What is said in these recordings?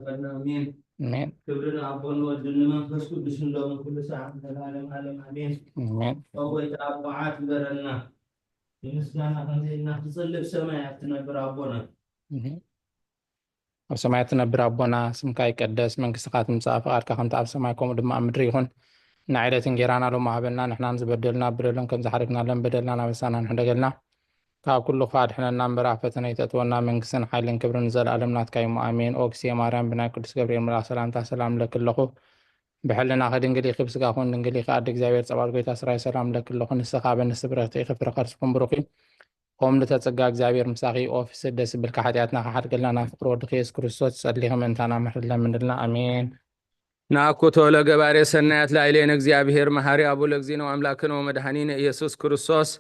ኣሜን። ኣሜን። ክብሪ ንኣቦን ወድን ንመንፈስ ቅዱስን ሎሚ ኩሉ ሰዓት ንዘለኣለም ዓለም ኣሜን። ኣሜን። ኦ ጎይታ ኣቦዓት ግበረና። ብምስጋና ከምዚ ኢልና ክጽልእ ሰማይ ኣትነብር ኣቦና። ኣሜን። ኣብ ሰማይ እትነብር ኣቦና፣ ስምካ ይቀደስ፣ መንግስትኻ ትምጻእ፣ ፍቓድካ ከምቲ ኣብ ሰማይ ከምኡ ድማ ኣብ ምድሪ ይኹን። ንዕለት እንጌራና ሎሚ ሃበና፣ ንሕናን ዝበደልና በደሎም ከም ዝሓደግናለን በደልና ናበሳና ንሕደገልና። ካብ ኩሉ ክፉእ ኣድሕነና እምበር፣ ኣብ ፈተነ ኣይተእትወና፣ መንግስትን ሓይልን ክብርን ንዘለኣለም ናትካ እዩ እሞ፣ ኣሜን። ኦ እግዝእትየ ማርያም፣ ብናይ ቅዱስ ገብርኤል መልኣኽ ሰላምታ ሰላም እለኪ ኣለኹ። ብሕልናኺ ድንግል ኢኺ፣ ብስጋኺ እውን ድንግል ኢኺ። ኣደ እግዚኣብሔር ጸባኦት፣ ጎይታ እስራኤል፣ ሰላም እለኪ ኣለኹ። ንስኻ በንስቲ ብርኽቲ ኢኺ፣ ፍረ ከርስኺ እውን ብሩኽ እዩ። ኦም ልተጸጋ እግዚኣብሔር ምሳኺ፣ ኦ ፍስህ ደስ ዝብልካ፣ ሓጢኣትና ክሓድገልና ናብ ፍቅሪ ወድኺ የሱስ ክርስቶስ ትጸልይኺ ምእንታና ምሕረት ለምንልና። ኣሜን። ናኩቶ ለገባሬ ሰናያት ላዕሌነ እግዚኣብሔር መሃሪ ኣቡ ለእግዚእነ ወኣምላክነ ወመድኃኒነ ኢየሱስ ክርስቶስ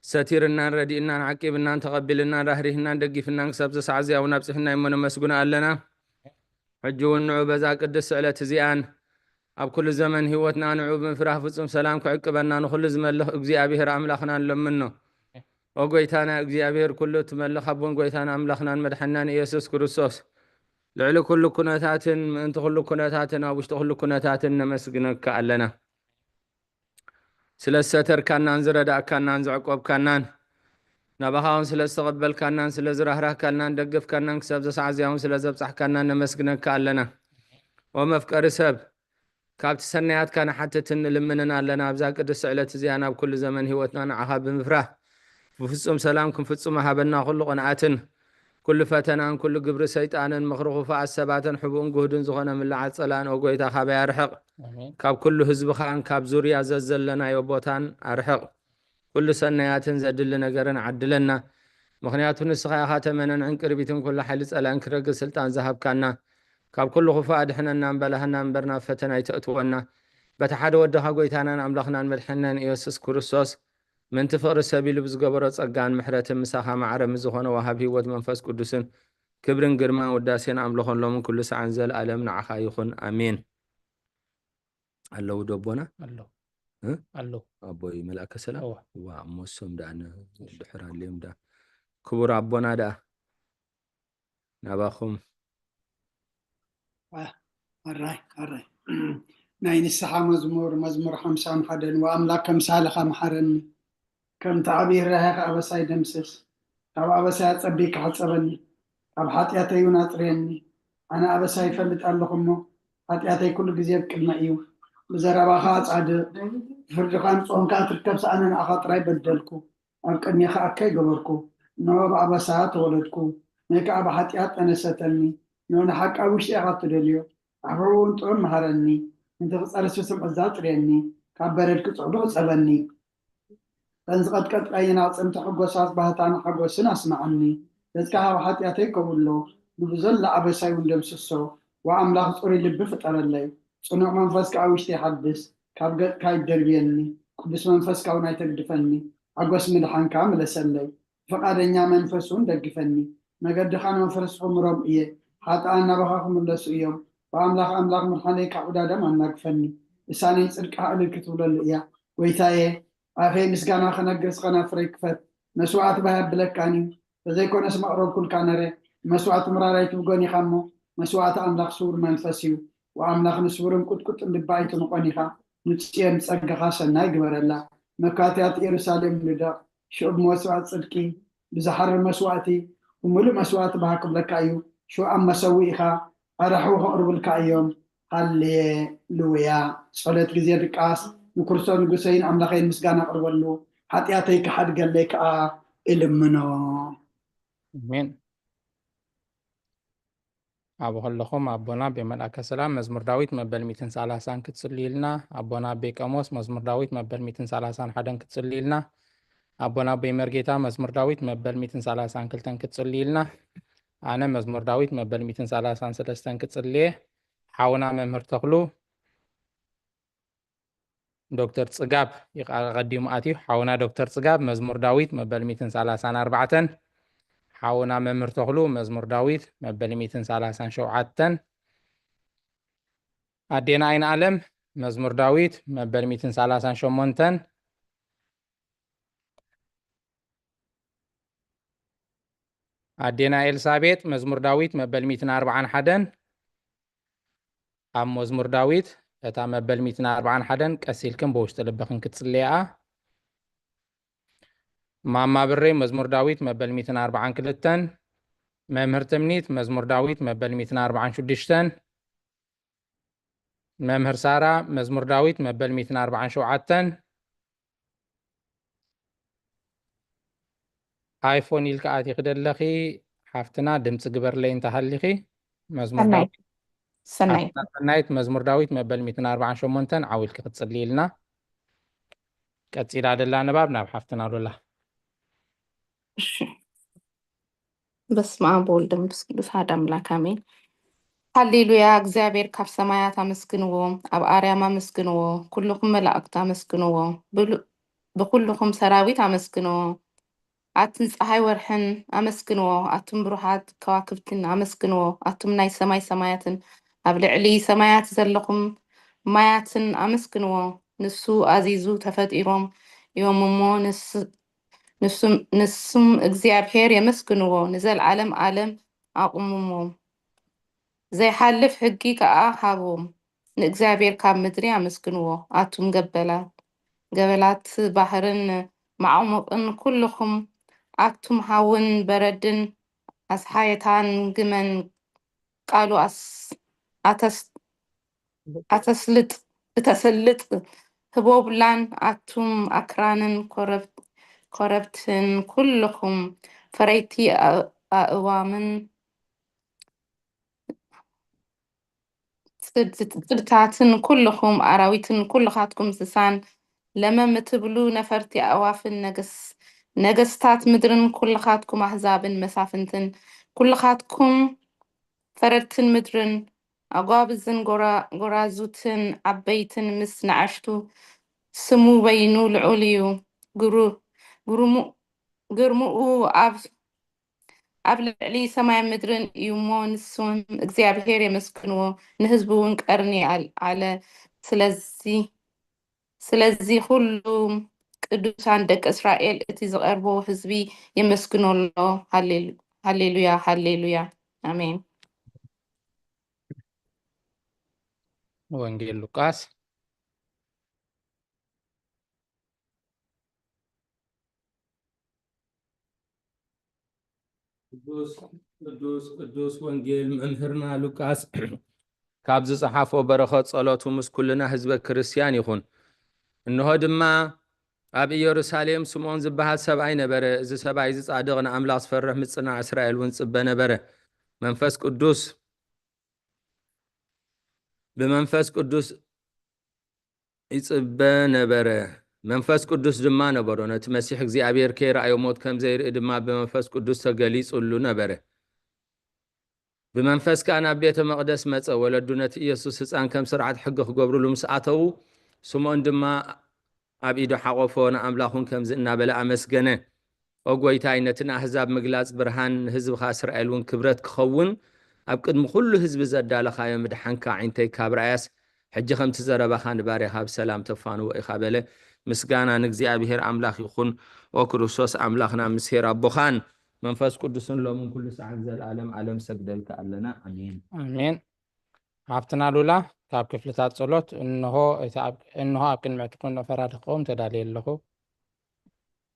ሰቲርናን ረዲእናን ዓቂብናን ተቐቢልናን ራህሪህናን ደጊፍናን ክሳብ ዘሰዓት እዚኣ እውን ኣብጽሕና እሞ ነመስግኖ ኣለና። ሕጂ እውን ንዑ በዛ ቅድስቲ ዕለት እዚኣን ኣብ ኩሉ ዘመን ህይወትና ንዑ ብምፍራህ ፍጹም ሰላም ክዕቅበና ንኹሉ ዝመልኽ እግዚኣብሔር ኣምላኽና ንለምኖ። ኦ ጎይታና እግዚኣብሔር ኩሉ እትመልኽ ኣቦን ጎይታን ኣምላኽናን መድሓናን ኢየሱስ ክርስቶስ ልዕሊ ኩሉ ኩነታትን ምእንቲ ኩሉ ኩነታትን ኣብ ውሽጢ ኩሉ ኩነታትን ነመስግነካ ኣለና። ስለ ዝሰተርካናን ዝረዳእካናን ዘዕቆብካናን ናባኻ እውን ስለ ዝተቐበልካናን ስለ ዝራህራህካናን ደገፍካናን ክሳብ ዘሰዓት እዚኣ እውን ስለ ዘብጻሕካናን ነመስግነካ ኣለና። ኦ መፍቀሪ ሰብ ካብቲ ሰናያትካ ንሓትትን ንልምንን ኣለና። ኣብዛ ቅድስቲ ዕለት እዚኣ ናብ ኩሉ ዘመን ህይወትና ንዓኻ ብምፍራህ ብፍጹም ሰላም ክንፍጽሞ ሃበና። ኩሉ ቅንኣትን ኩሉ ፈተናን ኩሉ ግብሪ ሰይጣንን ምኽሪ ክፉኣት ሰባትን ሕቡእን ግህዱን ዝኾነ ምልዓል ጸላእን ኦ ጎይታ ካበይ ኣርሕቕ። ኣሜን። ካብ ኩሉ ህዝብኻን ካብ ዙርያ ዘዘለናዮ ቦታን ኣርሕቕ። ኩሉ ሰናያትን ዘድሊ ነገርን ዓድለና። ምኽንያቱ ንስኻ ኢኻ ተመነን ዕንቅርቢትን ኩሉ ሓይሊ ጸላእን ክረግጽ ስልጣን ዝሃብካና። ካብ ኩሉ ክፉእ ኣድሕነና እምበላህና እምበር ናብ ፈተና ኣይተእትወና። በቲ ሓደ ወድኻ ጎይታናን ኣምላኽናን መድሓንናን ኢየሱስ ክርስቶስ ምእንቲ ፍቕሪ ሰብ ኢሉ ብዝገበሮ ጸጋን ምሕረትን ምሳኻ ማዕረ ምስ ዝኾነ ወሃብ ህይወት መንፈስ ቅዱስን ክብርን ግርማን ውዳሴን ኣምልኾን ሎምን ኩሉ ሰዓን ዘለኣለም ንዓኻ ይኹን። ኣሜን። ኣለዉ ደቦና? ኣሎ። እ? ኣሎ። ኣቦይ መልኣከ ሰላም? እዋ። እዋ፣ እሞ እሶም ደኣ ን-፣ ድሕር ኣልዮም ደኣ። ክቡር ኣቦና ደኣ ናባኹም። ዋ፣ ኣራይ፣ ኣራይ። ናይ ንስሓ መዝሙር፣ መዝሙር ሓምሳን ሓደን፣ ወኣምላክ ከምሳልኻ መሓረኒ። ከምቲ ዓብዪ ርህራሄኻ ኣበሳይ ደምስስ። ካብ ኣበሳይ ኣጸቢካ ሕጸበኒ። ካብ ሓጢኣተይ እውን ኣጽርየኒ። ኣነ ኣበሳይ ይፈልጥ ኣለኹ እሞ፣ ሓጢኣተይ ኩሉ ግዜ ኣብ ቅድመይ እዩ። ብዘረባኻ ጻድቕ፣ ብፍርድኻን ጾምካ ትርከብ ሰኣነ ንኣኻ ጥራይ በደልኩ። ኣብ ቅድሜኻ ኣካይ ገበርኩ። እንሆ ብኣበሳ ተወለድኩ። ነይ ከኣ ብሓጢኣት ጠነሰተኒ። እንሆ ንሓቂ ኣብ ውሽጢ ኢኻ እትደልዮ። ኣሕብሕቡ እውን ጥዑም መሃረኒ። ነቲ ክጸርሲ ስምዒት ኣጽርየኒ። ካብ በረድ ክጽዕዱ ክጸበኒ። እተን ዝቐጥቀጥካየን ኣዕጽምቲ ሕጎሳት ባህታን ሓጎስን ኣስምዓኒ። ገጽካ ካብ ሓጢኣተይ ከውሎ፣ ንብዘሎ ኣበሳይ እውን ደምስሶ። ወኣምላኽ ጽሩይ ልቢ ፍጠረለይ፣ ጽኑዕ መንፈስ ከኣ ውሽጢ ይሓድስ። ካብ ገጽካ ኣይደርብየኒ፣ ቅዱስ መንፈስካ እውን ኣይተግድፈኒ። ሓጎስ ምድሓንካ ምለሰለይ፣ ፍቓደኛ መንፈስ እውን ደግፈኒ። መገድኻ ንመፍረስቲ ክምሮም እየ፣ ሓጥኣን ናባኻ ክምለሱ እዮም። ብኣምላኽ ኣምላኽ ምድሓነይ ካብ ዕዳደም ኣናግፈኒ። ልሳነይ ጽድቅኻ ዕልል ክትብለሉ እያ። ጎይታየ፣ ኣፈይ ምስጋና ክነግር፣ ስኸናፍረይ ክፈት። መስዋዕቲ ባህ የብለካን እዩ፣ ተዘይኮነስ መቕረብኩልካ ነረ። መስዋዕቲ ምራር ኣይትብጎን ኢኻ እሞ፣ መስዋዕቲ ኣምላኽ ስዉር መንፈስ እዩ። ወኣምላኽ ንስዉርን ቁጥቁጥን ልቢ ኣይትንቆን ኢኻ፣ ንጽዮን ጸጋኻ ሰናይ ግበረላ። መካትያት ኢየሩሳሌም ንደቕ፣ ሽዑ ብመስዋዕቲ ጽድቂ፣ ብዝሓርር መስዋዕቲ፣ ብምሉእ መስዋዕቲ ባህ ክብለካ እዩ። ሽዑ ኣብ መሰውኢኻ ኣራሕቡ ከቕርቡልካ እዮም። ሃሌሉያ። ጸሎት ግዜ ድቃስ፣ ንክርስቶስ ንጉሰይን ኣምላኸይን ምስጋና ኣቕርበሉ፣ ሓጢኣተይ ክሓድገለይ ከኣ እልምኖ። ኣሜን። ኣብ ከለኹም ኣቦና ኣቤ መልኣከ ሰላም መዝሙር ዳዊት መበል ሚእትን ሰላሳን ክትጽልዩልና፣ ኣቦና ኣቤ ቀሞስ መዝሙር ዳዊት መበል ሚእትን ሰላሳን ሓደን ክትጽልዩልና፣ ኣቦና ኣቤ መርጌታ መዝሙር ዳዊት መበል ሚእትን ሰላሳን ክልተን ክትጽልዩልና፣ ኣነ መዝሙር ዳዊት መበል ሚእትን ሰላሳን ሰለስተን ክጽልየ፣ ሓውና መምህር ተኽሉ ዶክተር ጽጋብ ይቃ-፣ ቀዲሙ ኣትዩ። ሓውና ዶክተር ጽጋብ መዝሙር ዳዊት መበል ሚእትን ሰላሳን ኣርባዕተን፣ ሓውና መምህር ተኽሉ መዝሙር ዳዊት መበል ሚእትን ሰላሳን ሸውዓተን፣ ኣዴና ኣይንኣለም መዝሙር ዳዊት መበል ሚእትን ሰላሳን ሸሞንተን፣ ኣዴና ኤልሳቤጥ መዝሙር ዳዊት መበል ሚእትን ኣርባዓን ሓደን፣ ኣብ መዝሙር ዳዊት እታ መበል ሚእትን ኣርባዓን ሓደን ቀስ ኢልክን ብውሽጢ ልብኽን ክትጽልያኣ። ማማ ብሬ መዝሙር ዳዊት መበል ሚእትን ኣርባዓን ክልተን። መምህር ትምኒት መዝሙር ዳዊት መበል ሚእትን ኣርባዓን ሽዱሽተን። መምህር ሳራ መዝሙር ዳዊት መበል ሚእትን ኣርባዓን ሸውዓተን። ኣይፎን ኢልካ ኣቲኺ ደለኺ ሓፍትና፣ ድምፂ ግበርለይ እንተሃሊኺ። መዝሙር ሰናይ። ዳዊት ሰናይ። ሓፍትና ሰናይት መዝሙር ዳዊት መበል ሚእትን ኣርባዓን ሸሞንተን ዓው ኢልኪ ክትፅሊ ኢልና። ቀፂላ ደላ ንባብ ናብ ሓፍትና ሉላ። እሺ። በስመ አብ ወወልድ ወመንፈስ ቅዱስ አሐዱ አምላክ አሜን። ሃሌሉያ። እግዚኣብሔር ካብ ሰማያት ኣመስግንዎ፣ ኣብ ኣርያም ኣመስግንዎ፣ ኩልኹም መላእክቱ ኣመስግንዎ፣ ብሉ-፣ ብኩልኹም ሰራዊት ኣመስግንዎ። ኣትን ፀሓይ ወርሕን ኣመስግንዎ፣ ኣቱም ብሩሃት ከዋክብትን ኣመስግንዎ፣ ኣቱም ናይ ሰማይ ሰማያትን ኣብ ልዕሊ ሰማያት ዘለኹም ማያትን ኣመስግንዎ። ንሱ ኣዚዙ ተፈጢሮም እዮም እሞ ንስ-፣ ንሱም፣ ንሱም እግዚኣብሔር የመስግንዎ፣ ንዘለዓለም ዓለም ኣቑምዎም። ዘይሓልፍ ሕጊ ከኣ ሃቦም። ንእግዚኣብሔር ካብ ምድሪ ኣመስግንዎ፣ ኣቱም ገበላ-፣ ገበላት ባሕርን መዓሙቕን ኩልኹም ኣቱም ሃውን በረድን ኣስሓየታን ግመን ቃሉ ኣስ-፣ ኣተስ-፣ ኣተስልጥ፣ እተስልጥ ህቦብላን ኣቱም ኣክራንን ኮረብት-፣ ኮረብትን ኩልኹም ፈረይቲ ኣ-፣ ኣእዋምን ጽድ-፣ ጽድታትን ኩልኹም ኣራዊትን ኩልኻትኩም እንስሳን ለመም እትብሉ ነፈርቲ ኣእዋፍን ነገስ-፣ ነገስታት ምድርን ኩልኻትኩም ኣህዛብን መሳፍንትን ኩልኻትኩም ፈረድትን ምድርን ኣጓብዝን ጎራ-፣ ጎራዙትን ዓበይትን ምስ ንኣሽቱ ስሙ በይኑ ልዑል እዩ። ግሩ-፣ ግርሙ-፣ ግርምኡ ኣብ ኣብ ልዕሊ ሰማይ ምድርን እዩ እሞ፣ ንስም እግዚኣብሔር የመስግንዎ፣ ንህዝቡ እውን ቀርኒ ኣል-፣ ኣለ። ስለዚ፣ ስለዚ ኩሉም ቅዱሳን ደቂ እስራኤል እቲ ዝቐርቦ ህዝቢ የመስግኖ ኣሎ። ሃሌሉ-፣ ሃሌሉያ፣ ሃሌሉያ። ኣሜን። ወንጌል ሉቃስ። ቅዱስ፣ ቅዱስ፣ ቅዱስ ወንጌል መምህርና ሉቃስ ካብ ዝጸሓፎ በረኸት ጸሎቱ ምስ ኩልና ህዝበ ክርስቲያን ይኹን። እንሆ ድማ ኣብ ኢየሩሳሌም ስምዖን ዝበሃል ሰብኣይ ነበረ። እዚ ሰብኣይ እዚ ጻድቕ፣ ንኣምላኽ ዝፈርሕ፣ ምጽናዕ እስራኤል እውን ጽበ ነበረ። መንፈስ ቅዱስ፣ ብመንፈስ ቅዱስ ይጽበ ነበረ። መንፈስ ቅዱስ ድማ ነበሮ። ነቲ መሲሕ እግዚኣብሔር ከይረኣዮ ሞት ከም ዘይርኢ ድማ ብመንፈስ ቅዱስ ተገሊጹሉ ነበረ። ብመንፈስ ከኣ ናብ ቤተ መቕደስ መጸ። ወለዱ ነቲ ኢየሱስ ህጻን ከም ስርዓት ሕጊ ክገብሩሉ ምስ ኣተዉ፣ ስምዖን ድማ ኣብ ኢዱ ሓቖፎ፣ ንኣምላኹን ከምዚ እናበለ ኣመስገነ። ኦ ጐይታይ፣ ነቲ ንኣህዛብ ምግላጽ ብርሃን፣ ንህዝብኻ እስራኤል እውን ክብረት ክኸውን፣ ኣብ ቅድሚ ኩሉ ህዝቢ ዘዳለኻዮ ምድሓንካ ኣዒንተይ ካብ ረኣያስ፣ ሕጂ ከምቲ ዘረባኻ ንባርያኻ ብሰላም ተፋንዎ ኢኻ በለ። ምስጋና ንእግዚኣብሔር ኣምላኽ ይኹን። ኦ ክርስቶስ ኣምላኽና፣ ምስ ኄር ኣቦኻን መንፈስ ቅዱስን ሎምን ኩሉ ሰዓት ዘለዓለም ዓለም ሰግደልካ ኣለና። ኣሜን። ኣሜን። ሓፍትና ሉላ፣ ካብ ክፍልታት ጸሎት እንሆ፣ እቲ ኣብ፣ እንሆ ኣብ ቅድሚ እቲ ቁኑዕ ፈራዲ ክኸውን ተዳልየ ኣለኹ።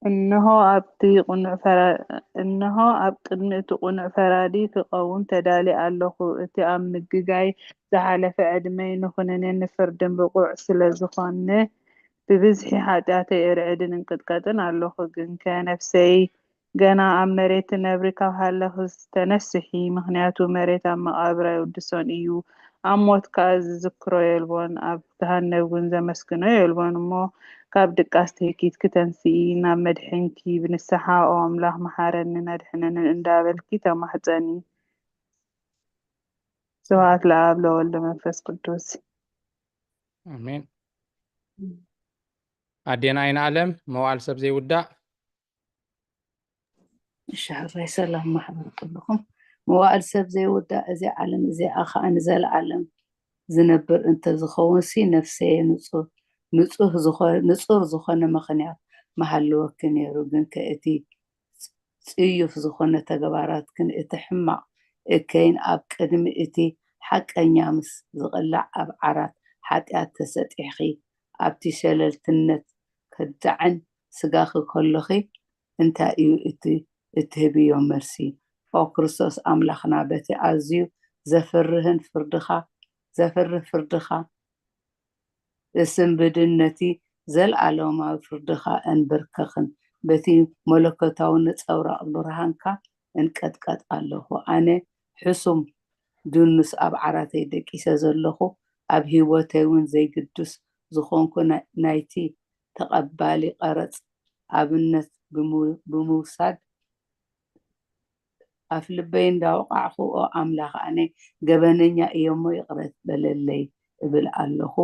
እንሆ ኣብቲ ቁኑዕ ፈራ-፣ እንሆ ኣብ ቅድሚ እቲ ቁኑዕ ፈራዲ ክቐውም ተዳልየ ኣለኹ። እቲ ኣብ ምግጋይ ዝሓለፈ ዕድመይ ንኹነኔን ንፍርድን ብቑዕ ስለ ዝኾነ፣ ብብዝሒ ሓጢኣተይ እርዕድን እንቅጥቀጥን ኣለኹ። ግንከ ነፍሰይ፣ ገና ኣብ መሬት ትነብሪ ካብ ሃለኽስ ተነስሒ፣ ምኽንያቱ መሬት ኣብ መቓብር ኣይውድሶን እዩ። ኣብ ሞት ከኣ ዝዝክሮ የልቦን፣ ኣብ ገሃነብ እውን ዘመስግኖ የልቦን። እሞ ካብ ድቃስ ትህኪትኪ ተንስኢ፣ ናብ መድሕንኪ ብንስሓ፣ "ኦ ኣምላኽ፣ መሓረንን ኣድሕነንን" እንዳበልኪ ተማሕጸኒ። ስብሐት ለኣብ ለወልድ መንፈስ ቅዱስ። ኣሜን። ኣዴና ኣይንኣለም፣ መዋዕል ሰብ ዘይውዳእ። እሺ፣ ሕራይ ሰላም ማሕበር ኩልኹም። መዋዕል ሰብ ዘይውዳእ፣ እዚ ዓለም እዚኣ ኸኣ ንዘለዓለም ዝነብር እንተዝኸውንሲ፣ ነፍሰየ ንጹ-፣ ንጹህ ዝኾ-፣ ንጹር ዝኾነ ምኽንያት ምሃለወኪ ነይሩ። ግንከ እቲ ጽ-፣ ጽዩፍ ዝኾነ ተግባራትክን እቲ ሕማቕ እከይን ኣብ ቅድሚ እቲ ሓቀኛ ምስ ዝቕላዕ ኣብ ዓራት ሓጢኣት ተሰጢሕኺ ኣብቲ ሸለልትነት ከዳዕን ስጋኺ ከሎኺ እንታይ እዩ እቲ እትህብዮ መልሲ? ኦ ክርስቶስ ኣምላኽና በቲ ኣዝዩ ዘፍርህን ፍርድኻ ዘፍርህ ፍርድኻ እስንብድን ነቲ ዘለኣለማዊ ፍርድኻ እንብርከኽን በቲ መለኮታዊ ነጸብራቕ ብርሃንካ እንቀጥቀጥ ኣለኹ። ኣነ ሕሱም ድኑስ ኣብ ዓራተይ ደቂሰ ዘለኹ ኣብ ህይወተይ እውን ዘይግዱስ ዝኾንኩ ናይቲ ተቐባሊ ቀረጽ ኣብነት ብምውሳድ ኣፍ ልበይ እንዳወቃዕኹ ኦ ኣምላኽ ኣነ ገበነኛ እየ እሞ ይቕረ በለለይ እብል ኣለኹ።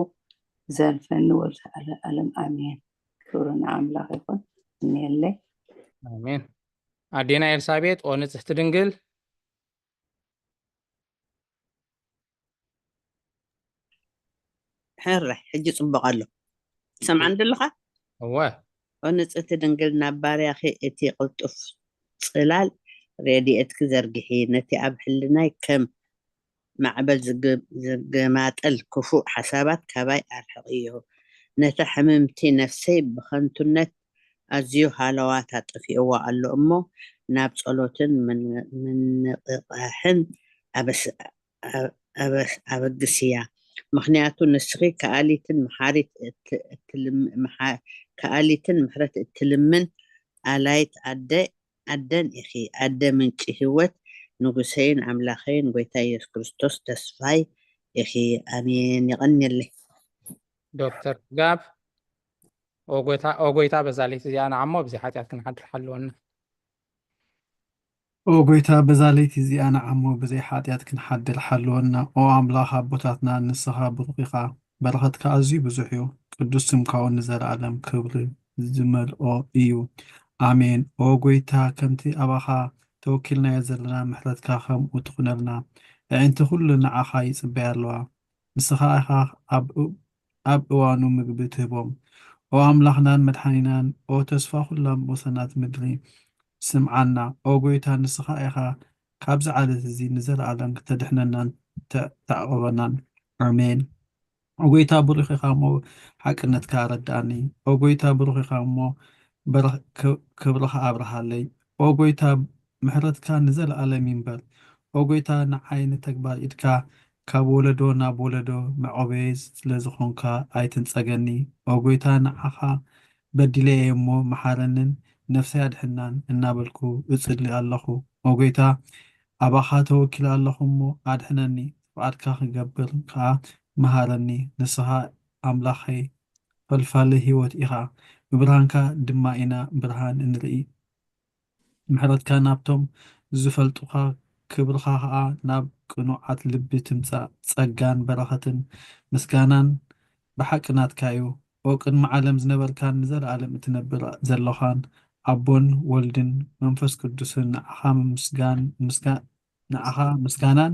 ዘልፈኒ ወልተ ኣለም ኣሜን። ክብሪ ንኣምላኽ ይኹን። እኔለይ ኣሜን። ኣዴና ኤልሳቤጥ ኦ ንጽሕቲ ድንግል ሕረ ሕጂ ጽቡቕ ኣሎ። ትሰምዓኒ ዘለኻ? እወ ኦ ንጽሕቲ ድንግል ናብ ባርያኺ እቲ ቅልጡፍ ጽላል ረድኤትኪ ዘርግሒ፣ ነቲ ኣብ ሕልናይ ከም ማዕበል ዝገማጠል ክፉእ ሓሳባት ካባይ ኣርሕቕዮ። ነታ ሕምምቲ ነፍሰይ ብኸንቱነት ኣዝዩ ሃለዋታ ጠፊእዋ ኣሎ እሞ ናብ ጸሎትን ምንቕቓሕን ኣበግስያ። ምኽንያቱ ንስኺ ከኣሊትን መሓሪት ከኣሊትን ምሕረት እትልምን ኣላይት ኣደ ኣደን ኢኺ። ኣደ ምንጪ ህይወት ንጉሰይን ኣምላኸይን ጎይታ ኢየሱስ ክርስቶስ ተስፋይ ኢኺ። ኣሜን። የቐንየለይ። ዶክተር ጋብ ኦጎይታ በዛ ለይቲ እዚኣ ንዓሞ ብዘይ ሓጢኣት ክንሓድር ሓልወና። ኦጎይታ በዛ ለይቲ እዚኣ ንዓሞ ብዘይ ሓጢኣት ክንሓድር ሓልወና። ኦ ኣምላኽ ኣቦታትና ንስኻ ብሩኽ ኢኻ፣ በረኸትካ ኣዝዩ ብዙሕ እዩ። ቅዱስ ስምካ እውን ንዘለኣለም ክብሪ ዝመልኦ እዩ። ኣሜን። ኦ ጎይታ ከምቲ ኣባኻ ተወኪልናዮ ዘለና ምሕረትካ ከምኡ ትኹነልና። ኣዒንቲ ኩሉ ንዓኻ ይጽበያ ኣለዋ። ንስኻ ኢኻ ኣብ እዋኑ ምግቢ ትህቦም። ኦ ኣምላኽናን መድሓኒናን፣ ኦ ተስፋ ኩሎም ወሰናት ምድሪ፣ ስምዓና። ኦ ጎይታ፣ ንስኻ ኢኻ ካብዚ ዓለት እዚ ንዘለኣለም ክተድሕነናን ተዕቕበናን። ኣሜን። ኦ ጎይታ፣ ብሩኽ ኢኻ እሞ ሓቅነትካ ኣረድኣኒ። ኦ ጎይታ፣ ብሩኽ ኢኻ እሞ ክብርኻ ኣብርሃለይ። ኦ ጎይታ፣ ምሕረትካ ንዘለኣለም ይንበር። ኦ ጎይታ፣ ንዓይ ንተግባር ኢድካ ካብ ወለዶ ናብ ወለዶ መዕቆበየይ ስለ ዝኾንካ ኣይትንጸገኒ። ኦ ጎይታ፣ ንዓኻ በዲለ እየ እሞ መሓረንን ነፍሰይ ኣድሕናን እናበልኩ እጽሊ ኣለኹ። ኦ ጎይታ፣ ኣባኻ ተወኪለ ኣለኹ እሞ ኣድሕነኒ፣ ፍቓድካ ክገብር ከኣ መሃረኒ። ንስኻ ኣምላኸይ ፈልፋሊ ህይወት ኢኻ፣ ብብርሃንካ ድማ ኢና ብርሃን እንርኢ። ምሕረትካ ናብቶም ዝፈልጡኻ፣ ክብርኻ ኸኣ ናብ ቅኑዓት ልቢ ትምጻእ። ጸጋን በረኸትን ምስጋናን ብሓቂ ናትካ እዩ። ኦ ቅድሚ ዓለም ዝነበርካን ንዘለኣለም እትነብር ዘሎኻን ኣቦን ወልድን መንፈስ ቅዱስን ንዓኻ ምስጋን ንዓኻ ምስጋናን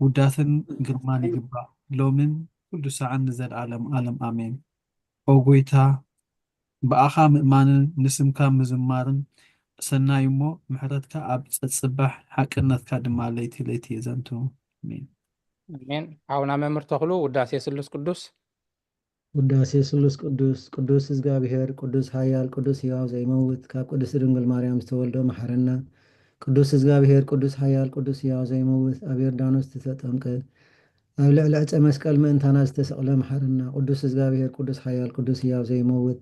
ውዳሰን ግርማን ይግባእ፣ ሎምን ኩሉ ሳዕን ንዘለኣለም ኣለም ኣሜን። ኦ ጎይታ፣ ብኣኻ ምእማንን ንስምካ ምዝማርን ሰናይ እሞ፣ ምሕረትካ ኣብ ጸጽባሕ፣ ሓቅነትካ ድማ ለይቲ ለይቲ የዘንቱ። ኣሜን። ኣሜን። ሓውና መምህር ተኽሉ፣ ውዳሴ ስሉስ ቅዱስ። ውዳሴ ስሉስ ቅዱስ። ቅዱስ እዝጋብሔር፣ ቅዱስ ኃያል፣ ቅዱስ ሕያው ዘይመውት፣ ካብ ቅድስት ድንግል ማርያም ዝተወልደ መሐረና። ቅዱስ እዝጋብሔር፣ ቅዱስ ኃያል፣ ቅዱስ ሕያው ዘይመውት፣ ኣብ ዮርዳኖስ ዝተጠምቀ፣ ኣብ ልዕሊ ዕፀ መስቀል ምእንታና ዝተሰቕለ መሐረና። ቅዱስ እዝጋብሔር፣ ቅዱስ ኃያል፣ ቅዱስ ሕያው ዘይመውት፣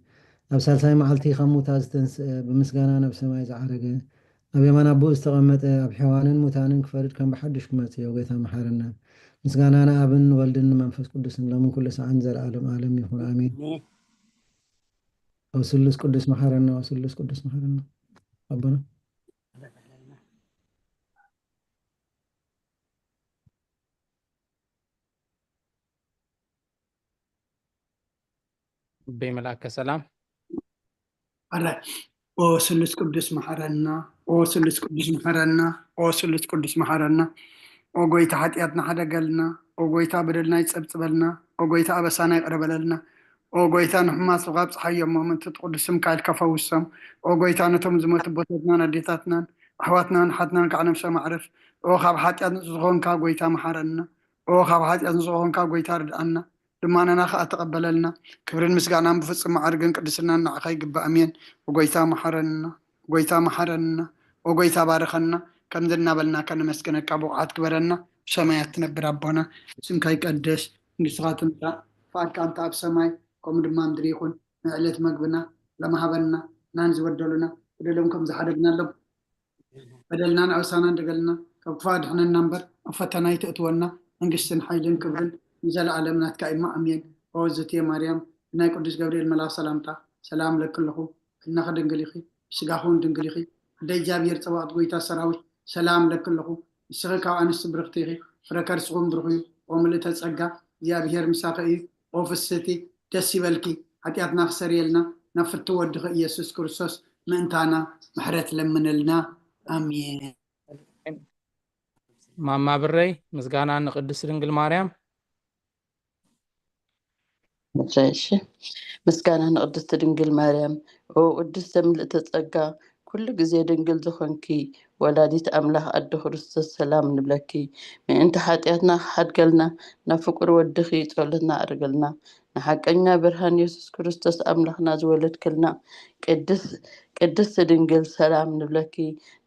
ኣብ ሳልሳይ መዓልቲ ካብ ሙታ ዝተንስአ፣ ብምስጋና ናብ ሰማይ ዝዓረገ፣ ኣብ የማን ኣቦኡ ዝተቐመጠ፣ ኣብ ሕያዋንን ሙታንን ክፈርድ ከም ብሓድሽ ክመጽእ እዩ። ጌታ መሓረና። ምስጋና ንኣብን ንወልድን ንመንፈስ ቅዱስን ሎምን ኩሉ ሰዓን ዘለዓለም ዓለም ይኹን። ኣሜን። ኦ ስሉስ ቅዱስ መሓረና፣ ኦ ስሉስ ቅዱስ መሓረና። ኣቦና። ኣቦይ መልኣከ ሰላም። ኣረ ኦ ስሉስ ቅዱስ መሓረና፣ ኦ ስሉስ ቅዱስ መሓረና፣ ኦ ስሉስ ቅዱስ መሓረና። ኦ ጎይታ ሓጢኣትና ሓደገልና፣ ኦ ጎይታ በደልና ይጸብጽበልና፣ ኦ ጎይታ ኣበሳና ይቕረ በለልና። ኦ ጎይታ ንሕሙማት ስብኻ ኣብጽሓዮም፣ ምእንቲ ቅዱስ ስምካ ኢልካ ፈውሶም። ኦ ጎይታ ነቶም ዝሞቱ ኣቦታትናን ኣዴታትናን ኣሕዋትናን ሓትናን ከዓ ነብሶም ኣዕርፍ። ኦ ካብ ሓጢኣት ንጹህ ዝኾንካ ጎይታ መሓረና። ኦ ካብ ሓጢኣት ንስኻ ኾንካ ጎይታ ርድኣና፣ ልማናና ኸኣ ተቐበለልና። ክብርን ምስጋናን ብፍጹም ማዕርግን ቅድስናን ንዓኻ ይግባእ። ኣሜን። ኦ ጎይታ መሓረና፣ ኦ ጎይታ መሓረና፣ ኦ ጎይታ ባርኸና። ከምዚ እናበልናካ ነመስግነካ፣ ብቑዓት ግበረና። ብሰማያት ትነብር ኣቦና፣ ስምካ ይቀደስ፣ መንግስትኻ ትምጻእ፣ ፍቓድካ እንተ ኣብ ሰማይ ከምኡ ድማ ምድሪ ይኹን። ንዕለት መግብና ሎሚ ሃበና፣ ናን ዝበደሉና በደሎም ከም ዝሓደግናሎም በደልናን ኣበሳናን ደገልና ካብ ክፉእ ኣድሕነና እምበር፣ ኣብ ፈተና ኣይተእትወና። መንግስትን ሓይልን ክብርን ንዘለኣለም ናትካ እማ፣ ኣሜን። ኦ እግዝእትየ ማርያም፣ ብናይ ቅዱስ ገብርኤል መልኣኽ ሰላምታ ሰላም እለኪ ኣለኹ። ሕልናኺ ድንግል ኢኺ፣ ስጋኺ እውን ድንግል ኢኺ። ኣደ እግዚኣብሔር ጸባኦት፣ ጎይታ ሰራዊት፣ ሰላም እለኪ ኣለኹ። ንስኺ ካብ ኣንስቲ ብርኽቲ ኢኺ፣ ፍረ ከርስኺ እውን ብሩኽ እዩ። ኦ ምልእተ ጸጋ፣ እግዚኣብሔር ምሳኺ እዩ። ኦ ፍስህቲ፣ ደስ ይበልኪ። ሓጢኣትና ክሰርየልና፣ ናብ ፍትው ወድኺ ኢየሱስ ክርስቶስ ምእንታና ምሕረት ለምንልና። ኣሜን። ማማ ብረይ፣ ምስጋና ንቅድስት ድንግል ማርያም። እሺ፣ ምስጋና ንቅድስት ድንግል ማርያም። ኦ ቅድስተ ምልእተ ጸጋ፣ ኩሉ ግዜ ድንግል ዝኾንኪ ወላዲት ኣምላኽ ኣደ ክርስቶስ፣ ሰላም ንብለኪ። ምእንቲ ሓጢኣትና ክሓድገልና፣ ናብ ፍቁር ወድኺ ጸሎትና ኣዕርግልና። ንሓቀኛ ብርሃን የሱስ ክርስቶስ ኣምላኽና ዝወለድክልና ቅድስ-፣ ቅድስቲ ድንግል፣ ሰላም ንብለኪ።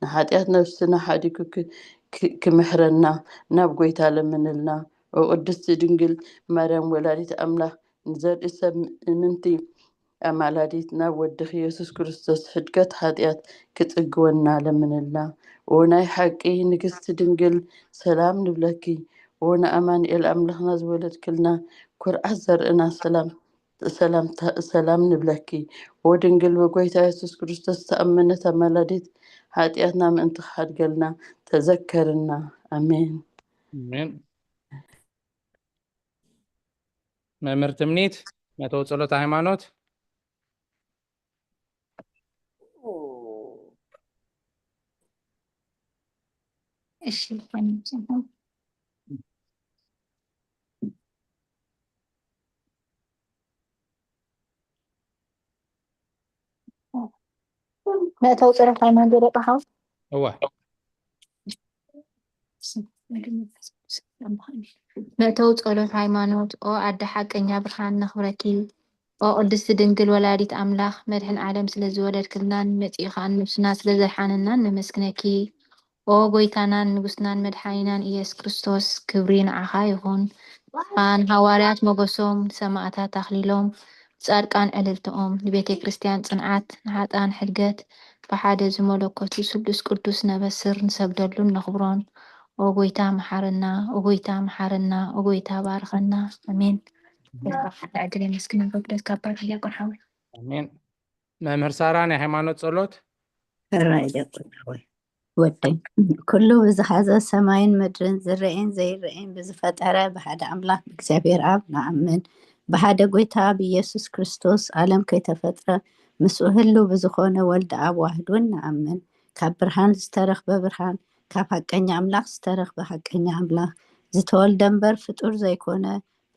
ንሓጢኣት ነፍስና ሓዲጉ ክ-፣ ክ-፣ ክምሕረና ናብ ጎይታ ለምንልና። ኦ ቅድስቲ ድንግል ማርያም ወላዲት ኣምላኽ፣ ንዘርኢ ሰብ እምንቲ ኣማላዲት ናብ ወድኺ የሱስ ክርስቶስ ሕድገት ሓጢኣት ክጽግወና ለምንልና። ኦ ናይ ሓቂ ንግስቲ ድንግል፣ ሰላም ንብለኪ። ኦ ንኣማኑኤል ኣምላኽና ዝወለድክልና፣ ኩርዓት ዘርእና፣ ሰላም ሰላምታ-፣ ሰላም ንብለኪ። ኦ ድንግል ብጎይታ የሱስ ክርስቶስ ተኣመነት ኣማላዲት፣ ሓጢኣትና ምእንቲ ክሓድገልና ተዘከርና። ኣሜን። ኣሜን። መምህር ትምኒት፣ መተው ጸሎት ሃይማኖት። እሺ፣ መእተዊ ጸሎት ሃይማኖት ደቂ ሓው። እወ። መእተዊ ጸሎት ሃይማኖት። ኦ ኣደ ሓቀኛ ብርሃን ነኽብረኪ። ኦ ቅድስቲ ድንግል ወላዲት ኣምላኽ፣ መድሕን ዓለም ስለ ዝወለድክልናን መጺኡ ኸኣ ንነብስና ስለ ዘድሓነናን ነመስግነኪ። ኦ ጎይታናን ንጉስናን መድሓኒናን ኢየሱስ ክርስቶስ፣ ክብሪ ንዓኻ ይኹን። ንሃዋርያት ሞገሶም፣ ንሰማእታት ኣኽሊሎም፣ ንጻድቃን ዕልልትኦም፣ ንቤተ ክርስቲያን ጽንዓት፣ ንሓጥኣን ሕድገት፣ ብሓደ ዝመለኮቱ ስሉስ ቅዱስ ነበስር ንሰግደሉን ነኽብሮን። ኦ ጎይታ መሓረና፣ ኦ ጎይታ መሓረና፣ ኦ ጎይታ ባርኸና። ኣሜን። ዕድል የመስግን ኣገልግሎት ካብ ባርክ ዲያቆን ሓወይ። ኣሜን። መምህር ሳራ ናይ ሃይማኖት ጸሎት። ሕራይ ዲያቆን ሓወይ ወደይ፣ ኩሉ ብዝሓዘ ሰማይን ምድርን ዝረኤን ዘይረኤን ብዝፈጠረ ብሓደ ኣምላኽ ብእግዚኣብሔር ኣብ ንኣምን። ብሓደ ጎይታ ብኢየሱስ ክርስቶስ ዓለም ከይተፈጥረ ምስኡ ህልው ብዝኾነ ወልድ ኣብ ዋህድ እውን ንኣምን። ካብ ብርሃን ዝተረኽበ ብርሃን፣ ካብ ሓቀኛ ኣምላኽ ዝተረኽበ ሓቀኛ ኣምላኽ፣ ዝተወልደ እምበር ፍጡር ዘይኮነ፣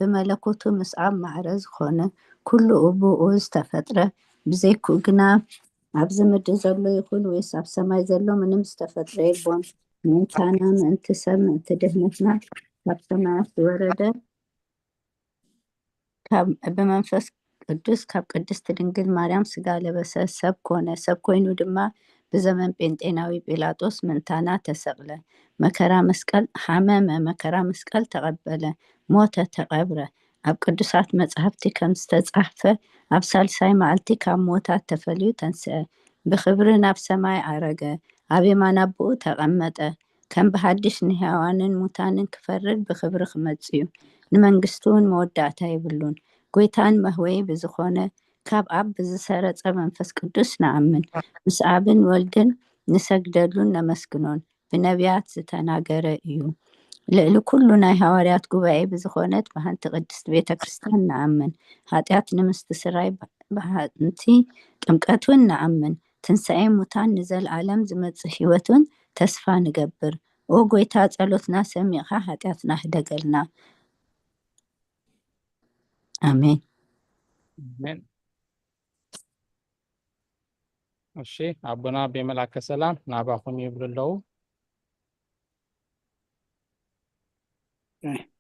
ብመለኮቱ ምስ ኣብ ማዕረ ዝኾነ፣ ኩሉ ብኡ ዝተፈጥረ፣ ብዘይክኡ ግና ኣብዚ ምድሪ ዘሎ ይኹን ወይስ ኣብ ሰማይ ዘሎ ምንም ዝተፈጥረ የልቦን። ምእንታና፣ ምእንቲ ሰብ፣ ምእንቲ ድህነትና ካብ ሰማያት ዝወረደ፣ ካብ፣ ብመንፈስ ቅዱስ ካብ ቅድስቲ ድንግል ማርያም ስጋ ለበሰ፣ ሰብ ኮነ። ሰብ ኮይኑ ድማ ብዘመን ጴንጤናዊ ጲላጦስ ምእንታና ተሰቕለ፣ መከራ መስቀል ሓመመ፣ መከራ መስቀል ተቐበለ፣ ሞተ፣ ተቐብረ። ኣብ ቅዱሳት መጻሕፍቲ ከም ዝተጻሕፈ ኣብ ሳልሳይ መዓልቲ ካብ ሞታት ተፈልዩ ተንስአ፣ ብኽብሪ ናብ ሰማይ ዓረገ፣ ኣብ የማን ኣቦኡ ተቐመጠ። ከም ብሓድሽ ንሕያዋንን ሙታንን ክፈርድ ብኽብሪ ክመጽእ እዩ። ንመንግስቱ እውን መወዳእታ የብሉን። ጎይታን መህወዪ ብዝኾነ ካብ ኣብ ብዝሰረጸ መንፈስ ቅዱስ ንኣምን። ምስ ኣብን ወልድን ንሰግደሉን ነመስግኖን። ብነቢያት ዝተናገረ እዩ። ልዕሊ ኩሉ ናይ ሃዋርያት ጉባኤ ብዝኾነት ብሓንቲ ቅድስት ቤተ ክርስቲያን ንኣምን። ሓጢኣት ንምስትስራይ ብሓንቲ ጥምቀት እውን ንኣምን። ትንሳኤ ሙታን ንዘለኣለም ዝመጽእ ህይወት እውን ተስፋ ንገብር። ኦ ጎይታ፣ ጸሎትና ሰሚዕኻ ሓጢኣትና ሕደገልና። ኣሜን። ኣሜን። እሺ፣ ኣቦና ኣቤ መልኣከ ሰላም ናባኹም ይብሉ ኣለዉ።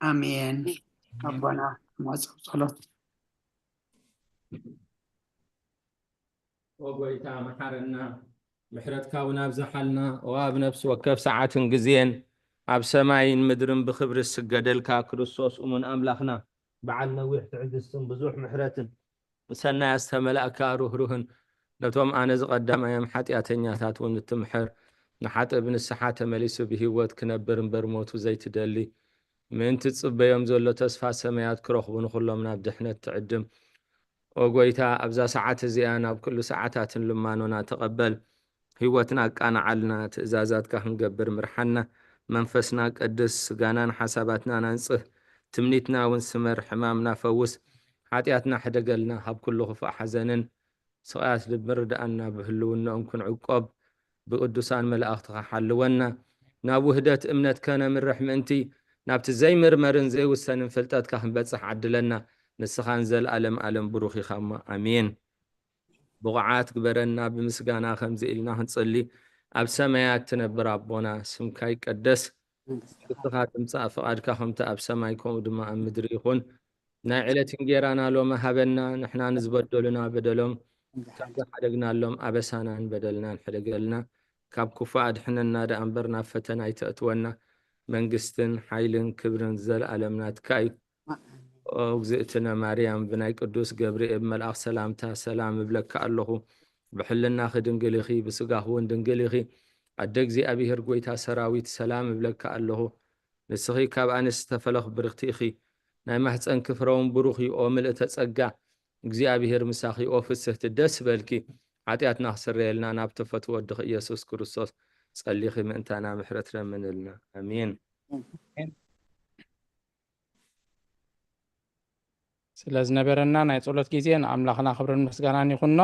ኣሜን። ኣቦና ማፀው ጸሎት። ኦ ጎይታ መሓረና፣ ምሕረትካ እውን ኣብዝሓልና። ኦ ኣብ ነፍሲ ወከፍ ሰዓትን ግዜን ኣብ ሰማይን ምድርን ብኽብሪ ዝስገደልካ ክርስቶስ እሙን ኣምላኽና፣ በዓል ነዊሕ ትዕግስትን ብዙሕ ምሕረትን፣ ብሰናያት ዝተመላእካ ርህሩህን፣ ነቶም ኣነ ዝቐዳማዮም ሓጢኣተኛታት እውን እትምሕር፣ ንሓጥእ ብንስሓ ተመሊሱ ብህይወት ክነብር እምበር ሞቱ ዘይትደሊ፣ ምእንቲ ትጽበዮም ዘሎ ተስፋ ሰማያት ክረኽቡ ንኹሎም ናብ ድሕነት ትዕድም። ኦ ጎይታ፣ ኣብዛ ሰዓት እዚኣ ናብ ኩሉ ሰዓታትን ልማኖና ተቐበል። ህይወትና ኣቃንዓልና፣ ትእዛዛትካ ክንገብር ምርሓና። መንፈስና ቀድስ፣ ስጋናን ሓሳባትናን ኣንጽህ፣ ትምኒትና እውን ስመር፣ ሕማምና ፈውስ፣ ሓጢኣትና ሕደገልና፣ ካብ ኩሉ ክፉእ ሓዘንን ስቓያት ልቢ ርድኣና፣ ብህልውናኦም ክንዕቆብ ብቅዱሳን መላእኽትኻ ሓልወና። ናብ ውህደት እምነት ከነምርሕ ምእንቲ ናብቲ ዘይምርመርን ዘይውሰንን ፍልጠትካ ክንበጽሕ ዓድለና። ንስኻ ንዘለኣለም ኣለም ብሩኽ ኢኻ እሞ ኣሜን። ብቑዓት ግበረና፣ ብምስጋና ከምዚ ኢልና ክንጽሊ። ኣብ ሰማያት ትነብር ኣቦና፣ ስምካ ይቀደስ፣ መንግስትኻ ትምጻእ፣ ፍቓድካ ከምቲ ኣብ ሰማይ ከምኡ ድማ ኣብ ምድሪ ይኹን። ናይ ዕለት እንጌራና ሎሚ ሃበና፣ ንሕና ንዝበደሉና በደሎም ከም ዝሓደግናሎም ኣበሳናን በደልናን ሕደገልና፣ ካብ ክፉእ ኣድሕነና ደኣ እምበር ናብ ፈተና ኣይተእትወና፣ መንግስትን ሓይልን ክብርን ዘለኣለም ናትካ እዩ። ኦ እግዝእትነ ማርያም፣ ብናይ ቅዱስ ገብርኤል መልኣኽ ሰላምታ ሰላም እብለካ ኣለኹ። ብሕልናኺ ድንግል ኢኺ፣ ብስጋኺ እውን ድንግል ኢኺ። ኣደ እግዚኣብሔር፣ ጎይታ ሰራዊት፣ ሰላም እብለካ ኣለኹ። ንስኺ ካብ ኣንስቲ ተፈለኽ ብርኽቲ ኢኺ፣ ናይ ማህፀንኪ ፍረ እውን ብሩኽ እዩ። ኦ ምልእተ ጸጋ፣ እግዚኣብሔር ምሳኺ። ኦ ፍስህቲ፣ ደስ በልኪ። ሓጢኣትና ክስረየልና ናብ ተፈትዎ ወድኺ ኢየሱስ ክርስቶስ ጸሊኺ ምእንታና ምሕረት ለምንልና። ኣሜን። ስለ ዝነበረና ናይ ጸሎት ግዜ ንኣምላኽና ክብርን ምስጋናን ይኹኖ።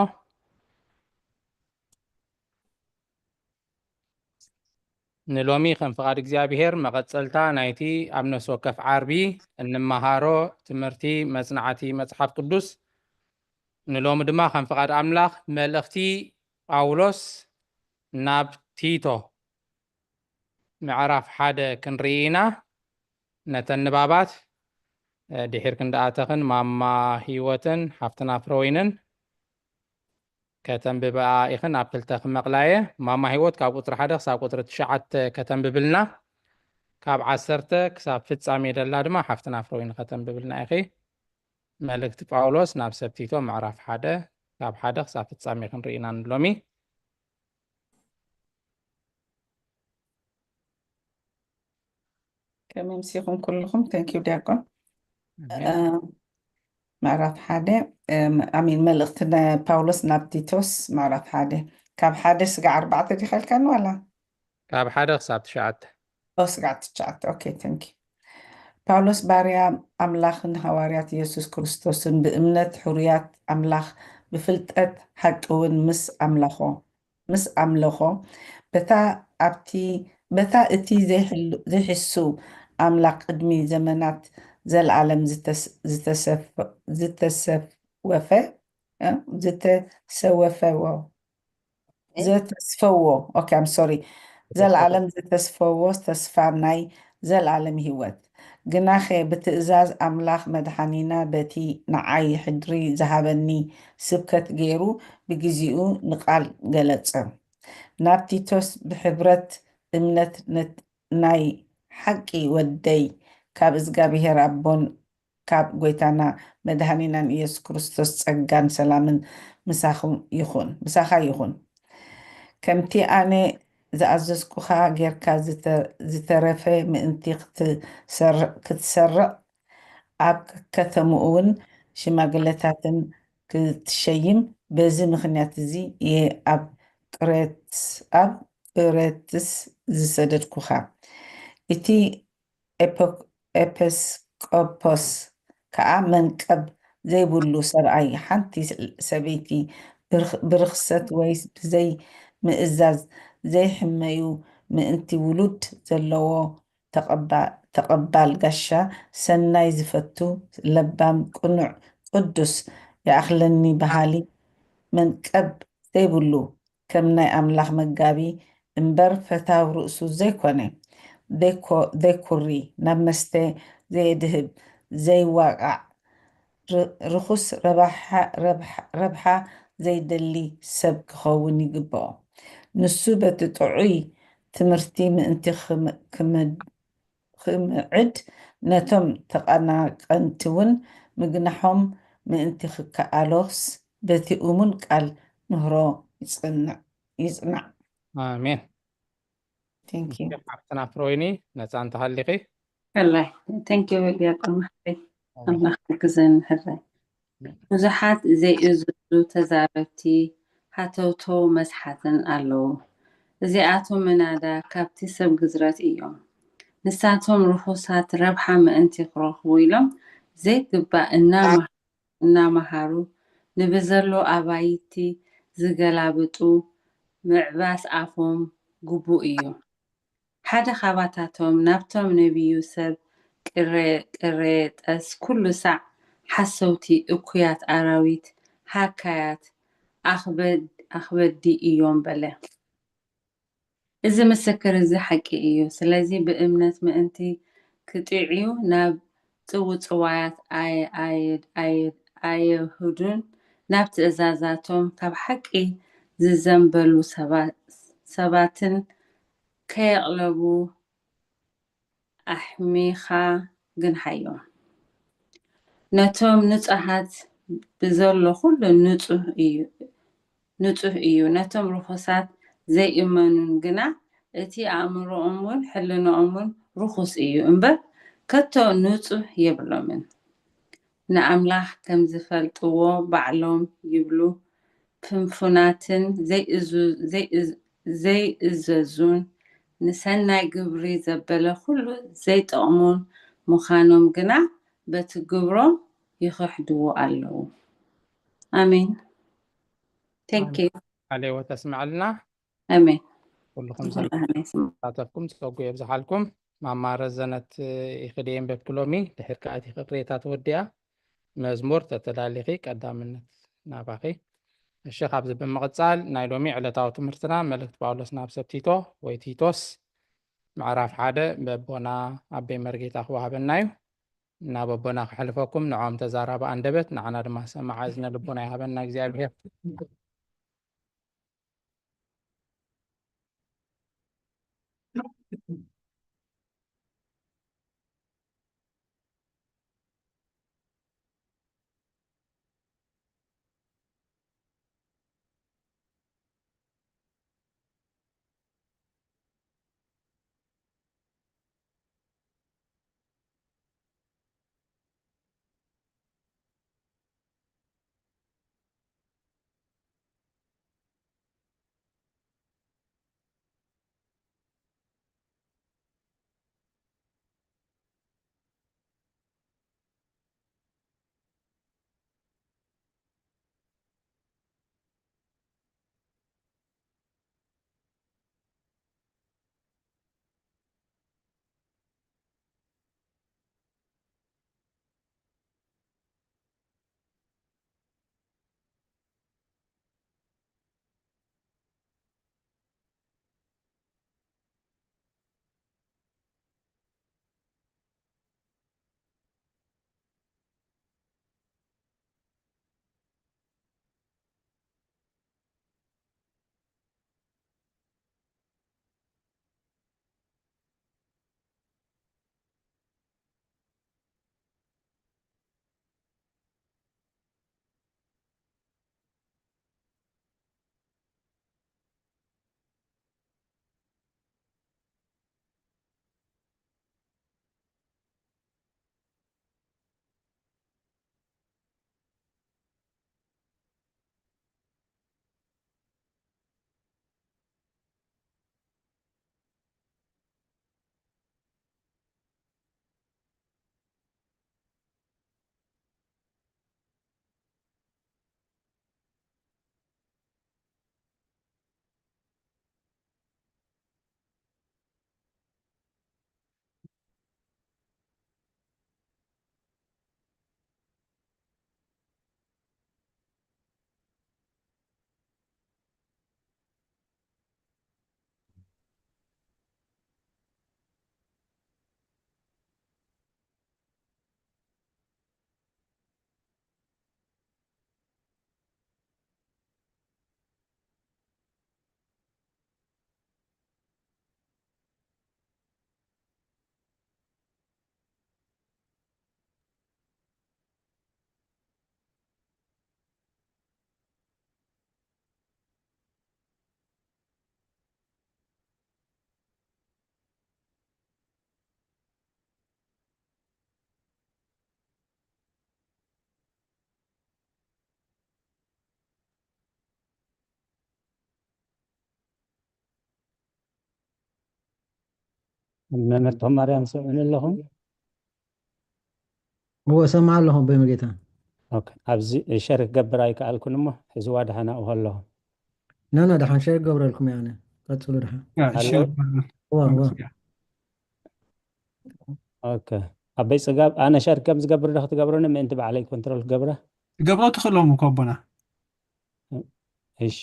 ንሎሚ ከም ፍቓድ እግዚኣብሔር መቐጸልታ ናይቲ ኣብ ነፍሲ ወከፍ ዓርቢ እንመሃሮ ትምህርቲ መጽናዕቲ መጽሓፍ ቅዱስ፣ ንሎሚ ድማ ከም ፍቓድ ኣምላኽ መልእኽቲ ጳውሎስ ናብ ቲቶ ምዕራፍ ሓደ ክንርኢ ኢና። ነተን ንባባት፣ እ፣ ድሒር ክንደኣተኽን ማማ ህይወትን ሓፍትና ፍረወይንን ከተንብበኣ ኢኽን ኣብ ክልተ ክመቕላየ። ማማ ህይወት ካብ ቁጽሪ ሓደ ክሳብ ቁጽሪ ትሽዓተ ከተንብብልና፣ ካብ ዓሰርተ ክሳብ ፍጻሜ ደላ ድማ ሓፍትና ፍረወይን ከተንብብልና ኢኺ። መልእክቲ ጳውሎስ ናብ ሰብ ቲቶ ምዕራፍ ሓደ፣ ካብ ሓደ ክሳብ ፍጻሜ ክንርኢ ኢና ንሎሚ። ከመይ ምሲኹም ኩልኹም? Thank you ዲያቆን። ኣሜን። እ፣ ምዕራፍ ሓደ፣ እ፣ ኣሚን። መልእኽቲ ናይ ጳውሎስ ናብ ቲቶስ ምዕራፍ ሓደ፣ ካብ ሓደ ስጋዕ ኣርባዕተ ዲኻ ኢልካኒ ዋላ? ካብ ሓደ ክሳብ ትሽዓተ። ኦ፣ ስጋዕ ትሽዓተ። ኦኬ፣ thank you። ጳውሎስ ባርያ ኣምላኽን ሃዋርያት ኢየሱስ ክርስቶስን ብእምነት ሕሩያት ኣምላኽ ብፍልጠት ሓቂ እውን ምስ ኣምላኾ ምስ ኣምለኾ በታ ኣብቲ በታ እቲ ዘይሕሉ- ዘይሕሱ ኣምላኽ ቅድሚ ዘመናት ዘለዓለም ዝተስ- ዝተሰፈ ዝተሰወፈ እ? ዝተሰወፈዎ ዘተስፈዎ okay I'm sorry ዘለዓለም ዝተስፈዎ ተስፋ ናይ ዘለዓለም ህይወት ግናኸ ብትእዛዝ ኣምላኽ መድሓኒና በቲ ንዓይ ሕድሪ ዝሃበኒ ስብከት ገይሩ ብግዚኡ ንቓል ገለጸ። ናብ ቲቶስ ብሕብረት እምነት ነት- ናይ ሓቂ ወደይ ካብ እዝጋብሄር ኣቦን ካብ ጎይታና መድሃኒናን ኢየሱስ ክርስቶስ ጸጋን ሰላምን ምሳኹም ይኹን ምሳኻ ይኹን። ከምቲ ኣነ ዝኣዘዝኩኻ ጌርካ ዝተ- ዝተረፈ ምእንቲ ክትሰር- ክትሰርዕ ኣብ ከከተምኡ እውን ሽማግለታትን ክትሸይም በዚ ምኽንያት እዚ እየ ኣብ ቅሬት ኣብ ቅሬትስ ዝሰደድኩኻ። እቲ ኤፖ- ኤጲስቆጶስ ከኣ መንቀብ ዘይብሉ ሰብኣይ ሓንቲ ሰበይቲ ብርኽ- ብርኽሰት ወይ ብዘይ ምእዛዝ ዘይሕመዩ ምእንቲ ውሉድ ዘለዎ ተቐባ- ተቐባል ጋሻ ሰናይ ዝፈቱ ለባም ቅኑዕ ቅዱስ ይኣኽለኒ በሃሊ መንቀብ ዘይብሉ ከም ናይ ኣምላኽ መጋቢ እምበር ፈታው ርእሱ ዘይኮነ ዘይኮ- ዘይኩሪ ናብ መስተ ዘየድህብ፣ ዘይዋቃዕ፣ ር- ርኹስ ረብሓ ረብሓ ረብሓ ዘይደሊ ሰብ ክኸውን ይግብኦ። ንሱ በቲ ጥዑይ ትምህርቲ ምእንቲ ክም- ክም- ክምዕድ፣ ነቶም ተቐናቀንቲ እውን ምግናሖም ምእንቲ ክከኣሎስ በቲ እሙን ቃል ምህሮ ይጽንዕ ይጽናዕ። ኣሜን። Thank you። ሓፍትና ፍሮይኒ፣ ነፃ እንተሃሊኺ። ከላይ thank you ዲያቆን ማሕበይ፣ ኣምላኽ ክግዘን ሕራይ። ብዙሓት ዘይእዝዙ ተዛረብቲ፣ ሃተውተው መስሓትን ኣለዉ። እዚኣቶም ምናዳ ካብቲ ሰብ ግዝረት እዮም። ንሳቶም ርኹሳት ረብሓ ምእንቲ ክረኽቡ ኢሎም ዘይግባእ እናማ- እናመሃሩ፣ ንብዘሎ ኣባይቲ ዝገላብጡ ምዕባስ ኣፎም ግቡእ እዩ። ሓደ ካባታቶም ናብቶም ነቢዩ ሰብ ቅሬ- ቅሬጠስ፣ ኩሉ ሳዕ ሓሰውቲ፣ እኩያት ኣራዊት፣ ሃካያት፣ ኣኽበድ- ኣኽበድቲ እዮም በለ። እዚ ምስክር እዚ ሓቂ እዩ። ስለዚ ብእምነት ምእንቲ ክጥዕዩ ናብ ጽውጽዋያት ኣየ- ኣየ- ኣየ- ኣየህዱን ናብ ትእዛዛቶም ካብ ሓቂ ዝዘንበሉ ሰባ- ሰባትን ከየቕለቡ ኣሕሚኻ ግንሓዮም። ነቶም ንጹሃት ብዘሎ ኩሉ ንጹህ እዩ፣ ንጹህ እዩ። ነቶም ርኹሳት ዘይእመኑን ግና እቲ ኣእምሮኦምን ሕልናኦምን ርኹስ እዩ እምበር ከቶ ንጹህ የብሎምን። ንኣምላኽ ከም ዝፈልጥዎ ባዕሎም ይብሉ፣ ፍንፉናትን ዘይእዙ- ዘይእዝ- ዘይእዘዙን ንሰናይ ግብሪ ዘበለ ኩሉ ዘይጠቕሙን ምዃኖም ግና በቲ ግብሮም ይኽሕድዎ ኣለዉ። ኣሜን። Thank you። ቃለ ሕይወት ኣስምዐልና። ኣሜን። ኩልኹም ኣሜን። ተሳተፍኩም ጸጉ የብዝሓልኩም። ማማ ረዘነት ኢኺ ድየ ኣንበብኪ ሎሚ? ድሕር ከኣ እቲ ክቕሬታ ተወዲኣ መዝሙር ተተዳሊኺ ቀዳምነት ናባኺ። እሺ፣ ካብዚ ብምቕጻል ናይ ሎሚ ዕለታዊ ትምህርትና መልእክቲ ጳውሎስ ናብ ሰብ ቲቶ ወይ ቲቶስ ምዕራፍ ሓደ በቦና ኣቤ መርጌታ ክወሃበና እዩ። ናብ ኣቦና ክሕልፈኩም፣ ንዖም ተዛራቢ ኣንደበት፣ ንዓና ድማ ሰማዓ እዝነ ልቦና ይሃበና እግዚኣብሔር። መምህር ተኽለማርያም፣ ትሰምዑኒ ኣለኹም? እዎ፣ እሰምዕ ኣለኹ፣ ኣቦይ መጌታ። ኦኬ፣ ኣብዚ ሸር ክገብር ኣይከኣልኩን እሞ፣ ሕዝዋ ደሓን ኣብኡ ከለኹም። ና፣ ና፣ ደሓን ሸር ክገብረልኩም እየ ኣነ። ቀጽሉ ደሓን። ያ፣ ኣሎ? ሸር ይባላል። እዋ፣ እዋ። ተመስገን። ኦኬ። ኣቦይ ጽጋብ፣ ኣነ ሸር ከም ዝገብር ዶ ክትገብረኒ፣ ምእንቲ ባዕለይ ኮንትሮል ክገብራ? ትገብሮ ትኽእሎም እኮ ኣቦና። እሺ።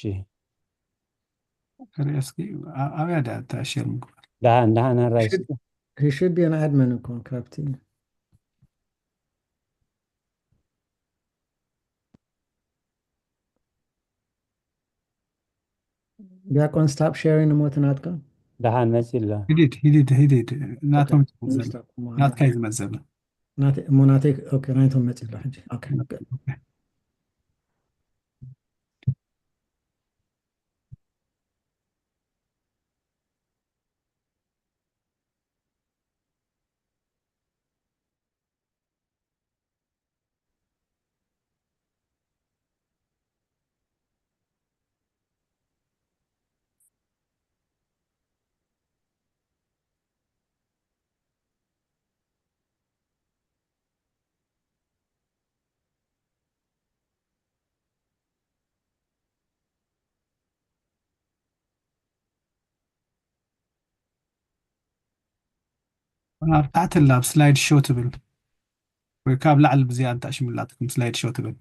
ርኤ እስኪ፣ ኣ-፣ ኣብያ ድያ እታ ሸር ምግባር? ደሓን፣ ደሓን፣ ሕራይ እስኪ። He should be an admin እኮ ካብቲ። ዲያቆን፣ stop sharing እሞ እቲ ናትካ። ደሓን መጺእ ኣሎ። ሂዲድ፣ ሂዲድ፣ ሂዲድ። ናቶም ኦኬ፣ ዝመዘብ። stop እሞ። ናትካ እዩ ዝመዘብ። ናተ-፣ እሞ ናተይ፣ ኦኬ፣ ናይቶም መጺእ ኣሎ ሕጂ። ኦኬ፣ good። ኣብ ታሕቲ ኣላ፣ ኣብ ስላይድ ሾው ትብል፣ ወይ ካብ ላዕሊ ብዚኣ እንተኣሽሙላትኩም ስላይድ ሾው ትብል።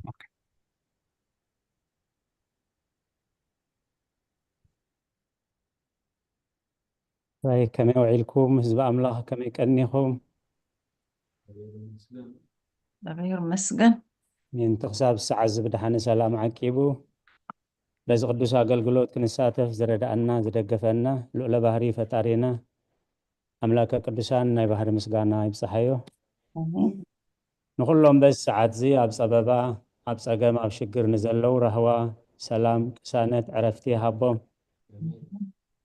ኦኬ። ሕራይ፣ ከመይ ውዒልኩም? ህዝቢ ኣምላኽ ከመይ ቀኒኹም? እግዚኣብሔር ይመስገን። ምእንቲ ክሳብ ሰዓት እዚ ብደሓነ ሰላም ዓቂቡ፣ በዚ ቅዱስ ኣገልግሎት ክንሳተፍ ዝረዳእና፣ ዝደገፈና፣ ልዑለ ባህሪ ፈጣሪና፣ ኣምላከ ቅዱሳን ናይ ባህሪ ምስጋና ይብጽሓዮ። ኣሜን። ንኹሎም በዚ ሰዓት እዚ ኣብ ጸበባ፣ ኣብ ጸገም፣ ኣብ ሽግር ንዘለዉ ራህዋ፣ ሰላም፣ ቅሳነት፣ ዕረፍቲ ይሃቦም።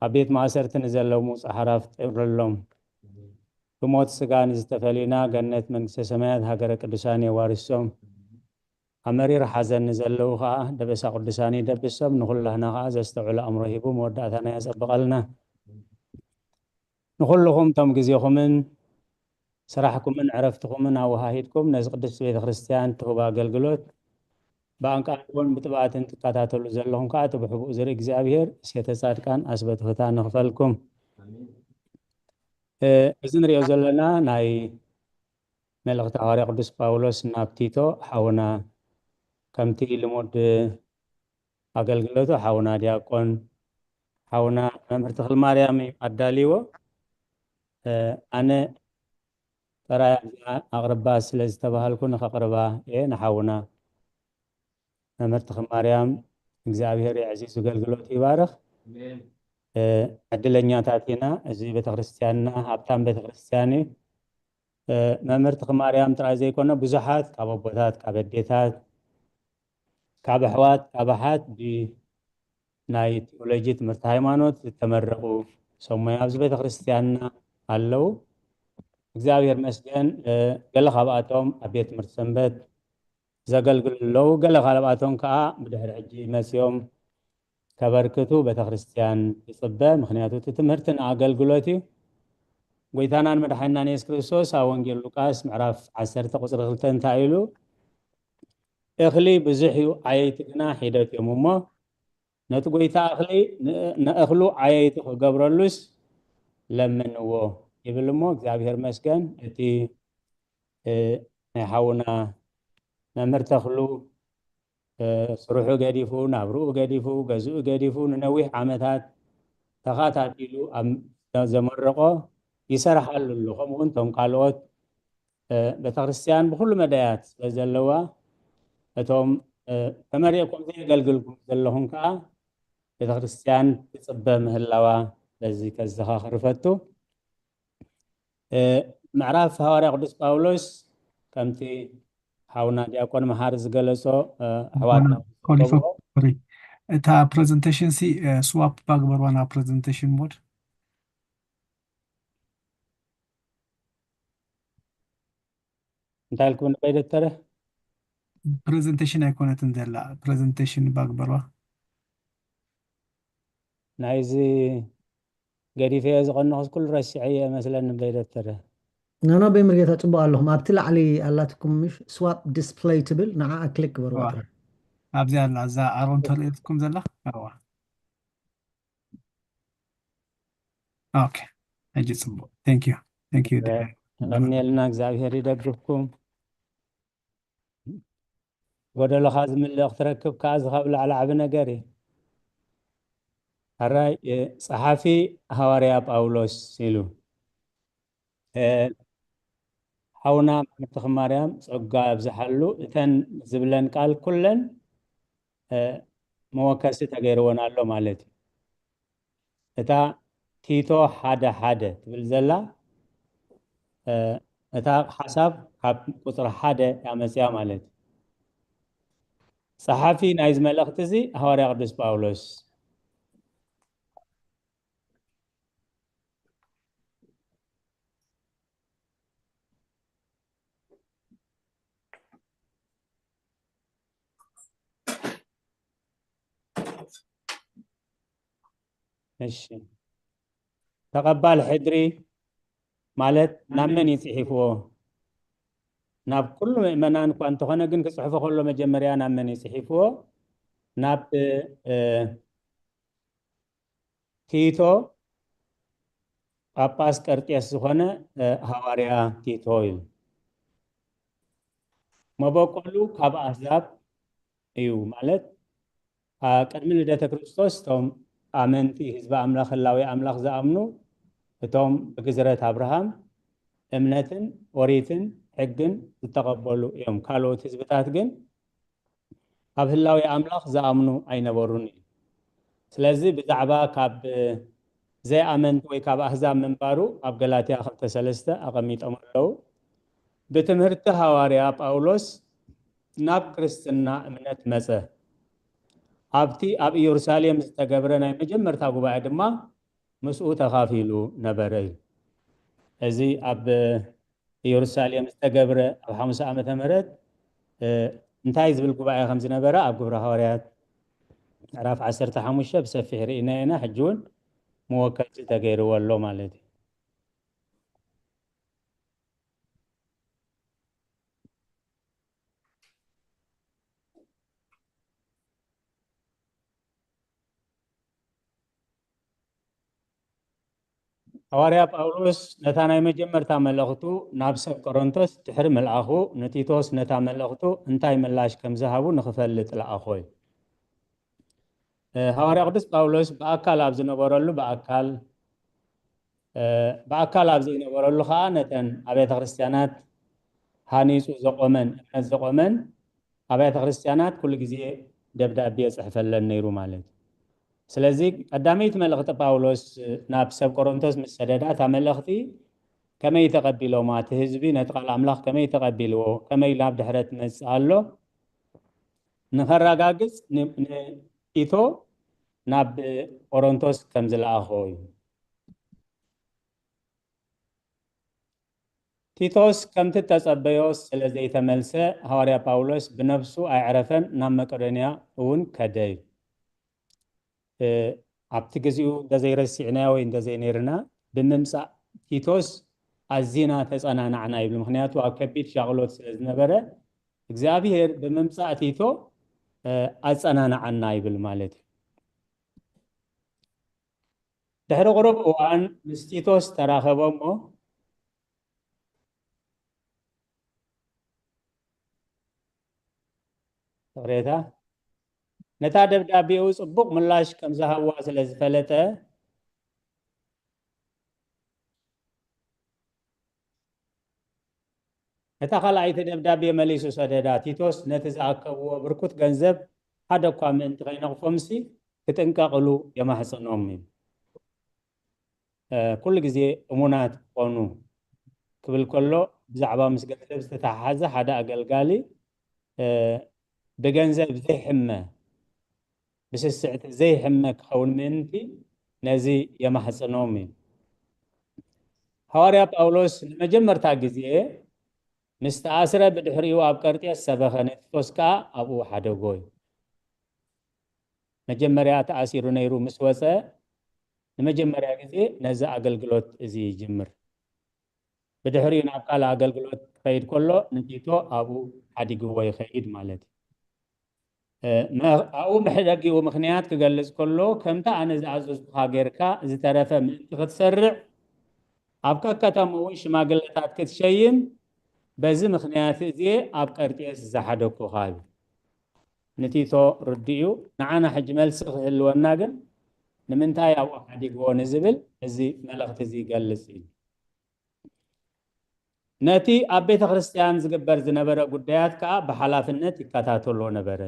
ኣብ ቤት ማእሰርቲ ንዘለዉ ጻሕራፍ ጥርሎም። ብሞት ስጋ ንዝተፈለዩና ገነት መንግስተ ሰማያት ሃገረ ቅዱሳን የዋርሶም። ኣብ መሪር ሓዘን ንዘለዉ ኸኣ ደበሳ ቅዱሳን ይደብሶም። ንኹላህና ኸኣ ዘስተውዕሎ ኣእምሮ ሂቡ መወዳእታና የጸብቐልና። ንኹልኹም ቶም ግዜኹምን ስራሕኩምን ዕረፍትኹምን ኣወሃሂድኩም ነዚ ቅድስቲ ቤተ ክርስቲያን ትህቡ ኣገልግሎት ብኣንቃልቦን ብጥብኣትን ትከታተሉ ዘለኹም ከኣ እቲ ብሕቡእ ዝርኢ እግዚኣብሔር እሴተ ጻድቃን ኣስበ ትሑታን ይኽፈልኩም። እ፣ እዚ ንሪኦ ዘለና ናይ መልእኽቲ ሃዋርያ ቅዱስ ጳውሎስ ናብ ቲቶ ሓውና ከምቲ ልሙድ ኣገልግሎቱ ሓውና ዲያቆን ሓውና መምህር ተኽለማርያም እዩ ኣዳልይዎ። እ፣ ኣነ ጥራይ ኣብዛ ኣቕርባ ስለ ዝተባሃልኩ ንኸቕርባ እየ ንሓውና መምህር ተኽለማርያም እግዚኣብሔር የዕዚዙ ኣገልግሎቱ ይባርኽ። እ፣ ዕድለኛታት ኢና። እዚ ቤተክርስትያንና ሃብታም ቤተክርስትያን እዩ። እ፣ መምህር ተኽለማርያም ጥራይ ዘይኮነ ብዙሓት ካብ ኣቦታት፣ ካብ ኣዴታት፣ ካብ ኣሕዋት፣ ካብ ኣሓት ብ-፣ ናይ ቴዎሎጂ ትምህርቲ ሃይማኖት ዝተመረቑ ሰብ ሞያ ኣብዚ ቤተክርስትያንና ኣለዉ። እግዚኣብሔር መስገን፣ እ፣ ገለ ካብኣቶም ኣብ ቤት ትምህርቲ ሰንበት ዘገልግሉ ኣለዉ። ገለ ካልኣቶም ከኣ ብድሕሪ ሕጂ መጺኦም ከበርክቱ ቤተክርስትያን ትጽበ። ምኽንያቱ እቲ ትምህርቲ ንኣገልግሎት እዩ። ጎይታናን መድሓኒናን የሱስ ክርስቶስ ኣብ ወንጌል ሉቃስ ምዕራፍ ዓሰርተ ቁጽሪ ክልተ እንታይ ኢሉ? "እኽሊ ብዙሕ እዩ፣ ዓየይቲ ግና ሒደት እዮም እሞ፣ ነቲ ጎይታ እኽሊ ን-፣ ንእኽሉ ዓየይቲ ክገብረሉስ ለምንዎ" ይብል እሞ፣ እግዚኣብሔር መስገን እቲ፣ እ፣ ናይ ሓውና መምህር ተኽሉ፣ እ፣ ስርሑ ገዲፉ፣ ናብርኡ ገዲፉ፣ ገዝኡ ገዲፉ፣ ንነዊሕ ዓመታት ተኻታቲሉ ኣብ ዘመረቆ ይሰርሓሉ ኣሎ። ከምኡ እውን እቶም ካልኦት፣ እ፣ ቤተክርስትያን ብኹሉ መዳያት ስለ ዘለዋ፣ እቶም፣ እ፣ ተመሪቕኩም ዘየገልግልኩም ዘለኹም ከኣ ቤተክርስትያን ትጽበ ምህላዋ በዚ ከዘኻኽር እፈቱ። እ፣ ምዕራፍ ሃዋርያ ቅዱስ ጳውሎስ ከምቲ ሓውና ዲያቆን መሓሪ ዝገለጾ፣ እ፣ ኣሕዋትና ኮሊፎ፣ ዝገብሮ ሶሪ። እታ ፕሬዘንቴሽን ሲ፣ እ፣ ስዋፕ ባግበርዋ ናብ ፕሬዘንቴሽን ሞድ። እንታይ ኢልኩም ንበይ ደተረ? ፕሬዘንቴሽን ኣይኮነትን ዘላ፣ ፕሬዘንቴሽን ባግበርዋ። ናይዚ ገዲፈዮ ዝቐነኹስ ኩሉ ረሲዐዮ መስለኒ እምበይ ዶክተር። ኖኖ በይ ምርጌታ ጽቡቕ ኣለኹም። ኣብቲ ላዕሊ ኣላትኩም ምሽ ስዋፕ ዲስፕለይ ትብል ንዓኣ ክሊክ ግበርዋ እዋ። ጥራይ። ኣብዚ ኣላ እዛ ኣሮን ተርእየትኩም ዘላ እዋ። ኦኬ፣ ሕጂ ጽቡቕ። Thank you, thank you። የቐንየልና፣ እግዚኣብሔር ይደግፍኩም። ጎደሎኻ ዝምልእ ክትረክብ ከኣ እዚ ካብ ላዕሊ ዓቢ ነገር እዩ። ሕራይ እ፣ ጸሓፊ ሃዋርያ ጳውሎስ ኢሉ እ፣ ሓውና መምህር ተኽማርያም ጸጋ ኣብዝሓሉ። እተን ዝብለን ቃል ኩለን እ፣ መወከሲ ተገይርወን ኣሎ ማለት እዩ። እታ ቲቶ ሓደ ሓደ ትብል ዘላ እ፣ እታ ሓሳብ ካብ ቁፅሪ ሓደ እያ መፅያ ማለት እዩ። ጸሓፊ ናይዚ መልእኽቲ እዚ ሃዋርያ ቅዱስ ጳውሎስ። እሺ፣ ተቐባል ሕድሪ ማለት ናብ መን እዩ ጽሒፍዎ? ናብ ኩሉ ምእመናን እኳ እንተኾነ ግን ክጽሕፎ ከሎ መጀመርያ ናብ መን እዩ ጽሒፍዎ? ናብ እ፣ ቲቶ ጳጳስ ቀርጤስ ዝኾነ እ፣ ሃዋርያ ቲቶ እዩ። መበቆሉ ካብ ኣህዛብ እዩ ማለት ኣ፣ ቅድሚ ልደተ ክርስቶስ እቶም ኣመንቲ ህዝቢ ኣምላኽ ህላዌ ኣምላኽ ዝኣምኑ እቶም ብግዝረት ኣብርሃም እምነትን ኦሪትን ሕግን ዝተቐበሉ እዮም። ካልኦት ህዝብታት ግን ኣብ ህላዌ ኣምላኽ ዝኣምኑ ኣይነበሩን እዩ። ስለዚ ብዛዕባ ካብ ዘይኣመንቲ ወይ ካብ ኣህዛብ ምንባሩ ኣብ ገላትያ ክልተ ሰለስተ ኣቐሚጦም ኣለዉ። ብትምህርቲ ሃዋርያ ጳውሎስ ናብ ክርስትና እምነት መጸ። ኣብቲ ኣብ ኢየሩሳሌም ዝተገብረ ናይ መጀመርታ ጉባኤ ድማ ምስኡ ተኻፊሉ ነበረ እዩ። እዚ ኣብ ኢየሩሳሌም ዝተገብረ ኣብ ሓሙሳ ዓመተ ምህረት እ፣ እንታይ ዝብል ጉባኤ ከም ዝነበረ ኣብ ግብረ ሃዋርያት ምዕራፍ ዓሰርተ ሓሙሽተ ብሰፊሕ ርኢና ኢና። ሕጂ እውን መወከሲ ተገይርዎ ኣሎ ማለት እዩ። ሃዋርያ ጳውሎስ ነታ ናይ መጀመርታ መልእኽቱ ናብ ሰብ ቆሮንቶስ ድሕሪ ምልኣኹ፣ ንቲቶስ ነታ መልእኽቱ እንታይ ምላሽ ከም ዝሃቡ ንኽፈልጥ ለኣኾ እዩ። እ፣ ሃዋርያ ቅዱስ ጳውሎስ ብኣካል ኣብ ዝነበረሉ ብኣካል፣ እ፣ ብኣካል ኣብ ዘይነበረሉ ኸዓ ነተን ኣብያተ ክርስቲያናት ሃኒጹ ዘቖመን፣ እምነት ዘቖመን ኣብያተ ክርስቲያናት ኩሉ ግዜ ደብዳቤ የጽሕፈለን ነይሩ ማለት እዩ። ስለዚ ቀዳመይቲ መልእኽቲ ጳውሎስ ናብ ሰብ ቆሮንቶስ ምስ ሰደዳ፣ እታ መልእኽቲ ከመይ ተቐቢሎማ፣ እቲ ህዝቢ ነቲ ቃል ኣምላኽ ከመይ ተቐቢልዎ፣ ከመይ ናብ ድሕረት መጽእ ኣሎ ንኸረጋግጽ ን-፣ ንቲቶ ናብ ቆሮንቶስ ከም ዝለኣኾ እዩ። ቲቶስ ከምቲ እተጸበዮ ስለ ዘይተመልሰ፣ ሃዋርያ ጳውሎስ ብነፍሱ ኣየዕረፈን፣ ናብ መቄዶንያ እውን ከደ እዩ። እ፣ ኣብቲ ግዜኡ እንተዘይረሲዕናዮ ወይ እንተዘይነይርና፣ ብምምጻእ ቲቶስ ኣዚና ተጸናናዕና ይብል። ምኽንያቱ ኣብ ከቢድ ሻቕሎት ስለ ዝነበረ፣ እግዚኣብሄር ብምምጻእ ቲቶ፣ እ፣ ኣጸናንዓና ይብል ማለት እዩ። ድሕሪ ቁሩብ እዋን ምስ ቲቶስ ተራኸበ እሞ፣ ይቕሬታ፣ ነታ ደብዳቤኡ ጽቡቕ ምላሽ ከም ዝሃብዋ ስለ ዝፈለጠ፣ ነታ ካልኣይቲ ደብዳቤ መሊሱ ሰደዳ። ቲቶስ ነቲ ዝኣከብዎ ብርኩት ገንዘብ ሓደ እኳ ምእንቲ ከይነቕፎምሲ ክጥንቀቕሉ የማሕጽኖም እዩ። እ፣ ኩሉ ግዜ እሙናት ክኾኑ ክብል ከሎ፣ ብዛዕባ ምስ ገንዘብ ዝተተሓሓዘ ሓደ ኣገልጋሊ፣ እ፣ ብገንዘብ ዘይሕመ፣ ብስስዕቲ ዘይሕመ ክኸውን ምእንቲ ነዚ የማሕጽኖም እዩ። ሃዋርያ ጳውሎስ ንመጀመርታ ግዜ ምስ ተኣስረ፣ ብድሕሪኡ ኣብ ቀርጤስ ሰበኸ፣ ንቲቶስ ከኣ ኣብኡ ሓደጎ እዩ። መጀመርያ ተኣሲሩ ነይሩ፣ ምስ ወጸ ንመጀመርያ ግዜ ነዚ ኣገልግሎት እዚ ይጅምር። ብድሕሪኡ ናብ ካልእ ኣገልግሎት ክኸይድ ከሎ ንቲቶ ኣብኡ ሓዲግዎ ይኸይድ ማለት እዩ። እ፣ መ-፣ ኣብኡ መሕደጊኡ ምኽንያት ክገልጽ ከሎ፣ ከምቲ ኣነ ዝኣዘዝኩኻ ጌርካ ዝተረፈ ምእንቲ ክትሰርዕ፣ ኣብ ከከተምኡ እውን ሽማግለታት ክትሸይም፣ በዚ ምኽንያት እዚ ኣብ ቀርጤስ ዝሓደግኩኻ እዩ። ንቲቶ ርድኡ፣ ንዓና ሕጂ መልሲ ክህልወና ግን፣ ንምንታይ ኣብኡ ሓዲግዎ ንዝብል፣ እዚ መልእኽቲ እዚ ይገልጽ እዩ። ነቲ ኣብ ቤተ ክርስቲያን ዝግበር ዝነበረ ጉዳያት ከኣ ብሓላፍነት ይከታተሎ ነበረ።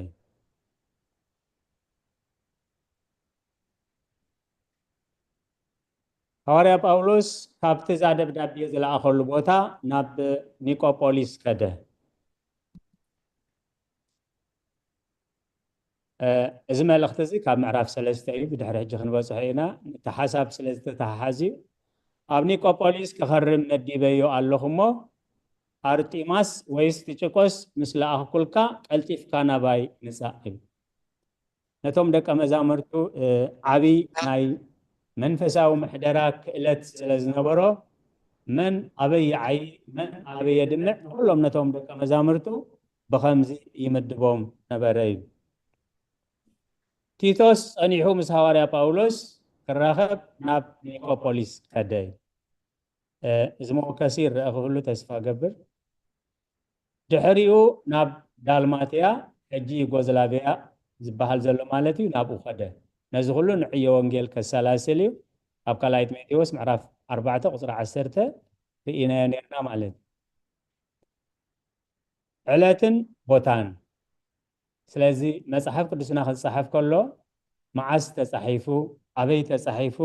ሃዋርያ ጳውሎስ ካብቲ እዛ ደብዳቤ ዝለኣኸሉ ቦታ ናብ ኒቆፖሊስ ከደ። እ፣ እዚ መልእኽቲ እዚ ካብ ምዕራፍ ሰለስተ እዩ፣ ብድሕሪ ሕጂ ክንበጽሖ ኢና። እቲ ሓሳብ ስለ ዝተተሓሓዝ እዩ። ኣብ ኒቆፖሊስ ክኸርም መዲበዮ ኣለኹ እሞ፣ ኣርጢማስ ወይስ ቲጭቆስ ምስ ለኣኽኩልካ፣ ቀልጢፍካ ናባይ ምጻእ እዩ። ነቶም ደቀ መዛሙርቱ፣ እ፣ ዓቢ ናይ መንፈሳዊ ምሕደራ ክእለት ስለ ዝነበሮ፣ መን ኣበይ ይዓዪ፣ መን ኣበይ የድምዕ፣ ንኹሎም ነቶም ደቀ መዛሙርቱ ብኸምዚ ይምድቦም ነበረ እዩ። ቲቶስ ጸኒሑ ምስ ሃዋርያ ጳውሎስ ክራኸብ ናብ ኒቆፖሊስ ከደ። እ፣ እዚ መወከሲ ይረአ ክህሉ ተስፋ ገብር። ድሕሪኡ ናብ ዳልማትያ፣ ሕጂ ዩጎዝላቪያ ዝበሃል ዘሎ ማለት እዩ፣ ናብኡ ከደ። ነዚ ኩሉ ንዕዮ ወንጌል ከሰላስል እዩ። ኣብ ካልኣይ ጢሞቴዎስ ምዕራፍ ኣርባዕተ ቁጽሪ ዓሰርተ ርኢናዮ ነርና ማለት እዩ። ዕለትን ቦታን። ስለዚ መጽሓፍ ቅዱስና ክጸሓፍ ከሎ፣ መዓስ ተጻሒፉ፣ ኣበይ ተጻሒፉ፣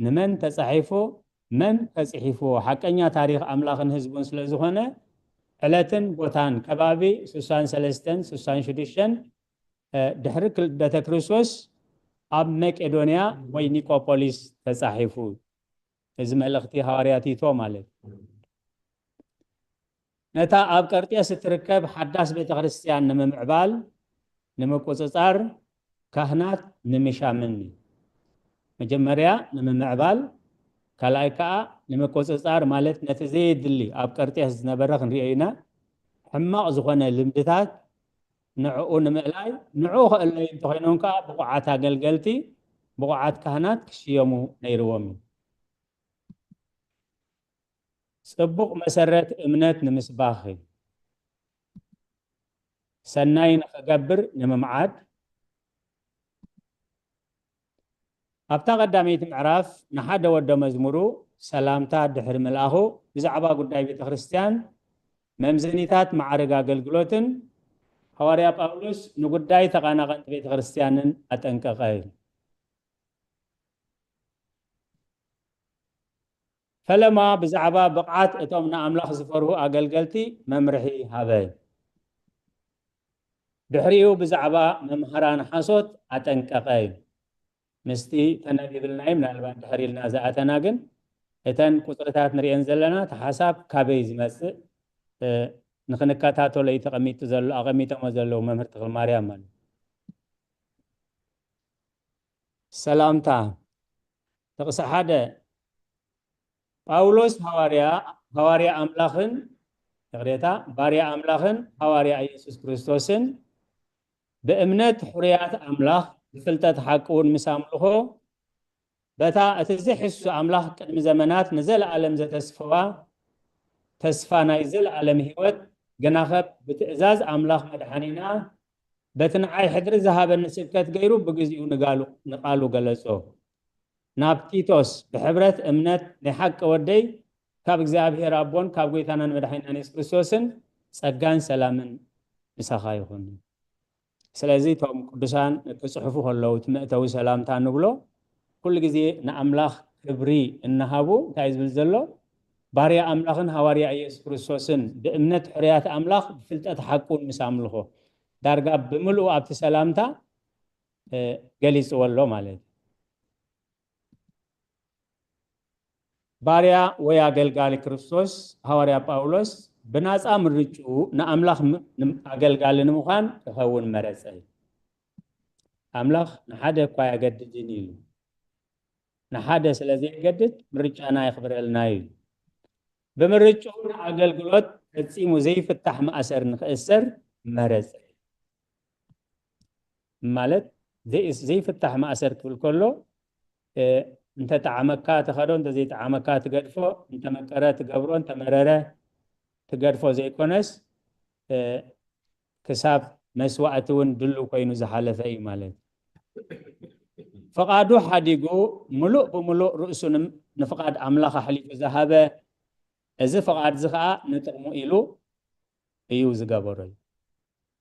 ንመን ተጻሒፉ፣ መን ተጽሒፍዎ፣ ሓቀኛ ታሪኽ ኣምላኽን ህዝቡን ስለ ዝኾነ፣ ዕለትን ቦታን፣ ከባቢ ስሳን ሰለስተን ስሳን ሽዱሽተን፣ እ፣ ድሕሪ ክል-፣ ልደተ ክርስቶስ ኣብ መቄዶንያ ወይ ኒቆፖሊስ ተጻሒፉ። እዚ መልእኽቲ ሃዋርያ ቲቶ ማለት። ነታ ኣብ ቀርጤስ እትርከብ ሓዳስ ቤተ ክርስቲያን ንምምዕባል፣ ንምቁጽጻር፣ ካህናት ንምሻምን እዩ። መጀመርያ ንምምዕባል፣ ካልኣይ ከኣ ንምቁጽጻር፣ ማለት ነቲ ዘየድሊ ኣብ ቀርጤስ ዝነበረ ክንሪኦ ኢና፣ ሕማቕ ዝኾነ ልምድታት ንዕኡ ንምእላይ፣ ንዕኡ ከእለዩ እንተኾይኖም ከኣ ብቑዓት ኣገልገልቲ፣ ብቑዓት ካህናት ክሽየሙ ነይርዎም እዩ። ጽቡቕ መሰረት እምነት ንምስባኽ እዩ። ሰናይ ንኽገብር ንምምዓድ። ኣብታ ቀዳመይቲ ምዕራፍ ንሓደ ወዶ መዝሙሩ ሰላምታ ድሕሪ ምልኣኹ፣ ብዛዕባ ጉዳይ ቤተ ክርስቲያን፣ መምዘኒታት ማዕረግ ኣገልግሎትን፣ ሃዋርያ ጳውሎስ ንጉዳይ ተቓናቐንቲ ቤተ ክርስቲያንን ኣጠንቀቐ። ፈለማ ብዛዕባ ብቕዓት እቶም ንኣምላኽ ዝፈርሁ ኣገልገልቲ መምርሒ ሃበ። ድሕሪኡ ብዛዕባ መምሃራን ሓሶት ኣጠንቀቐ። ምስቲ ተነቢብልና እዩ፣ ምናልባት ድሕር ኢልና ዝኣተና፣ ግን እተን ቁጽርታት ንሪአን ዘለና፣ እቲ ሓሳብ ካበይ ዝመጽእ፣ እ፣ ንኽንከታተሎ እዩ ተቐሚጡ ዘሎ፣ ኣቐሚጦሞ ዘለዉ መምህር ተኽለማርያም ማለት። ሰላምታ። ጥቕሲ ሓደ፣ ጳውሎስ ሃዋርያ፣ ሃዋርያ ኣምላኽን፣ ይቕሬታ፣ ባርያ ኣምላኽን ሃዋርያ ኢየሱስ ክርስቶስን፣ ብእምነት ሕሩያት ኣምላኽ፣ ብፍልጠት ሓቂ እውን ምስ ኣምልኾ፣ በታ እቲ ዝሕሱ ኣምላኽ ቅድሚ ዘመናት ንዘለኣለም ዘተስፈዋ ተስፋ ናይ ዘለኣለም ህይወት፣ ግናኸ ብትእዛዝ ኣምላኽ መድሓኒና፣ በቲ ንዓይ ሕድሪ ዝሃበኒ ስብከት ገይሩ ብግዚኡ ንጋሉ-፣ ንቓሉ ገለጾ። ናብ ቲቶስ፣ ብሕብረት እምነት ናይ ሓቂ ወደይ፣ ካብ እግዚኣብሔር ኣቦን ካብ ጐይታናን መድሓኒናን የሱስ ክርስቶስን ጸጋን ሰላምን ምሳኻ ይኹን። ስለዚ እቶም ቅዱሳን ክጽሕፉ ከለዉ፣ እቲ መእተዊ ሰላምታ ንብሎ፣ ኩሉ ግዜ ንኣምላኽ ክብሪ እናሃቡ፣ እንታይ እዩ ዝብል ዘሎ? ባርያ ኣምላኽን ሃዋርያ ኢየሱስ ክርስቶስን፣ ብእምነት ሕሩያት ኣምላኽ፣ ብፍልጠት ሓቁን ምስ ኣምልኾ። ዳርጋ ብምልኡ ኣብቲ ሰላምታ፣ እ፣ ገሊጽዎ ኣሎ ማለት እዩ። ባርያ ወይ ኣገልጋሊ ክርስቶስ፣ ሃዋርያ ጳውሎስ ብናጻ ምርጭኡ ንኣምላኽ ም-፣ ንም-፣ ኣገልጋሊ ንምዃን ክኸውን መረጸ። ኣምላኽ ንሓደ እኳ ኣየገድድን ኢሉ። ንሓደ ስለ ዘየገድድ ምርጫና የኽብረልና እዩ። ብምርጫኡ ንኣገልግሎት ፈጺሙ ዘይፍታሕ ማእሰር ንኽእሰር መረጸ። ማለት ዘይስ-፣ ዘይፍታሕ ማእሰር ክብል ከሎ፣ እ፣ እንተጠዓመካ ትኸዶ፣ እንተዘይጠዓመካ ትገድፎ፣ እንተመቀረ ትገብሮ፣ እንተመረረ ትገድፎ ዘይኮነስ፣ እ፣ ክሳብ መስዋእቲ እውን ድሉው ኮይኑ ዝሓለፈ እዩ ማለት እዩ። ፍቓዱ ሓዲጉ ምሉእ ብምሉእ ርእሱ ንም-፣ ንፍቓድ ኣምላኽ ኣሕሊፉ ዝሃበ፣ እዚ ፍቓድ እዚ ኸኣ ንጥቕሙ ኢሉ እዩ ዝገበሮ እዩ።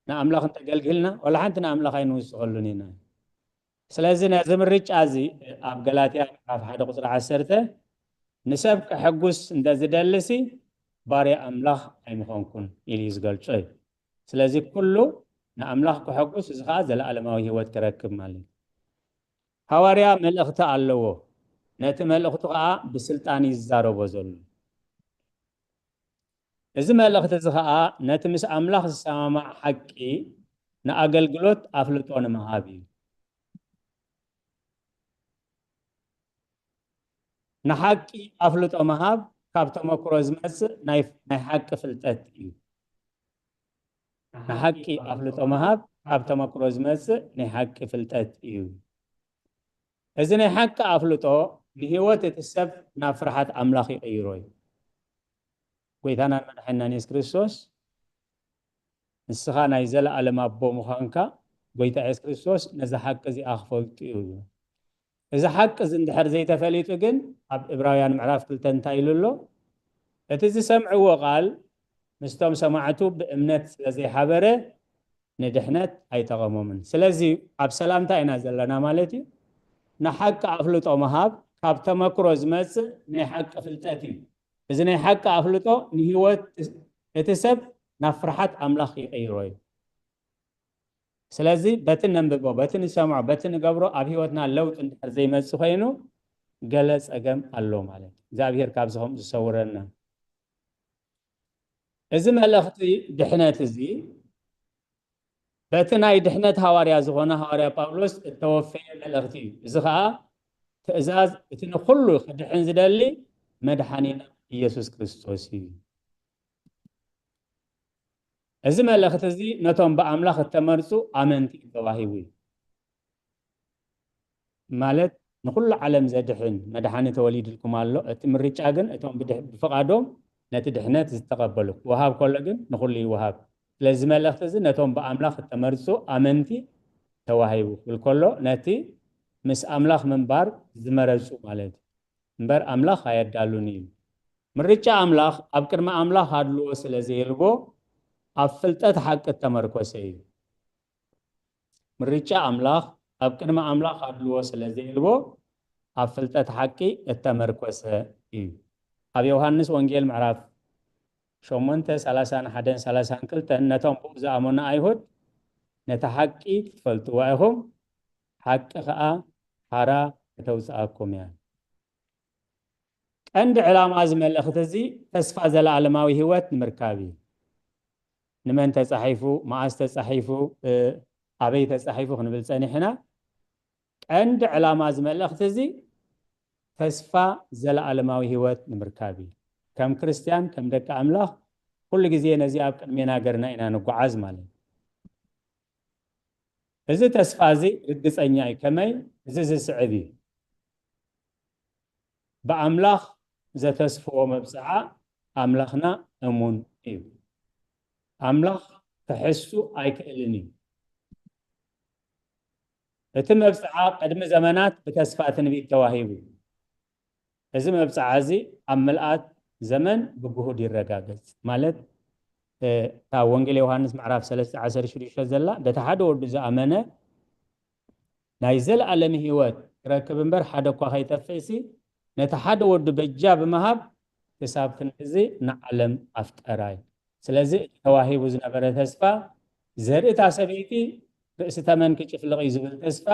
ንኣምላኽ እንተገልግልና፣ ወላ ሓንቲ ንኣምላኽ ኣይንውስኸሉን ኢና። ስለዚ ነዚ ምርጫ እዚ ኣብ ገላትያ ምዕራፍ ሓደ ቁጽሪ ዓሰርተ ንሰብ ከሐጉስ እንተ ዝደልሲ ባርያ ኣምላኽ ኣይምኾንኩን ኢሉ እዩ ዝገልጾ እዩ። ስለዚ ኩሉ ንኣምላኽ ከሐጉስ፣ እዚ ኸኣ ዘለኣለማዊ ህይወት ክረክብ ማለት እዩ። ሃዋርያ መልእኽቲ ኣለዎ። ነቲ መልእኽቱ ኸኣ ብስልጣን እዩ ዝዛረቦ ዘሎ። እዚ መልእኽቲ እዚ ኸኣ ነቲ ምስ ኣምላኽ ዝሰማማዕ ሓቂ ንኣገልግሎት ኣፍልጦ ንምሃብ እዩ። ንሓቂ ኣፍልጦ ምሃብ ካብ ተመክሮ ዝመጽእ ናይ፣ ናይ ሓቂ ፍልጠት እዩ። ንሓቂ ኣፍልጦ ምሃብ ካብ ተመክሮ ዝመጽእ ናይ ሓቂ ፍልጠት እዩ። እዚ ናይ ሓቂ ኣፍልጦ ንህይወት እቲ ሰብ ናብ ፍርሓት ኣምላኽ ይቕይሮ እዩ። ጎይታናን መድሓኒናን የሱስ ክርስቶስ፣ "ንስኻ ናይ ዘለኣለም ኣቦ ምዃንካ ጎይታ የሱስ ክርስቶስ ነዚ ሓቂ እዚኣ ክፈልጡ እዩ" ይብል። እዚ ሓቂ እዚ እንድሕር ዘይተፈሊጡ ግን ኣብ ዕብራውያን ምዕራፍ ክልተ እንታይ ኢሉ ኣሎ? "እቲ ዝሰምዕዎ ቃል ምስቶም ሰማዕቱ ብእምነት ስለ ዘይሓበረ ንድሕነት ኣይጠቐሞምን።" ስለዚ ኣብ ሰላምታ ኢና ዘለና ማለት እዩ። ንሓቂ ኣፍልጦ ምሃብ ካብ ተመክሮ ዝመጽእ ናይ ሓቂ ፍልጠት እዩ። እዚ ናይ ሓቂ ኣፍልጦ ንህይወት እቲ ሰብ ናብ ፍርሓት ኣምላኽ ይቕይሮ እዩ። ስለዚ በቲ ነንብቦ፣ በቲ ንሰምዖ፣ በቲ ንገብሮ ኣብ ህይወትና ለውጢ እንድሕር ዘይመጽእ ኮይኑ ገለ ጸገም ኣሎ ማለት እዩ። እግዚኣብሔር ካብዚ ከምኡ ዝሰውረና። እዚ መልእኽቲ ድሕነት እዚ በቲ ናይ ድሕነት ሃዋርያ ዝኾነ ሃዋርያ ጳውሎስ እተወፈየ መልእኽቲ እዩ። እዚ ኸኣ ትእዛዝ እቲ ንኹሉ ክድሕን ዝደሊ መድሓኒና ኢየሱስ ክርስቶስ እዩ። እዚ መልእኽቲ እዚ ነቶም ብኣምላኽ እተመርጹ ኣመንቲ እዩ ተዋሂቡ እዩ። ማለት ንኹሉ ዓለም ዘድሕን መድሓኒ ተወሊድልኩም ኣሎ። እቲ ምርጫ ግን እቶም ብድሕ-፣ ብፍቓዶም ነቲ ድሕነት ዝተቐበሉ ክወሃብ ከሎ ግን ንኹሉ ይወሃብ። ስለዚ መልእኽቲ እዚ ነቶም ብኣምላኽ እተመርጹ ኣመንቲ ተዋሂቡ ክብል ከሎ ነቲ ምስ ኣምላኽ ምንባር ዝመረጹ ማለት እዩ። እምበር ኣምላኽ ኣየዳሉን እዩ። ምርጫ ኣምላኽ ኣብ ቅድሚ ኣምላኽ ኣድልዎ ስለ ዘየልቦ ኣብ ፍልጠት ሓቂ እተመርኮሰ እዩ። ምርጫ ኣምላኽ ኣብ ቅድሚ ኣምላኽ ኣድልዎ ስለ ዘየልቦ ኣብ ፍልጠት ሓቂ እተመርኮሰ እዩ። ኣብ ዮሃንስ ወንጌል ምዕራፍ ሸሞንተ፣ ሰላሳን ሓደን ሰላሳን ክልተን ነቶም ብኡ ዝኣመኑ ኣይሁድ፣ "ነቲ ሓቂ ክትፈልጥዋ ኢኹም፣ ሓቂ ኸኣ ሓራ ከተውጽኣኩም እያ።" ቀንዲ ዕላማ እዚ መልእኽቲ እዚ ተስፋ ዘለኣለማዊ ህይወት ንምርካብ እዩ። ንመን ተጻሒፉ፣ መኣስ ተጻሒፉ፣ እ፣ ኣበይ ተጻሒፉ ክንብል ጸኒሕና። ቀንዲ ዕላማ እዚ መልእኽቲ እዚ ተስፋ ዘለኣለማዊ ህይወት ንምርካብ እዩ። ከም ክርስትያን፣ ከም ደቂ ኣምላኽ፣ ኩሉ ግዜ ነዚ ኣብ ቅድሜና ገርና ኢና ንጓዓዝ ማለት እዩ። እዚ ተስፋ እዚ ርግጸኛ እዩ። ከመይ? እዚ ዝስዕብ እዩ። ብኣምላኽ ዘተስፍዎ መብጽዓ ኣምላኽና እሙን እዩ። ኣምላኽ ክሕሱ ኣይክእልን እዩ። እቲ መብጽዓ ቅድሚ ዘመናት ብተስፋ ትንቢት ተዋሂቡ። እዚ መብጽዓ እዚ ኣብ ምልኣት ዘመን ብግሁድ ይረጋገጽ። ማለት፣ እ፣ እታ ወንጌል ዮሃንስ ምዕራፍ ሰለስተ ዓሰርተ ሽዱሽተ ዘላ፣ በቲ ሓደ ወዱ ዝኣመነ ናይ ዘለኣለም ህይወት ክረክብ እምበር ሓደ እኳ ከይጠፍእሲ፣ ነቲ ሓደ ወዱ በጃ ብምሃብ ክሳብ ክንድዚ ንዓለም ኣፍቀራ እዩ። ስለዚ እቲ ተዋሂቡ ዝነበረ ተስፋ፣ ዘርእታ ሰበይቲ ርእሲ ተመን ክጭፍልቕ እዩ ዝብል ተስፋ፣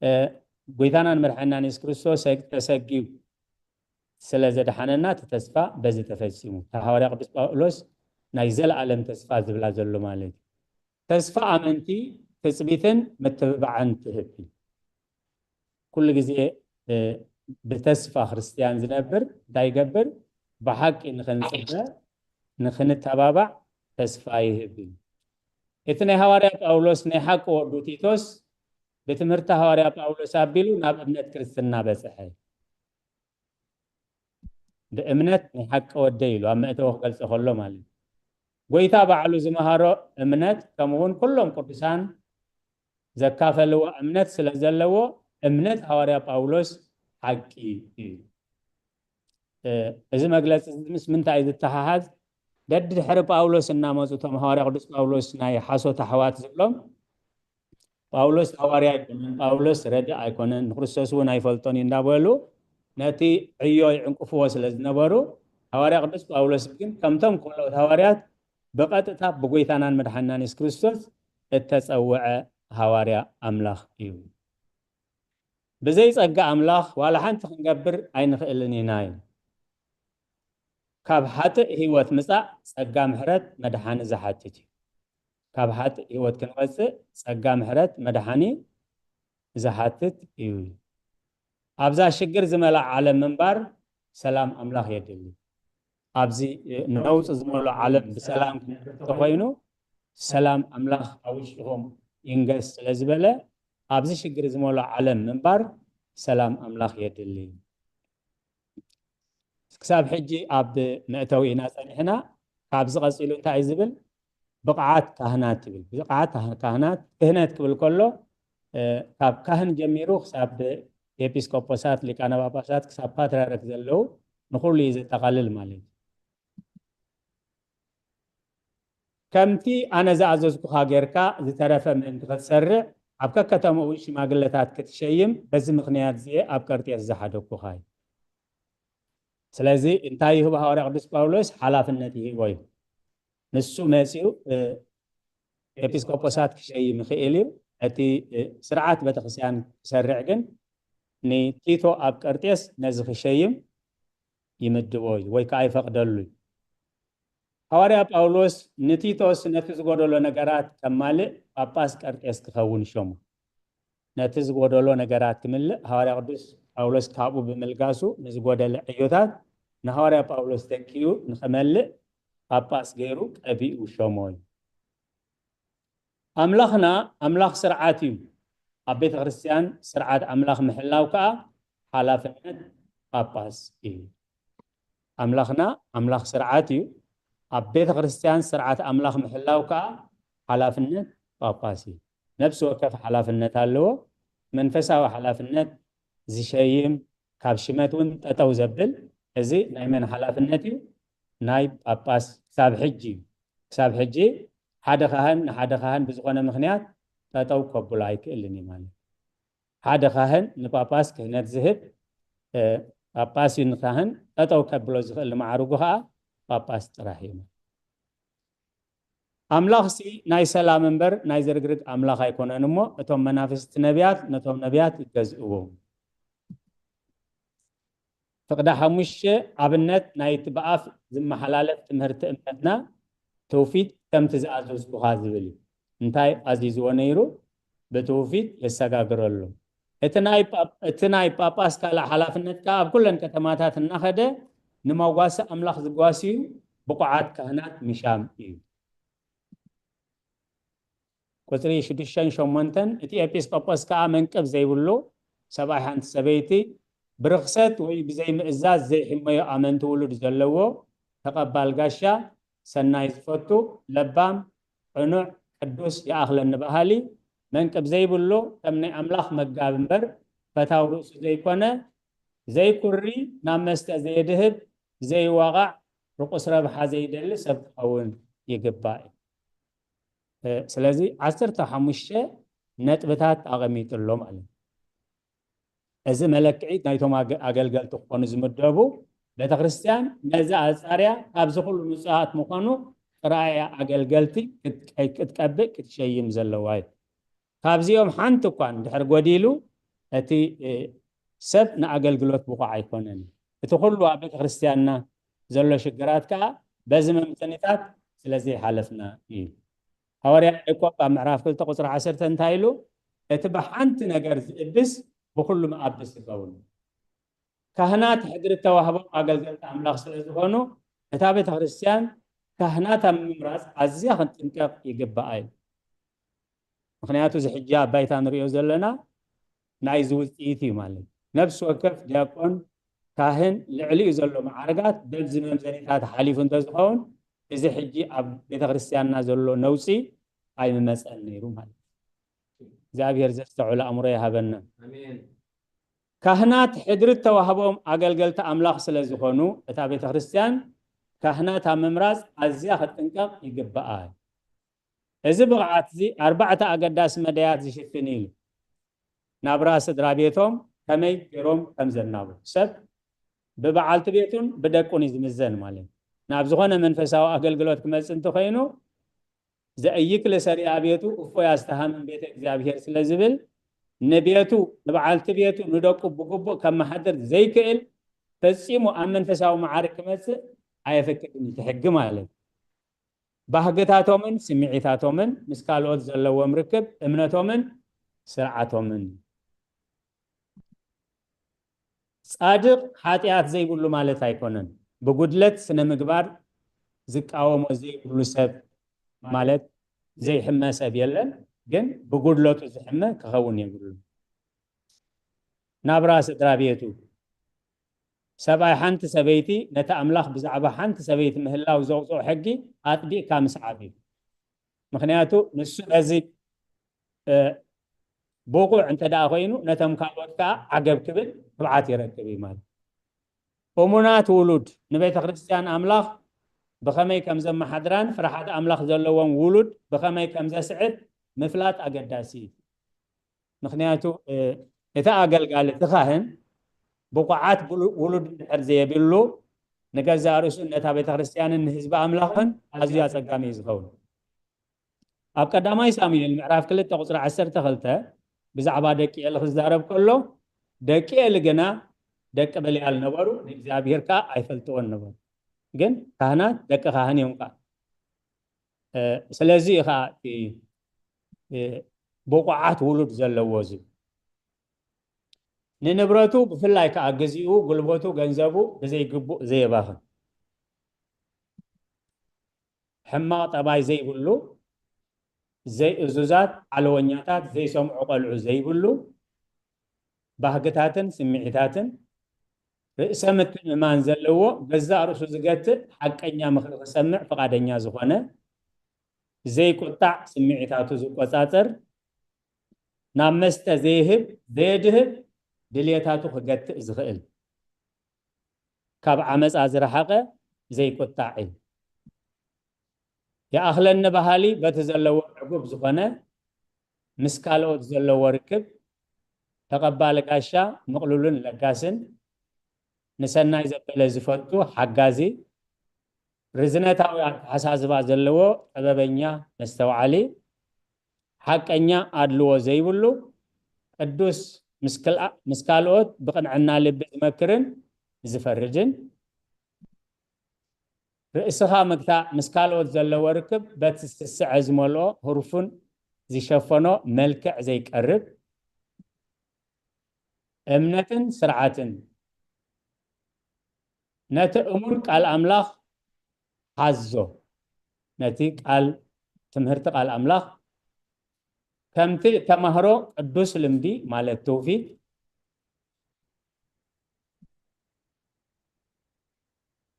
እ፣ ጎይታናን መድሓኒናን የሱስ ክርስቶስ ተሰጊዩ ስለ ዘድሓነና እቲ ተስፋ በዚ ተፈጺሙ። ሃዋርያ ቅዱስ ጳውሎስ ናይ ዘለኣለም ተስፋ ዝብላ ዘሎ ማለት እዩ። ተስፋ ኣመንቲ ትጽቢትን ምትብባዕን ትህብ እዩ። ኩሉ ግዜ፣ እ፣ ብተስፋ ክርስትያን ዝነብር እንታይ ይገብር? ብሓቂ ንኽንጽበ፣ ንኽንተባባዕ ተስፋ ይህብ እዩ። እቲ ናይ ሃዋርያ ጳውሎስ ናይ ሓቂ ወዱ ቲቶስ ብትምህርቲ ሃዋርያ ጳውሎስ ኣቢሉ ናብ እምነት ክርስትና በጽሐ። ብእምነት ናይ ሓቂ ወደይ ኢሉ ኣብ መእተዊ ክገልጾ ከሎ ማለት እዩ። ጎይታ ባዕሉ ዝመሃሮ እምነት ከምኡ እውን ኩሎም ቅዱሳን ዘካፈልዎ እምነት ስለ ዘለዎ እምነት ሃዋርያ ጳውሎስ ሓቂ እዩ። እዚ መግለፂ ምስ ምንታይ እዩ ዝተሓሓዝ? ደድሕሪ ጳውሎስ እናመፁ እቶም ሃዋርያ ቅዱስ ጳውሎስ ናይ ሓሶት ኣሕዋት ዝብሎም ጳውሎስ ሃዋርያ ኣይኮነን፣ ጳውሎስ ረድእ ኣይኮነን፣ ንክርስቶስ እውን ኣይፈልጦን እዩ እንዳበሉ ነቲ ዕዮ ይዕንቅፍዎ ስለ ዝነበሩ ሃዋርያ ቅዱስ ጳውሎስ ግን ከምቶም ካልኦት ሃዋርያት ብቐጥታ ብጎይታናን መድሓናን የሱስ ክርስቶስ እተጸውዐ ሃዋርያ ኣምላኽ እዩ። ብዘይ ጸጋ ኣምላኽ ዋላ ሓንቲ ክንገብር ኣይንኽእልን ኢና እዩ። ካብ ሓጥእ ህይወት ምጻእ ጸጋ ምሕረት መድሓኒ ዝሓትት እዩ። ካብ ሓጥእ ህይወት ክንወጽእ ጸጋ ምሕረት መድሓኒ ዝሓትት እዩ። ኣብዛ ሽግር ዝመልኣ ዓለም ምንባር ሰላም ኣምላኽ የድሊ። ኣብዚ ነውጽ ዝመልኦ ዓለም ብሰላም ክንነብር ተኾይኑ ሰላም ኣምላኽ ኣብ ውሽጥኹም ይንገስ ስለ ዝበለ ኣብዚ ሽግር ዝመልኦ ዓለም ምንባር ሰላም ኣምላኽ የድሊ። ክሳብ ሕጂ ኣብ መእተዊ ኢና ጸኒሕና። ካብዚ ቀጺሉ እንታይ እዩ ዝብል? ብቕዓት ካህናት ትብል። ብቕዓት ካህናት፣ ክህነት ክብል ከሎ ካብ ካህን ጀሚሩ ክሳብ ኤጲስቆጶሳት፣ ሊቃነ ጳጳሳት ክሳብ ፓትርያርክ ዘለዉ ንኹሉ እዩ ዘጠቓልል ማለት እዩ። ከምቲ ኣነ ዝኣዘዝኩኻ ጌርካ ዝተረፈ ምእንቲ ክትሰርዕ ኣብ ከከተማኡ ሽማግለታት ክትሸይም በዚ ምኽንያት እዚየ ኣብ ቀርጤስ ዝሓደግኩኻ እዩ። ስለዚ እንታይ ይህቦ ሃዋርያ ቅዱስ ጳውሎስ? ሓላፍነት ይህቦ እዩ። ንሱ መጺኡ ኤጲስቆጶሳት ክሸይም ይኽእል እዩ። እቲ ስርዓት ቤተክርስትያን ክሰርዕ ግን ንቲቶ ኣብ ቀርጤስ ነዚ ክሸይም ይምድቦ እዩ ወይ ከዓ ይፈቕደሉ እዩ። ሃዋርያ ጳውሎስ ንቲቶስ ነቲ ዝጎደሎ ነገራት ከማልእ ጳጳስ ቀርጤስ ክኸውን ሸሙ። ነቲ ዝጎደሎ ነገራት ክምልእ ሃዋርያ ቅዱስ ጳውሎስ ካብኡ ብምልጋሱ ንዝጎደለ ዕዮታት ንሃዋርያ ጳውሎስ ተኪኡ ንኸመልእ ጳጳስ ገይሩ ቀቢኡ ሸሞ እዩ። ኣምላኽና ኣምላኽ ስርዓት እዩ። ኣብ ቤተ ክርስቲያን ስርዓት ኣምላኽ ምሕላው ከዓ ሓላፍነት ጳጳስ እዩ። ኣምላኽና ኣምላኽ ስርዓት እዩ። ኣብ ቤተ ክርስቲያን ስርዓት ኣምላኽ ምሕላው ከዓ ሓላፍነት ጳጳስ እዩ። ነፍሲ ወከፍ ሓላፍነት ኣለዎ። መንፈሳዊ ሓላፍነት ዝሸይም ካብ ሽመት እውን ጠጠው ዘብል እዚ ናይ መን ሓላፍነት እዩ? ናይ ጳጳስ ክሳብ ሕጂ እዩ። ክሳብ ሕጂ ሓደ ካህን ንሓደ ካህን ብዝኾነ ምኽንያት ጠጠው ከብሎ ኣይክእልን እዩ ማለት እዩ። ሓደ ካህን ንጳጳስ ክህነት ዝህብ ጳጳስ እዩ ንካህን ጠጠው ከብሎ ዝኽእል ንማዕርጉ ከዓ ጳጳስ ጥራሕ እዩ። ኣምላኽሲ ናይ ሰላም እምበር ናይ ዝርግርግ ኣምላኽ ኣይኮነን እሞ እቶም መናፍስቲ ነቢያት ነቶም ነቢያት ይገዝእዎም። ፍቕዲ ሓሙሽተ ኣብነት ናይቲ ብኣፍ ዝመሓላለፍ ትምህርቲ እምነትና ትውፊት ከምቲ ዝኣዘዝኩኻ ዝብል እዩ። እንታይ ኣዚዝዎ ነይሩ? ብትውፊት የሰጋግረሉ። እቲ ናይ ጳ- እቲ ናይ ጳጳስ ካልእ ሓላፍነት ከኣ ኣብ ኩለን ከተማታት እናኸደ ንመጓሲ ኣምላኽ ዝጓስዩ ብቑዓት ካህናት ምሻም እዩ። ቁፅሪ ሽዱሽተን ሸሞንተን እቲ ኤጲስቆጶስ ከኣ መንቅብ ዘይብሉ ሰብኣይ ሓንቲ ሰበይቲ ብርኽሰት ወይ ብዘይምእዛዝ ዘይሕመዮ ኣመንቲ ውሉድ ዘለዎ ተቐባል ጋሻ ሰናይ ዝፈቱ ለባም ዕኑዕ ቅዱስ ይኣኽለኒ በሃሊ መንቅብ ዘይብሉ ከም ናይ ኣምላኽ መጋቢ እምበር ፈታው ርእሱ ዘይኮነ ዘይኩሪ ናብ መስተ ዘየድህብ ዘይዋቓዕ ርቑስ ረብሓ ዘይደሊ ሰብ ክኸውን ይግባእ እዩ። ስለዚ ዓሰርተ ሓሙሽተ ነጥብታት ኣቐሚጡ ኣሎ ማለት እዩ። እዚ መለክዒት ናይቶም ኣገ- ኣገልገልቲ ክኾኑ ዝምደቡ ቤተክርስትያን ነዚ ኣጻርያ ካብዚ ኩሉ ንጹሃት ምኾኑ ጥራይ ኣገልገልቲ ክት- ክትቀብእ ክትሸይም ዘለዋ እዩ። ካብዚኦም ሓንቲ እኳ እንድሕር ጎዲሉ እቲ ሰብ ንኣገልግሎት ብቑዕ ኣይኮነን። እቲ ኩሉ ኣብ ቤተክርስትያንና ዘሎ ሽግራት ከዓ በዚ መምዘኒታት ስለዘይሓለፍና እዩ። ሃዋርያ ያዕቆብ ኣብ ምዕራፍ ክልተ ቁፅሪ ዓሰርተ እንታይ ኢሉ? እቲ ብሓንቲ ነገር ዝእብስ ብኩሉ ምኣብስ ይኸውን። ካህናት ሕድሪ ተዋህቦም ኣገልገልቲ ኣምላኽ ስለ ዝኾኑ፣ እታ ቤተ ክርስቲያን ካህናት ኣብ ምምራጽ ኣዝያ ክንጥንቀቕ ይግባኣ እዩ። ምኽንያቱ፣ እዚ ሕጂ ኣብ ባይታ ንሪኦ ዘለና ናይዚ ውጽኢት እዩ ማለት እዩ። ነፍሲ ወከፍ ዲያቆን፣ ካህን፣ ልዕሊኡ ዘሎ መዓርጋት በዚ መምዘኒታት ሓሊፉ እንተዝኸውን፣ እዚ ሕጂ ኣብ ቤተ ክርስቲያንና ዘሎ ነውጺ ኣይምመጸን ነይሩ ማለት እዩ። እግዚኣብሔር ዘስተውዕል ኣእምሮ ይሃበና። ኣሜን። ካህናት ሕድሪ እተዋህቦም ኣገልገልቲ ኣምላኽ ስለ ዝኾኑ፣ እታ ቤተ ክርስቲያን ካህናት ኣብ ምምራጽ ኣዝያ ክትጥንቀቕ ይግብኣ። እዚ ብቕዓት እዚ ኣርባዕተ ኣገዳሲ መዳያት ዝሽፍን እዩ። ናብራ ስድራ ቤቶም ከመይ ገይሮም ከም ዘናብሩ። ሰብ ብበዓልቲ ቤቱን ብደቁን እዩ ዝምዘን ማለት እዩ። ናብ ዝኾነ መንፈሳዊ ኣገልግሎት ክመጽእ እንተኾይኑ፣ "ዘእይክል ሰሪያ ቤቱ እፎይ ያስተሃምን ቤተ እግዚኣብሔር" ስለ ዝብል፣ ንቤቱ፣ ንበዓልቲ ቤቱ፣ ንደቁ ብግቡእ ከመሓድር ዘይክእል፣ ፈጺሙ ኣብ መንፈሳዊ መዓርግ ክመጽእ ኣየፍቅድን እዩ እቲ ሕጊ ማለት እዩ። ባህግታቶምን ስምዒታቶምን፣ ምስ ካልኦት ዘለዎም ርክብ፣ እምነቶምን ስርዓቶምን። ጻድቕ ሓጢኣት ዘይብሉ ማለት ኣይኮነን። ብጉድለት ስነ ምግባር ዝቃወሞ ዘይብሉ ሰብ ማለት ዘይሕመ ሰብ የለን፣ ግን ብጉድለቱ ዝሕመ ክኸውን የብሉን። ናብራ ስድራ ቤቱ፣ ሰብኣይ ሓንቲ ሰበይቲ ነቲ ኣምላኽ ብዛዕባ ሓንቲ ሰበይቲ ምህላው ዘውፅኦ ሕጊ ኣጥቢቕካ ምስዓብ እዩ። ምኽንያቱ ንሱ ነዚ፣ እ፣ ብቑዕ እንተ ደኣ ኮይኑ፣ ነቶም ካልኦት ከኣ ዓገብ ክብል ትብዓት ይረክብ እዩ ማለት። እሙናት ውሉድ ንቤተ ክርስቲያን ኣምላኽ ብኸመይ ከም ዘመሓድራን ፍርሓት ኣምላኽ ዘለዎም ውሉድ ብኸመይ ከም ዘስዕብ ምፍላጥ ኣገዳሲ እዩ። ምኽንያቱ፣ እ፣ እቲ ኣገልጋሊ፣ እቲ ካህን ብቑዓት ብሉ-፣ ውሉድ እንድሕር ዘየብሉ፣ ንገዛእ ርእሱን ነታ ቤተ ክርስቲያንን ንህዝቢ ኣምላኽን ኣዝዩ ኣጸጋሚ እዩ ዝኸውን። ኣብ ቀዳማይ ሳሙኤል ምዕራፍ ክልተ ቁጽሪ ዓሰርተ ክልተ ብዛዕባ ደቂ ኤሊ ክዛረብ ከሎ፣ "ደቂ ኤሊ ግና ደቂ በልያል ነበሩ፣ ንእግዚኣብሔር ከኣ ኣይፈልጥዎን ነበሩ።" ግን ካህናት ደቂ ካህን እዮም ከኣ። እ፣ ስለዚ እዩ ከኣ እቲ፣ እ፣ ብቑዓት ውሉድ ዘለዎ ዝብል። ንንብረቱ ብፍላይ ከኣ ግዚኡ፣ ጉልበቱ፣ ገንዘቡ ብዘይግቡእ ዘየባኽን። ሕማቕ ጠባይ ዘይብሉ፣ ዘይእዙዛት፣ ዓለወኛታት፣ ዘይሰምዑ ቆልዑ ዘይብሉ፣ ባህግታትን ስምዒታትን፣ ርእሰ ምትእምማን ዘለዎ፣ ገዛእ ርእሱ ዝገትእ፣ ሓቀኛ ምኽሪ ክሰምዕ ፍቓደኛ ዝኾነ፣ ዘይቁጣዕ፣ ስምዒታቱ ዝቆጻጸር፣ ናብ መስተ ዘይህብ፣ ዘየድህብ፣ ድልየታቱ ክገትእ ዝኽእል፣ ካብ ዓመጻ ዝረሓቐ፣ ዘይቁጣዕ እዩ። ይኣኽለኒ በሃሊ፣ በቲ ዘለዎ ዕጉብ ዝኾነ፣ ምስ ካልኦት ዘለዎ ርክብ፣ ተቐባሊ ጋሻ፣ ምቕሉልን ለጋስን፣ ንሰናይ ዘበለ ዝፈቱ፣ ሓጋዚ፣ ርዝነታዊ ኣተሓሳስባ ዘለዎ፣ ጥበበኛ፣ መስተውዓሊ፣ ሓቀኛ፣ ኣድልዎ ዘይብሉ፣ ቅዱስ፣ ምስ ክልኣ-፣ ምስ ካልኦት ብቕንዕና ልቢ ዝመክርን ዝፈርድን፣ ርእስኻ ምግታእ፣ ምስ ካልኦት ዘለዎ ርክብ በቲ ስስዐ ዝመልኦ ህርፉን ዝሸፈኖ መልክዕ ዘይቀርብ፣ እምነትን ስርዓትን፣ ነቲ እሙን ቃል ኣምላኽ ሓዞ። ነቲ ቃል፣ ትምህርቲ ቃል ኣምላኽ ከምቲ እተማህሮ ቅዱስ ልምዲ ማለት ትውፊት፣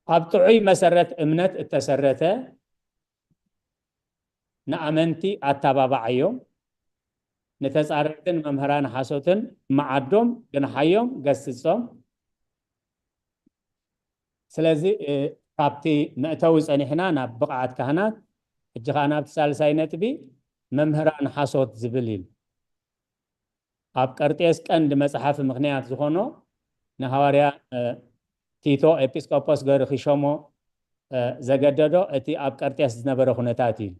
ኣብ ጥዑይ መሰረት እምነት እተሰረተ፣ ንኣመንቲ ኣተባብዓዮም፣ ንተጻረርትን መምህራን ሓሶትን መዓዶም ግንሓዮም፣ ገስጾም። ስለዚ፣ እ፣ ካብቲ መእተዊ ጸኒሕና ናብ ብቕዓት ካህናት፣ ሕጂ ኸኣ ናብቲ ሳልሳይ ነጥቢ፣ መምህራን ሓሶት ዝብል እዩ። ኣብ ቀርጤስ ቀንዲ መጽሓፊ ምኽንያት ዝኾኖ፣ ንሃዋርያ፣ እ፣ ቲቶ ኤጲስቆጶስ ገይሩ ክሾሞ፣ እ፣ ዘገደዶ እቲ ኣብ ቀርጤስ ዝነበረ ኩነታት እዩ።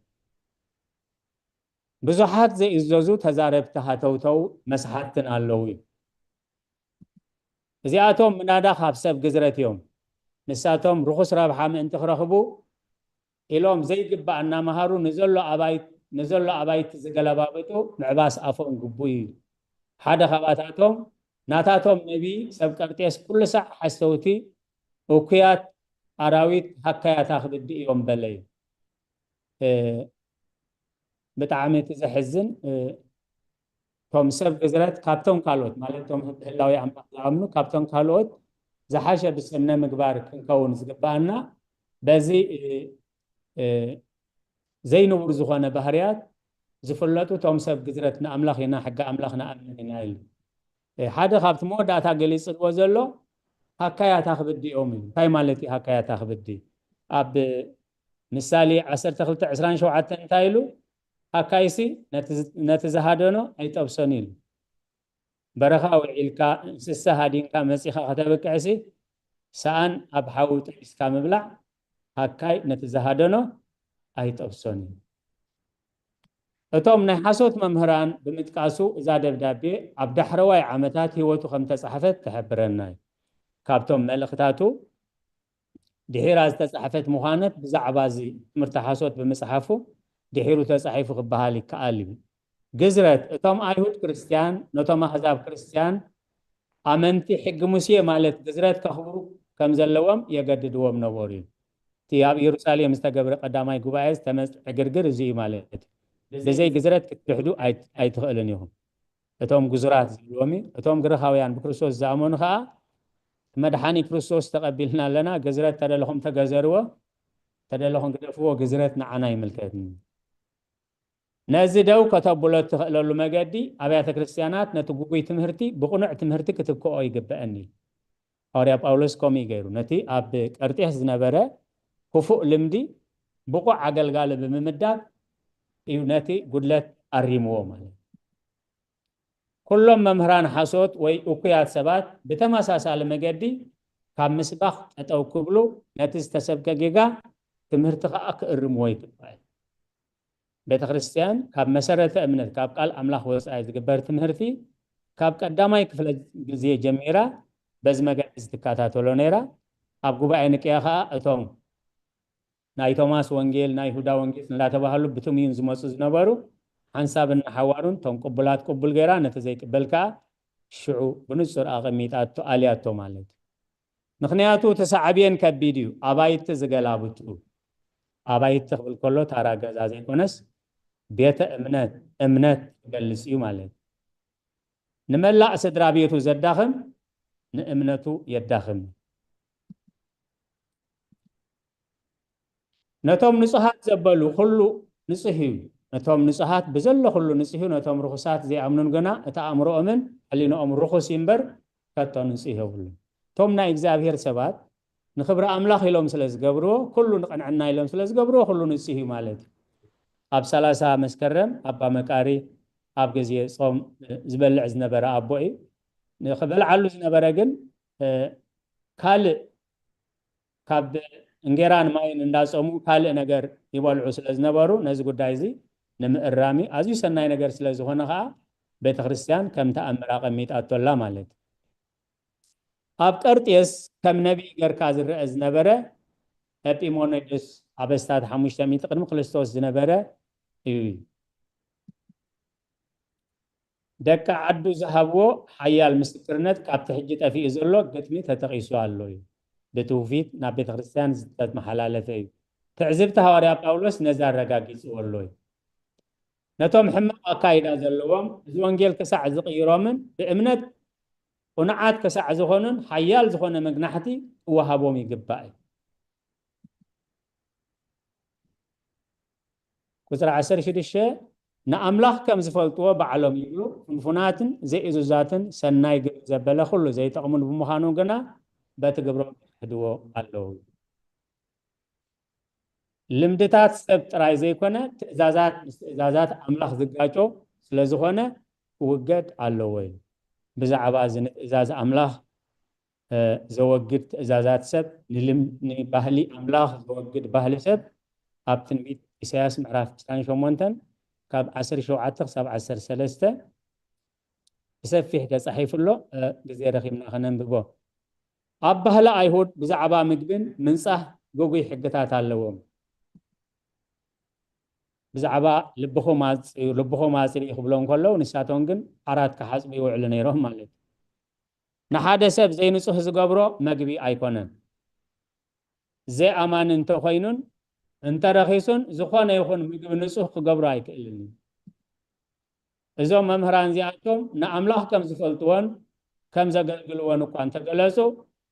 ብዙሓት ዘይእዘዙ ተዛረብቲ ሃተውተው መስሓትን ኣለዉ እዩ። እዚኣቶም ምናዳ ካብ ሰብ ግዝረት እዮም። ንሳቶም ርኹስ ረብሓ ምእንቲ ክረኽቡ ኢሎም ዘይግባእ እናመሃሩ ንዘሎ ኣባይ-፣ ንዘሎ ኣባይቲ ዝገለባብጡ ምዕባስ ኣፎም ግቡእ እዩ። ሓደ ካባታቶም ናታቶም ነቢይ ሰብ ቀርጤስ ኩሉ ሳዕ ሓሰውቲ፣ እኩያት ኣራዊት፣ ሃካያት ኣኽብዲ እዮም በለ እዩ። እ፣ ብጣዕሚ እቲ ዘሕዝን፣ እ፣ እቶም ሰብ ግዝረት ካብቶም ካልኦት፣ ማለት እቶም ብህላዊ ኣምላኽ ዝኣምኑ ካብቶም ካልኦት ዝሓሸ ብስነ ምግባር ክንከውን ዝግባኣና በዚ፣ እ፣ እ፣ ዘይንቡር ዝኾነ ባህርያት ዝፍለጡ እቶም ሰብ ግዝረት ንኣምላኽ ኢና፣ ሕጊ ኣምላኽ ንኣምን ኢና ኢሉ። እ፣ ሓደ ካብቲ መወዳእታ ገሊጽዎ ዘሎ ሃካያት ኣኽብዲ እዮም እዩ። እንታይ ማለት እዩ ሃካያት ኣኽብዲ? ኣብ ምሳሌ ዓሰርተ ክልተ ዕስራን ሸውዓተን እንታይ ኢሉ? ሃካይሲ ነቲ ዝ-፣ ነቲ ዝሃደኖ ኣይጠብሶን ኢሉ። በረኻ ውዒልካ እንስሳ ሃዲንካ መጺኻ ከተብቅዕሲ፣ ሰኣን ኣብ ሓዊ ጠቢስካ ምብላዕ፣ ሃካይ ነቲ ዝሃደኖ ኣይጠብሶን እዩ። እቶም ናይ ሓሶት መምህራን ብምጥቃሱ፣ እዛ ደብዳቤ ኣብ ዳሕረዋይ ዓመታት ህይወቱ ከም ተጻሕፈት ትሕብረና እዩ። ካብቶም መልእኽታቱ ድሒራ ዝተጻሕፈት ምዃነት ብዛዕባ እዚ ትምህርቲ ሓሶት ብምጽሓፉ ድሒሩ ተጻሒፉ ክበሃል ይከኣል እዩ። ግዝረት፣ እቶም ኣይሁድ ክርስትያን ነቶም ኣህዛብ ክርስትያን ኣመንቲ ሕጊ ሙሴ ማለት ግዝረት ከኽብሩ ከም ዘለዎም የገድድዎም ነበሩ እዩ። እቲ ኣብ ኢየሩሳሌም ዝተገብረ ቀዳማይ ጉባኤ ዝተመጽ ዕግርግር እዚ እዩ ማለት እዩ። ብዘይ ግዝረት ክትድሕዱ ኣይ-፣ ኣይትኽእልን ኢኹም። እቶም ግዙራት ዝብልዎም እዩ። እቶም ግሪኻውያን ብክርስቶስ ዝኣመኑ ኸኣ መድሓኒ ክርስቶስ ተቐቢልና ኣለና፣ ግዝረት ተደለኹም ተገዘርዎ፣ ተደለኹም ግደፍዎ፣ ግዝረት ንዓና ይምልከትኒ። ነዚ ደው ከተብሎ እትኽእለሉ መገዲ ኣብያተ ክርስትያናት ነቲ ግጉይ ትምህርቲ ብቕኑዕ ትምህርቲ ክትክኦ ይግበአኒ። ሃዋርያ ጳውሎስ ከምኡ እዩ ገይሩ። ነቲ ኣብ ቀርጤስ ዝነበረ ክፉእ ልምዲ ብቑዕ ኣገልጋሊ ብምምዳብ እዩ ነቲ ጉድለት ኣሪምዎ ማለት እዩ። ኩሎም መምህራን ሓሶት ወይ እኩያት ሰባት ብተመሳሳሊ መገዲ ካብ ምስባኽ ጠጠው ክብሉ፣ ነቲ ዝተሰብከ ጌጋ ትምህርቲ ኸኣ ክእርምዎ ይግባእ። ቤተ ክርስትያን ካብ መሰረተ እምነት፣ ካብ ቃል ኣምላኽ ወጻኢ ዝግበር ትምህርቲ ካብ ቀዳማይ ክፍለ ግዜ ጀሚራ በዚ መገዲ ትከታተሎ ነይራ። ኣብ ጉባኤ ንቅያ ኸኣ እቶም ናይ ቶማስ ወንጌል፣ ናይ ይሁዳ ወንጌል እንዳተባሃሉ ብትምዩን ዝመጹ ዝነበሩ ሓንሳብ እናሓዋሩን እቶም ቅቡላት ቅቡል ገይራ፣ ነቲ ዘይቅበል ከኣ ሽዑ ብንጹር ኣቐሚጣቶ፣ ኣልያቶ ማለት እዩ። ምኽንያቱ እቲ ሳዕቤን ከቢድ እዩ። ኣባይቲ ዝገላብጡ፣ ኣባይቲ ክብል ከሎ ታራ ገዛ ዘይኮነስ ቤተ እምነት፣ እምነት ዝገልጽ እዩ ማለት እዩ። ንመላእ ስድራ ቤቱ ዘዳኽም ንእምነቱ የዳኽም። ነቶም ንጹሃት ዘበሉ ኩሉ ንጹህ እዩ። ነቶም ንጹሃት ብዘሎ ኩሉ ንጹህ እዩ። ነቶም ርኹሳት ዘይኣምኑን ግና እቲ ኣእምሮኦምን ሕሊናኦም ርኹስ እዩ እምበር ከቶ ንጹህ የብሉን። እቶም ናይ እግዚኣብሔር ሰባት ንኽብሪ ኣምላኽ ኢሎም ስለ ዝገብርዎ፣ ኩሉ ንቕንዕና ኢሎም ስለ ዝገብርዎ፣ ኩሉ ንጹህ እዩ ማለት እዩ። ኣብ ሰላሳ መስከረም ኣባ መቃሪ ኣብ ግዜ ጾም ዝበልዕ ዝነበረ ኣቦ እዩ። ንኽበልዓሉ ዝነበረ ግን፣ እ፣ ካልእ ካብ እንጌራን ማይን እንዳጾሙ ካልእ ነገር ይበልዑ ስለ ዝነበሩ፣ ነዚ ጉዳይ እዚ ንምእራም እዩ። ኣዝዩ ሰናይ ነገር ስለ ዝኾነ ኸኣ፣ ቤተ ክርስትያን ከም ተኣምር ኣቐሚጣቶላ ማለት እዩ። ኣብ ቀርጤስ ከም ነቢይ ገርካ ዝረአ ዝነበረ ኤጲሞኔዶስ ኣብ ኣስታት ሓሙሽተ ሚእቲ ቅድሚ ክርስቶስ ዝነበረ እዩ። ደቂ ዓዱ ዝሃብዎ ሓያል ምስክርነት ካብቲ ሕጂ ጠፊኡ ዘሎ ግጥሚ ተጠቒሱ ኣሎ እዩ። ብትውፊት ናብ ቤተ ክርስትያን ዝተመሓላለፈ እዩ። ትዕዝብቲ ሃዋርያ ጳውሎስ ነዚ ኣረጋጊጽዎ ኣሎ እዩ። ነቶም ሕማቕ ኣካይዳ ዘለዎም፣ እዚ ወንጌል ክሳዕ ዝቕይሮምን ብእምነት ቁኑዓት ክሳዕ ዝኾኑን ሓያል ዝኾነ መግናሕቲ ክወሃቦም ይግባእ እዩ። ቁጽሪ ዓሰርተ ሽዱሽተ፣ ንኣምላኽ ከም ዝፈልጥዎ ባዕሎም ይብሉ፣ ፍንፉናትን ዘይእዙዛትን፣ ሰናይ ግብሪ ዘበለ ኩሉ ዘይጠቕሙን ብምዃኑ ግና፣ በቲ ግብሮም ይክሕድዎ ኣለዉ። ልምድታት ሰብ ጥራይ ዘይኮነ፣ ትእዛዛት ምስ ትእዛዛት ኣምላኽ ዝጋጮ ስለ ዝኾነ፣ ክውገድ ኣለዎ እዩ። ብዛዕባ እዚ ንትእዛዝ ኣምላኽ እ፣ ዘወግድ ትእዛዛት ሰብ፣ ንልም-፣ ንባህሊ ኣምላኽ ዘወግድ ባህሊ ሰብ፣ ኣብ ትንቢት ኢሳያስ ምዕራፍ ዕስራን ሸሞንተን ካብ ዓሰርተ ሸውዓተ ክሳብ ዓሰርተ ሰለስተ ብሰፊሕ ተጻሒፉ ኣሎ። እ፣ ግዜ ረኺብና ከነንብቦ። ኣብ ባህሊ ኣይሁድ ብዛዕባ ምግብን ምንጻህ ግጉይ ሕግታት ኣለዎም። ብዛዕባ ልብኹም ኣጽርዩ፣ ልብኹም ኣጽርዩ ክብሎም ከለዉ፣ ንሳቶም ግን ዓራት ክሓጽቡ ይውዕሉ ነይሮም ማለት እዩ። ንሓደ ሰብ ዘይንጹህ ዝገብሮ መግቢ ኣይኮነን። ዘይኣማኒ እንተኾይኑን እንተረኺሱን ዝኾነ ይኹን ምግቢ ንጹህ ክገብሮ ኣይክእልን እዩ። እዞም መምህራን እዚኣቶም ንኣምላኽ ከም ዝፈልጥዎን ከም ዘገልግልዎን እኳ እንተገለጹ፣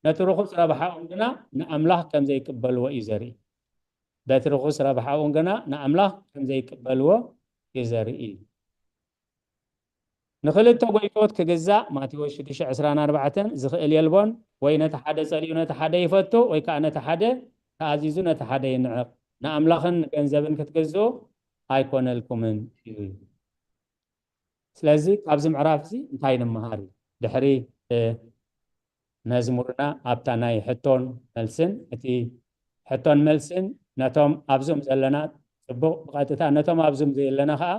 ነቲ ርኹስ ረብሓኦም ግና ንኣምላኽ ከም ዘይቅበልዎ እዩ ዘርኢ። በቲ ርኹስ ረብሓኦም ግና ንኣምላኽ ከም ዘይቅበልዎ እዩ ዘርኢ። ንኽልተ ጎይቶት ክግዛእ ማቴዎስ ሽዱሽተ ዕስራን ኣርባዕተን ዝኽእል የልቦን፣ ወይ ነቲ ሓደ ጸሊኡ ነቲ ሓደ ይፈቱ፣ ወይ ከኣ ነቲ ሓደ ተኣዚዙ ነቲ ሓደ ይንዕቕ። ንኣምላኽን ንገንዘብን ክትግዝኡ ኣይኮነልኩምን እዩ። ስለዚ ካብዚ ምዕራፍ እዚ እንታይ ንምሃር እዩ? ድሕሪ፣ እ፣ መዝሙርና ኣብታ ናይ ሕቶን መልስን፣ እቲ ሕቶን መልስን ነቶም ኣብዞም ዘለና ጽቡቕ ብቐጥታ ነቶም ኣብዞም ዘለና ኸኣ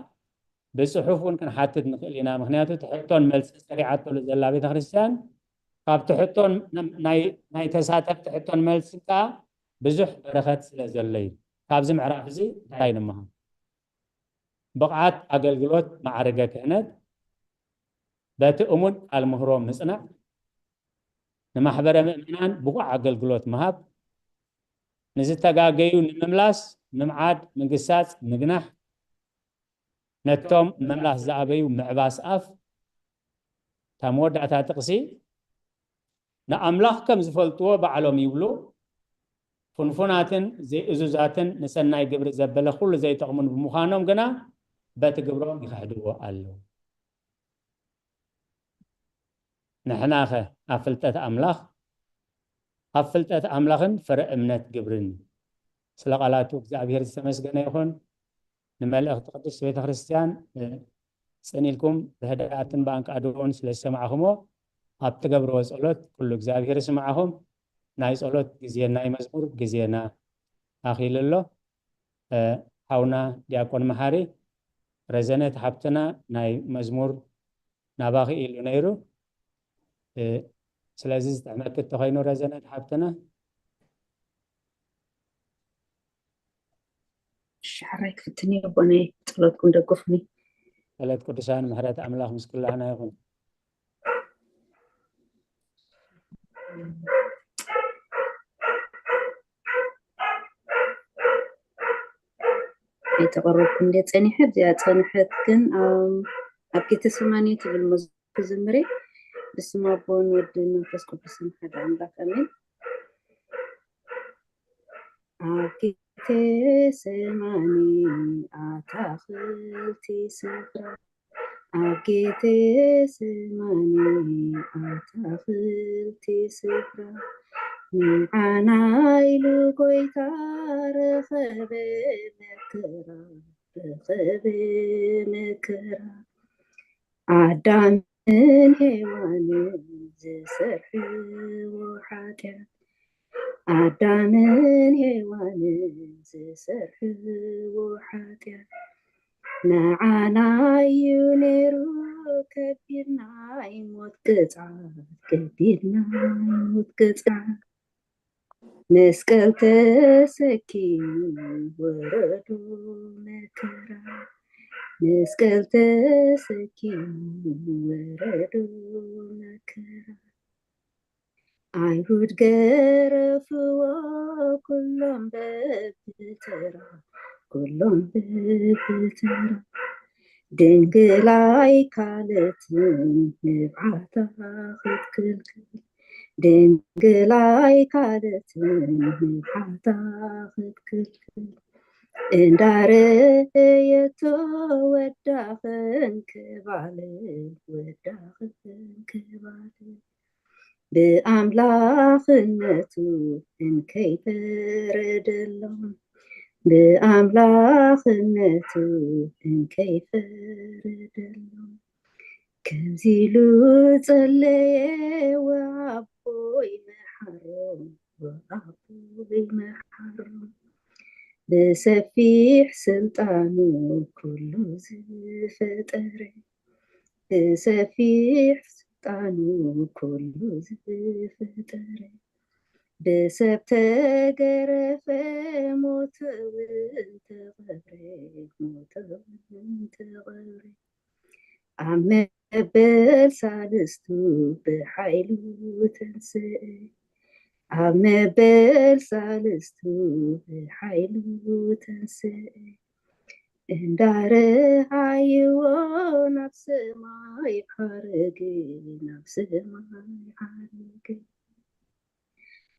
ብጽሑፍ እውን ክንሓትት ንኽእል ኢና። ምኽንያቱ እቲ ሕቶን መልስን ሰሪዓተሉ ዘላ ቤተ ክርስቲያን ካብቲ ሕቶን ናይ፣ ናይ ተሳተፍቲ ሕቶን መልስን ከኣ ብዙሕ በረኸት ስለ ዘሎ እዩ። ካብዚ ምዕራፍ እዚ እንታይ ንምሃር? ብቕዓት ኣገልግሎት ማዕርገ ክህነት፣ በቲ እሙን ቃል ምህሮ ምጽናዕ፣ ንማሕበረ ምእመናን ብቑዕ ኣገልግሎት ምሃብ፣ ንዝተጋገዩ ንምምላስ ምምዓድ፣ ምግሳጽ፣ ምግናሕ፣ ነቶም ምምላስ ዝኣበዩ ምዕባስ ኣፍ። እታ መወዳእታ ጥቕሲ፣ ንኣምላኽ ከም ዝፈልጥዎ ባዕሎም ይብሉ፣ ፍንፉናትን ዘይእዙዛትን ንሰናይ ግብሪ ዘበለ ኩሉ ዘይጠቕሙን ብምዃኖም ግና በቲ ግብሮም ይኽሕድዎ ኣለዉ። ንሕናኸ ኣብ ፍልጠት ኣምላኽ፣ ኣብ ፍልጠት ኣምላኽን ፍረ እምነት ግብርን። ስለ ቃላቱ እግዚኣብሔር ዝተመስገነ ይኹን። ንመልእኽቲ ቅድስት ቤተ ክርስቲያን፣ እ፣ ጽን ኢልኩም ብህድኣትን ብኣንቃድቦን ስለ ዝሰማዕኹሞ ኣብ ትገብርዎ ጸሎት ኩሉ እግዚኣብሔር ይስማዕኹም። ናይ ጸሎት ግዜን ናይ መዝሙር ግዜና ኣኺሉ ኣሎ። እ፣ ሓውና ዲያቆን መሓሪ፣ ረዘነት ሓብትና ናይ መዝሙር ናባኺ ኢሉ ነይሩ። እ፣ ስለዚ ዝጥዕመኪ እንተኾይኑ ረዘነት ሓብትና። እሺ፣ ሕራይ ክፍትን እዩ ኣቦናይ፣ ጸሎትኩም ደገፉኒ። ጸሎት ቅዱሳን ምሕረት ኣምላኽ ምስ ኩላህና ይኹን። ኣይተቐረብኩ እንደ ጸኒሐ፣ ኣብዚኣ ጸንሐት ግን፣ ኣም፣ ኣብ ጌተሰማኒ ትብል መዝሙር ክዝምር እየ። ብስመ ኣቦን ወድን መንፈስ ቅዱስን ሓደ ኣምላኽ ኣሜን። ኣብ ጌተሰማኒ ኣታኽልቲ ስፍራ፣ ኣብ ጌተሰማኒ ኣታኽልቲ ስፍራ፣ ንዓና ኢሉ ጐይታ ረኸበ መከራ፣ ረኸበ መከራ። ኣዳምን ሄዋንን ዝሰርሕዎ ሓጢኣት፣ ኣዳምን ሄዋንን ዝሰርሕዎ ሓጢኣት፣ ንዓና እዩ ነይሩ ከቢድ ናይ ሞት ቅጽዓት፣ ከቢድ ናይ ሞት ቅጽዓት። መስቀል ተሰኪሙ ወረዶ መከራ፣ መስቀል ተሰኪሙ ወረዶ መከራ። ኣይሁድ ገረፍዎ ኩሎም በብተራ፣ ኩሎም በብተራ። ድንግል ኣይካለትን ንብዓታ ክትክልክል፣ ድንግል ኣይካለትን ንብዓታ ክትክልክል። እንዳረየቶ ወዳ ኸንክባለ፣ ወዳ ኸንክባለ። ብኣምላኽነቱ እንከይፈረደሎም፣ ብኣምላኽነቱ እንከይፈረደሎም። ከምዚ ኢሉ ጸለየ፣ ወኣቦይ መሓሮም፣ ወኣቦይ መሓሮም። ብሰፊሕ ስልጣኑ ኩሉ ዝፈጠረ፣ ብሰፊሕ ስልጣኑ ኩሉ ዝፈጠረ። ብሰብ ተገረፈ፣ ሞተ እውን ተቐብረ፣ ሞተ እውን ተቐብረ። ኣብ መበል ሳልስቱ ብሓይሉ ተንስእ፣ ኣብ መበል ሳልስቱ ብሓይሉ ተንስእ፣ እንዳረኣይዎ ናብ ሰማይ ዓረገ፣ ናብ ሰማይ ዓረገ።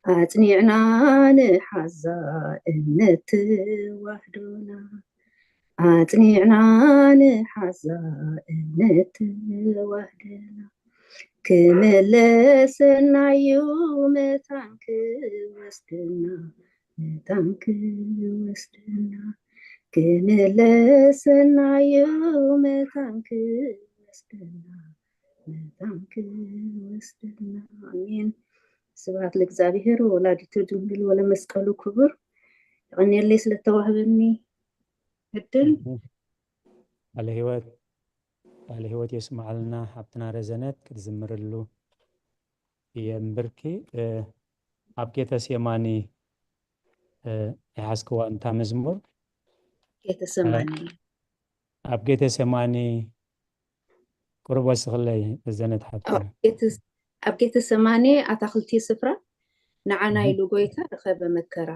ኣጽኒዕና ንሓዛ እምነት ተዋህዶና፣ ኣጽኒዕና ንሓዛ እምነት ተዋህዶና፣ ክምለሰናዩ መታን ክወስደና፣ መታን ክወስደና፣ ክምለሰናዩ መታን ክወስደና፣ መታን ክወስደና። ኣሜን። ስብሐት ለእግዚኣብሔር ወላዲቱ ድንግል ወለመስቀሉ ክቡር። የቐንየለይ ስለተዋህበኒ ዕድል። ቃለ ህይወት፣ ቃለ ህይወት የስምዓልና። ሓብትና ረዘነት ክትዝምርሉ እየ እምብርኪ። እ፣ ኣብ ጌተሴማኒ፣ እ፣ ይሓዝክዋ እንታ መዝሙር። ጌተሰማኒ። ኣብ ጌተሴማኒ ቁሩብ ወስኽለይ፣ ረዘነት ሓብትና። ኣብ ጌተ-፣ ኣብ ጌተሰማኒ ኣታኽልቲ ስፍራ ንዓና እህ። ኢሉ ጎይታ ረኸበ መከራ።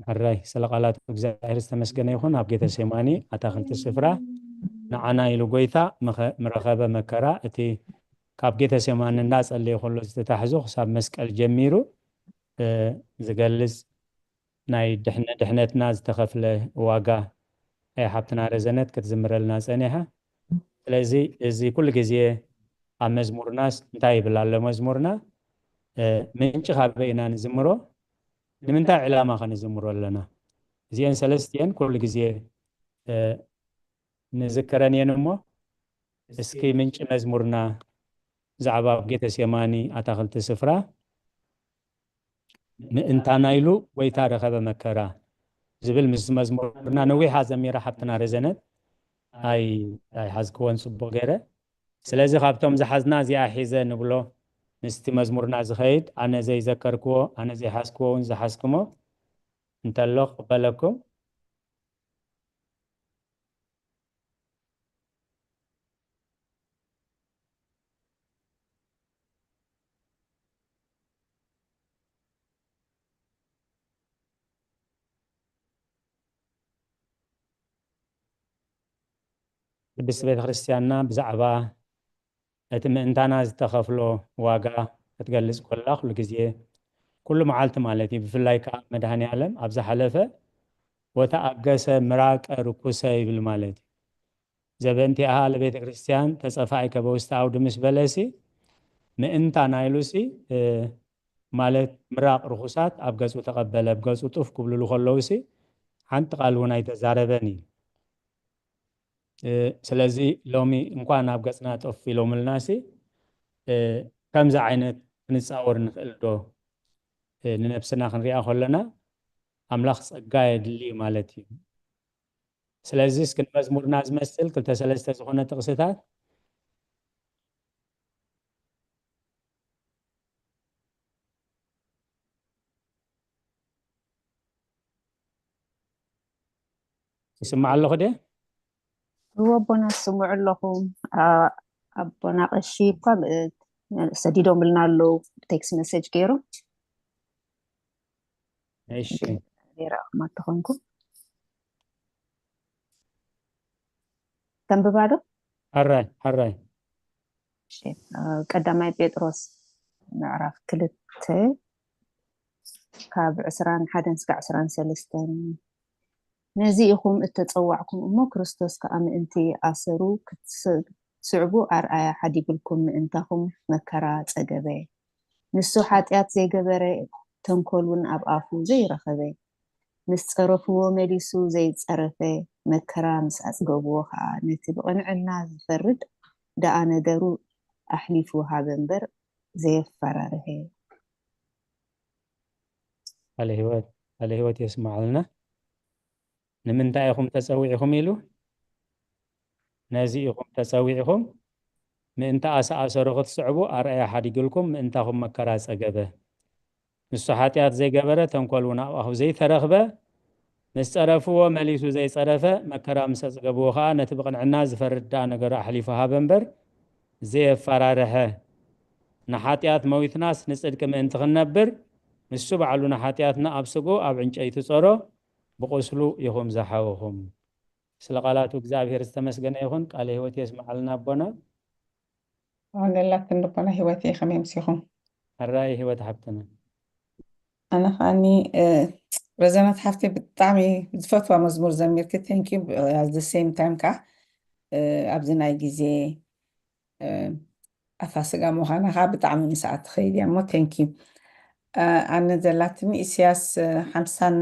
ሕራይ፣ ስለ ቃላት እግዚኣብሔር ዝተመስገነ ይኹን። ኣብ ጌተሴማኒ ኣታኽልቲ ስፍራ ንዓና ኢሉ ጎይታ መኸ-፣ ምረኸበ መከራ፣ እቲ ካብ ጌተሴማኒ እንዳጸለየ ከሎ ዝተታሕዞ ክሳብ መስቀል ጀሚሩ፣ እ፣ ዝገልጽ ናይ ድሕነ-፣ ድሕነትና ዝተኸፍለ ዋጋ፣ እ፣ ሓብትና ረዘነት ክትዝምረልና ጸኒሓ። ስለዚ እዚ ኩሉ ግዜ ኣብ መዝሙርናስ እንታይ ይብል ኣሎ መዝሙርና? እ፣ ምንጪ ካበይ ኢና ንዝምሮ? ንምንታይ ዕላማ ከ ንዝምሮ ኣለና? እዚአን ሰለስቲአን ኩሉ ግዜ፣ እ፣ ንዝክረን እየን እሞ፣ እስኪ ምንጪ መዝሙርና ብዛዕባ ኣብ ጌተሴማኒ ኣታኽልቲ ስፍራ ምእንታና ኢሉ ጎይታ ረኸበ መከራ ዝብል ምስ መዝሙርና ነዊሓ ዘሚራ ሓብትና ረዘነት ኣይ-፣ ኣይሓዝክዎን ጽቡቕ ገይረ። ስለዚ ካብቶም ዝሓዝና እዚኣ ሒዘ ንብሎ ምስቲ መዝሙርና ዝኸይድ፣ ኣነ ዘይዘከርክዎ፣ ኣነ ዘይሓዝክዎ እውን ዝሓዝክሞ እንተሎ ክቕበለኩም። ቅድስቲ ቤተ ክርስቲያንና ብዛዕባ እቲ ምእንታና ዝተኸፍሎ ዋጋ ክትገልጽ ከላ፣ ኩሉ ግዜ፣ ኩሉ መዓልቲ ማለት እዩ። ብፍላይ ከኣ መድኃኔ ዓለም ኣብ ዝሓለፈ፣ "ወተኣገሰ ምራቀ ርኩሰ" ይብል ማለት እዩ። "ዘበንቲኣሃ ለቤተ ክርስቲያን ተጸፋዒከ በውስተ አውድ" ምስ በለሲ፣ ምእንታና ኢሉሲ፣ እ፣ ማለት ምራቕ ርኹሳት ኣብ ገጹ ተቐበለ። ኣብ ገጹ ጡፍ ክብልሉ ከለውሲ፣ ሓንቲ ቃል እውን ኣይተዛረበን እዩ። እ፣ ስለዚ ሎሚ እንኳን ኣብ ገጽና ጠፍ ኢሎምልናሲ፣ እ፣ ከምዚ ዓይነት ክንጻወር ንኽእል ዶ? እ፣ ንነብስና ክንሪኣ ከለና ኣምላኽ ጸጋ የድሊ ማለት እዩ። ስለዚ እስኪ ንመዝሙርና ዝመስል ክልተ ሰለስተ ዝኾነ ጥቕስታት ይስማዕ ኣለኹ ድየ? እዎ ኣቦና፣ ትስምዑ ኣለኹም። ኣ-፣ ኣቦና ቀሺ እኳ ብ-፣ ሰዲዶምልና ኣለዉ ቴክስት መሰጅ ገይሮም። እሺ። ዘይረኣኹም ኣተኾንኩም። ተንብባ ዶ? ሕራይ፣ ሕራይ። እሺ፣ እ፣ ቀዳማይ ጴጥሮስ ምዕራፍ ክልተ ካብ ዕስራን ሓደን ስጋዕ ዕስራን ሰለስተን። ነዚ ኢኹም እተጸዋዕኩም እሞ፣ ክርስቶስ ከኣ ምእንቲ ኣሰሩ ክትስ-፣ ክትስዕቡ ኣርኣያ ሓዲጉልኩም ምእንታኹም መከራ ጸገበ። ንሱ ሓጢኣት ዘይገበረ፣ ተንኮል እውን ኣብ ኣፉ ዘይረኸበ። ምስ ጸረፍዎ መሊሱ ዘይጸረፈ፣ መከራ ምስ ኣጽገብዎ ኸኣ፣ ነቲ ብቕንዕና ዝፈርድ ደኣ ነገሩ ኣሕሊፉ ሃበ እምበር፣ ዘየፈራርሀ። ቃለ ህይወት፣ ቃለ ህይወት የስምዓልና። ንምንታይ ኢኹም ተጸዊዕኹም ኢሉ? ነዚ ኢኹም ተጸዊዕኹም፣ ምእንቲ ኣሰኣሰሩ ክትስዕቡ ኣርኣያ ሓዲጉልኩም፣ ምእንታኹም መከራ ጸገበ። ንሱ ሓጢኣት ዘይገበረ፣ ተንኮል እውን ኣብ ኣፉ ዘይተረኽበ፣ ምስ ጸረፍዎ መሊሱ ዘይጸረፈ፣ መከራ ምስ ኣጽገብዎ ኸኣ፣ ነቲ ብቕንዕና ዝፈርድ ደኣ ነገሩ ኣሕሊፉ ሃበ እምበር፣ ዘየፈራርሐ፣ ንሓጢኣት መዊትናስ ንጽድቂ ምእንቲ ክንነብር፣ ንሱ ባዕሉ ንሓጢኣትና ኣብ ስግኡ ኣብ ዕንጨይቲ ጸሮ፣ ብቁስሉ ኢኹም ዝሓወኹም። ስለ ቃላቱ እግዚኣብሔር ዝተመስገነ ይኹን። ቃለ ህይወት የስምዓልና ኣቦና። ኣነ ላትን ልቦና ህይወት እየ። ከመይ ምሲኹም? ሕራይ ህይወት ሓብትና። ኣነ ከዓኒ እ፣ ረዘነት ሓፍቲ ብጣዕሚ ዝፈትዋ መዝሙር ዘሚርኪ። Thank you። At the same time ከዓ እ፣ ኣብዚ ናይ ግዜ እ፣ ኣፋስጋ ምዃና ከዓ ብጣዕሚ ምስኣ ትኸይድ እያ እሞ thank you። እ፣ ኣነ ዘላትኒ ኢሳያስ እ፣ ሓምሳን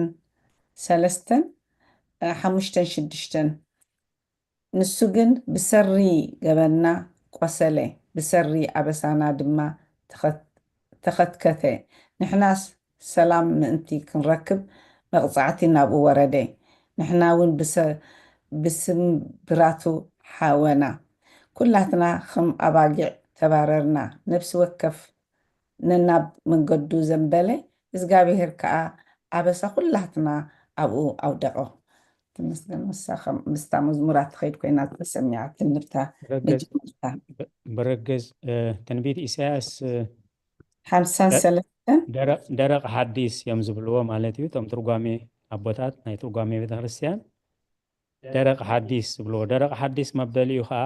ሰለስተን እ፣ ሓሙሽተን ሽዱሽተን። ንሱ ግን ብሰሪ ገበንና ቆሰለ፣ ብሰሪ ኣበሳና ድማ ተኸት-፣ ተኸትከተ። ንሕናስ ሰላም ምእንቲ ክንረክብ መቕጻዕቲ ናብኡ ወረደ። ንሕና እውን ብሰ-፣ ብስምብራቱ ሓወና። ኩላትና ከም ኣባጊዕ ተባረርና። ነፍሲ ወከፍ ነናብ መንገዱ ዘንበለ፣ እግዚኣብሔር ከኣ ኣበሳ ኩላትና ኣብኡ ኣውደቖ። ትመስገን። ንሳ ከም ምስታ መዝሙራት ትኸይድ ኮይና ተሰሚዓትኒ ብታ ብርግጽ መጀመርታ። ብ-፣ ብርግጽ እ፣ ትንቢት ኢሳያስ እ፣ ሓምሳን ደ-፣ ሰለስተን ደረቕ ደረቕ ሓዲስ እዮም ዝብልዎ ማለት እዩ። እቶም ትርጓሜ ኣቦታት ናይ ትርጓሜ ቤተክርስትያን ደረቕ ሓዲስ ዝብልዎ። ደረቕ ሓዲስ መበሊኡ ከዓ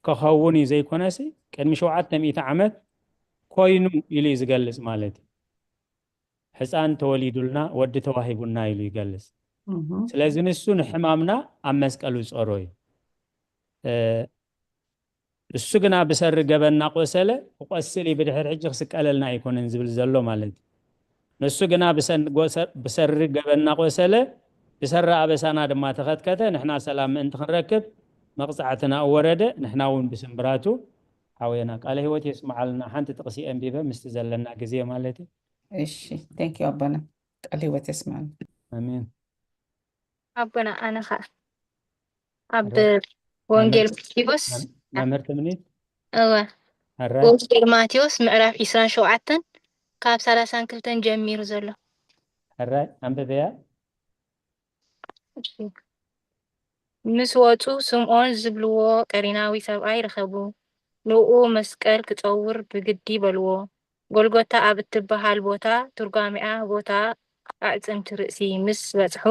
ክኸውን እዩ ዘይኮነሲ ቅድሚ ሸውዓተ ሚእቲ ዓመት ኮይኑ ኢሉ እዩ ዝገልጽ ማለት እዩ። ሕፃን ተወሊዱልና፣ ወዲ ተዋሂቡና ኢሉ ይገልጽ። እህ። ስለዚ ንሱ ንሕማምና ኣብ መስቀሉ ጸሮ እዩ። እ፣ እሱ ግና ብሰሪ ገበንና ቆሰለ፣ ክቆስል እዩ፣ ብድሕር ሕጂ ክስቀለልና ኣይኮነን ዝብል ዘሎ ማለት እዩ። ንሱ ግና ብሰን-፣ ጎሰ-፣ ብሰሪ ገበንና ቆሰለ፣ ብሰሪ ኣበሳና ድማ ተኸትከተ፣ ንሕና ሰላም ምእንቲ ክንረክብ መቕጻዕትና ወረደ፣ ንሕና እውን ብስምብራቱ ሓወየና። ቃለ ህይወት የስምዓልና። ሓንቲ ጥቕሲ ኣንቢበ ምስቲ ዘለና ግዜ ማለት እዩ። እሺ፣ thank you ኣቦና። ቃለ ህይወት የስምዓልና። ኣሜን። ኣቦና ኣነ ኸዓ ኣብ ሕራይ ወንጌል መምህር ማቴዎስ መም-፣ መምህር ትምኒት እወ ሕራይ ወንጌል ማቴዎስ ምዕራፍ ዒስራን ሸውዓተን ካብ ሰላሳን ክልተን ጀሚሩ ዘሎ። ሕራይ ኣንብበያ። እሺ። ምስ ወጹ ስምዖን ዝብልዎ ቀሬናዊ ሰብኣይ ረኸቡ። ንኡ መስቀል ክጸውር ብግዲ በልዎ። ጎልጎታ ኣብ እትበሃል ቦታ፣ ትርጓሜኣ ቦታ ኣዕጽምቲ ርእሲ፣ ምስ በጽሑ፣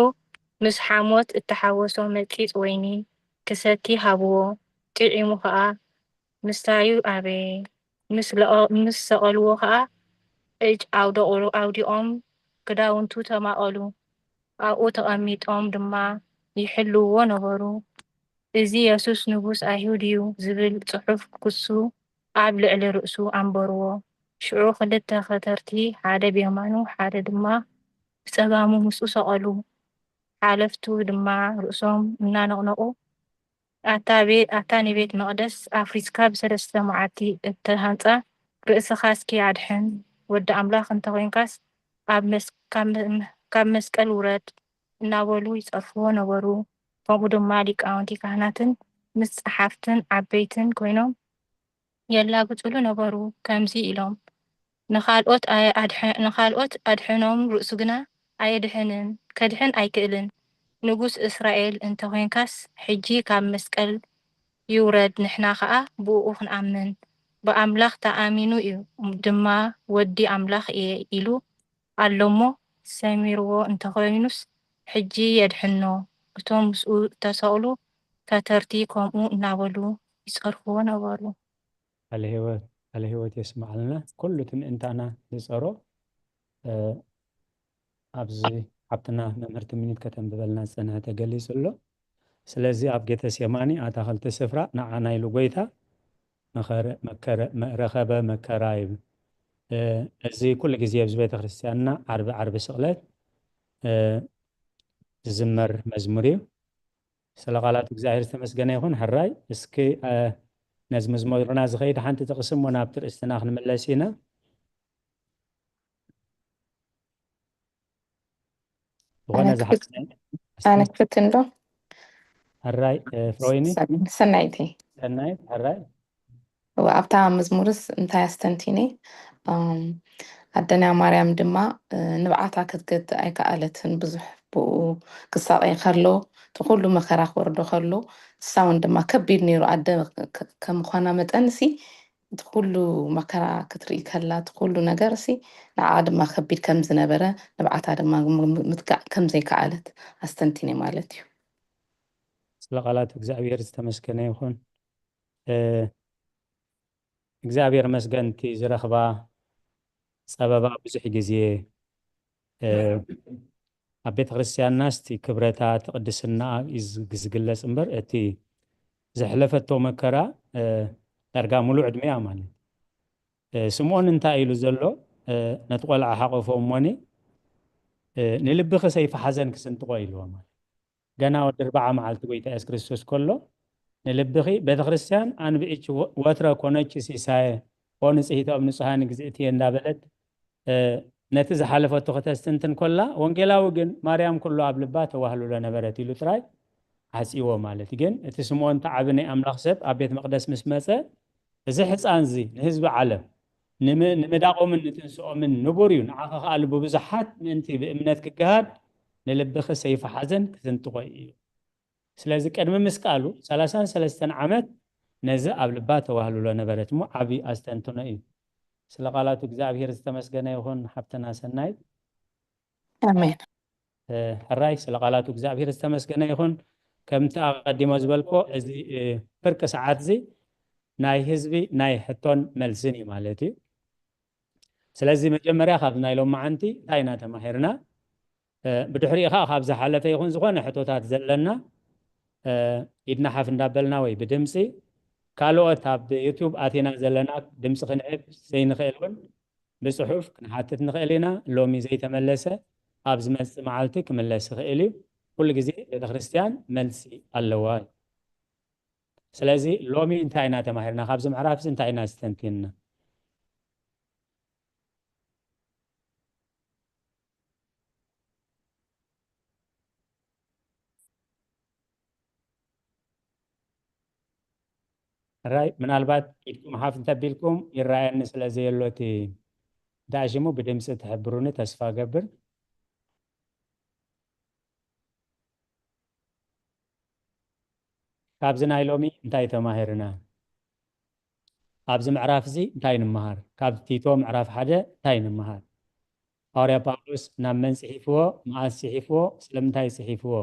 ምስ ሓሞት እተሓወሶ መጺጽ ወይኒ ክሰቲ ሃብዎ። ጥዒሙ ኸኣ ምስታዩ ኣበየ። ምስ ለቐ-፣ ምስ ሰቐልዎ ኸኣ ዕጭ ኣውደቑ-፣ ኣውዲቖም ክዳውንቱ ተማቐሉ። ኣብኡ ተቐሚጦም ድማ ይሕልውዎ ነበሩ። "እዚ የሱስ ንጉስ ኣይሁድ እዩ" ዝብል ጽሑፍ ክሱ ኣብ ልዕሊ ርእሱ ኣንበርዎ። ሽዑ ክልተ ከተርቲ፣ ሓደ ብየማኑ ሓደ ድማ ብጸጋሙ ምስኡ ሰቐሉ። ሓለፍቱ ድማ ርእሶም እናነቕነቑ፣ "ኣታ ቤ-፣ ኣታ ንቤት መቕደስ ኣፍሪስካ ብሰለስተ መዓልቲ እተሃንጻ፣ ርእስኻ እስኪ ኣድሕን። ወዲ ኣምላኽ እንተ ኾይንካስ ኣብ መስ-፣ ካብ መ-፣ ካብ መስቀል ውረድ" እናበሉ ይጸርፍዎ ነበሩ። ከምኡ ድማ ሊቃውንቲ ካህናትን ምስ ጸሓፍትን ዓበይትን ኮይኖም የላግጹሉ ነበሩ፣ ከምዚ ኢሎም፣ "ንኻልኦት ኣየ-፣ ኣድሐ-፣ ንኻልኦት ኣድሐኖም፣ ርእሱ ግና ኣየድሕንን፣ ከድሕን ኣይክእልን። ንጉስ እስራኤል እንተ ኾይንካስ፣ ሕጂ ካብ መስቀል ይውረድ፣ ንሕና ኸኣ ብእኡ ክንኣምን። ብኣምላኽ ተኣሚኑ እዩ ድማ፣ ወዲ ኣምላኽ እየ ኢሉ ኣሎ እሞ፣ ሰሚርዎ እንተ ኾይኑስ፣ ሕጂ የድሕኖ።" እቶም ምስኡ እተሰቕሉ ከተርቲ ከምኡ እናበሉ ይጸርፍዎ ነበሩ። ቃለ ህይወት፣ ቃለ ህይወት የስምዓልና። ኩሉ እቲ ምእንታና ዝጸሮ፣ እ፣ ኣብዚ ሓብትና መምህር ትምኒት ከተንብበልና ዝጸንሐ ተገሊጹ ኣሎ። ስለዚ ኣብ ጌተሴማኒ ኣታኽልቲ ስፍራ ንዓና ኢሉ ጐይታ መኸረ-፣ መከረ-፣ መ-፣ ረኸበ መከራ ይብል። እ፣ እዚ ኩሉ ግዜ ኣብዚ ቤተ ክርስቲያንና ዓርቢ፣ ዓርቢ ስቕለት፣ እ፣ ዝዝመር መዝሙር እዩ። ስለ ቃላት እግዚኣብሔር ዝተመስገነ ይኹን። ሕራይ፣ እስኪ፣ እ፣ ነዚ መዝሙርና ዝኸይድ ሓንቲ ጥቕሲ እሞ ናብቲ ርእስትና ክንምለስ ኢና። ዝኾነ ኣነ ክፍት-፣ ዝሓትነ ኣነ ክፍትን ዶ? ሕራይ፣ እ፣ ፍሮይኒ፣ ሰን-፣ ሰናይተይ። ሰናይት፣ ሕራይ። እወ፣ ኣብታ መዝሙርስ እንታይ ኣስተንቲነ? እም፣ ኣደና ማርያም ድማ፣ እ፣ ንብዓታ ክትገትእ ኣይከኣለትን፣ ብዙሕ ብኡ ክሳቐይ ከሎ፣ እቲ ኩሉ መከራ ክወርዶ ከሎ፣ እሳ እውን ድማ ከቢድ ነይሩ። ኣደ ከ-፣ ከ-፣ ከም ምዃና መጠን ሲ፣ እቲ ኩሉ መከራ ክትርኢ ከላ፣ እቲ ኩሉ ነገር ሲ፣ ንዓኣ ድማ ከቢድ ከም ዝነበረ፣ ንብዓታ ድማ ም-፣ ም-፣ ምትጋእ ከም ዘይከኣለት ኣስተንቲነ ማለት እዩ። ስለ ቃላት እግዚኣብሔር ዝተመስገነ ይኹን። እ፣ እግዚኣብሔር መስገን፣ እቲ ዝረኽባ ጸበባ ብዙሕ ግዜ፣ እ፣ ኣብ ቤተ ክርስቲያንና እስቲ ክብረታ፣ እቲ ቅድስና እዩ ዝ-፣ ዝግለጽ እምበር፣ እቲ ዘሕለፈቶ መከራ፣ እ፣ ዳርጋ ሙሉእ ዕድሜያ ማለት። እ፣ ስምዖን እንታይ ኢሉ ዘሎ? እ፣ ነቲ ቆልዓ ሓቆፎ እሞኒ፣ እ፣ "ንልብኺ ሰይፊ ሓዘን ክስንጥቆ" ኢልዎ ማለት። ገና ወዲ ኣርብዓ መዓልቲ ጎይታ የሱስ ክርስቶስ ከሎ፣ "ንልብኺ ቤተ ክርስቲያን ኣንብዒኪ፣ ወ-፣ ወትረ ኮነኪ ሲሳየ፣ ኦ ንጽሂት ኣብ ንጹሃን ግዝእትየ" እንዳበለት፣ እ፣ ነቲ ዝሓለፈቶ ከተስትንትን ከላ፣ ወንጌላዊ ግን "ማርያም ኩሉ ኣብ ልባ ተዋህልሎ ነበረት" ኢሉ ጥራይ ዓጽይዎ ማለት እዩ። ግን እቲ ስምዖን እቲ ዓቢ ናይ ኣምላኽ ሰብ ኣብ ቤት መቕደስ ምስ መጸ፣ "እዚ ሕጻን እዚ ንህዝቢ ዓለም፣ ንም-፣ ንምዳቖምን ንትንስኦምን ንቡር እዩ፣ ንዓኺ ከኣ ልቢ ብዙሓት ምእንቲ ብእምነት ክገሃድ ንልብኺ ሰይፊ ሓዘን ክስንጥቆ እዩ" ኢሉ። ስለዚ ቅድሚ ምስቃሉ ሰላሳን ሰለስተን ዓመት ነዚ ኣብ ልባ ተዋህልሎ ነበረት እሞ ዓቢ ኣስተንትኖ እዩ። ስለ ቃላቱ እግዚኣብሔር ዝተመስገነ ይኹን ሓብትና ሰናይት። ኣሜን። እ፣ ሕራይ ስለ ቃላቱ እግዚኣብሔር ዝተመስገነ ይኹን። ከምቲ ኣቐዲሞ ዝበልኮ እዚ፣ እ፣ ፍርቂ ሰዓት እዚ ናይ ህዝቢ ናይ ሕቶን መልስን እዩ ማለት እዩ። ስለዚ መጀመርያ ካብዚ ናይ ሎማዓንቲ እንታይ ኢና ተማሂርና? እ፣ ብድሕሪኡ ኸዓ ካብ ዝሓለፈ ይኹን ዝኾነ ሕቶታት ዘለና፣ እ፣ ኢድና ሓፍ እንዳበልና ወይ ብድምፂ፣ ካልኦት ኣብ ዩቱብ ኣቲና ዘለና ድምፂ ክንዕብ ዘይንኽእል እውን ብፅሑፍ ክንሓትት ንኽእል ኢና። ሎሚ ዘይተመለሰ ኣብ ዝመፅእ መዓልቲ ክምለስ ይኽእል እዩ። ኩሉ ግዜ ቤተክርስትያን መልሲ ኣለዋ እዩ። ስለዚ ሎሚ እንታይ ኢና ተማሂርና? ካብዚ ምዕራፍ እዚ እንታይ ኢና ዝተንቲንና? ራይ፣ ምናልባት ኢድኩም ሓፍ እንተቢልኩም ይረኣየኒ ስለ ዘየሎ እቲ ዳእሽሙ ብድምፂ ትሕብሩኒ ተስፋ ገብር። ካብዚ ናይ ሎሚ እንታይ ተማሂርና? ኣብዚ ምዕራፍ እዚ እንታይ ንምሃር? ካብ ቲቶ ምዕራፍ ሓደ እንታይ ንምሃር? ሃዋርያ ጳውሎስ ናብ መን ጽሒፍዎ? መኣስ ጽሒፍዎ? ስለምንታይ ጽሒፍዎ?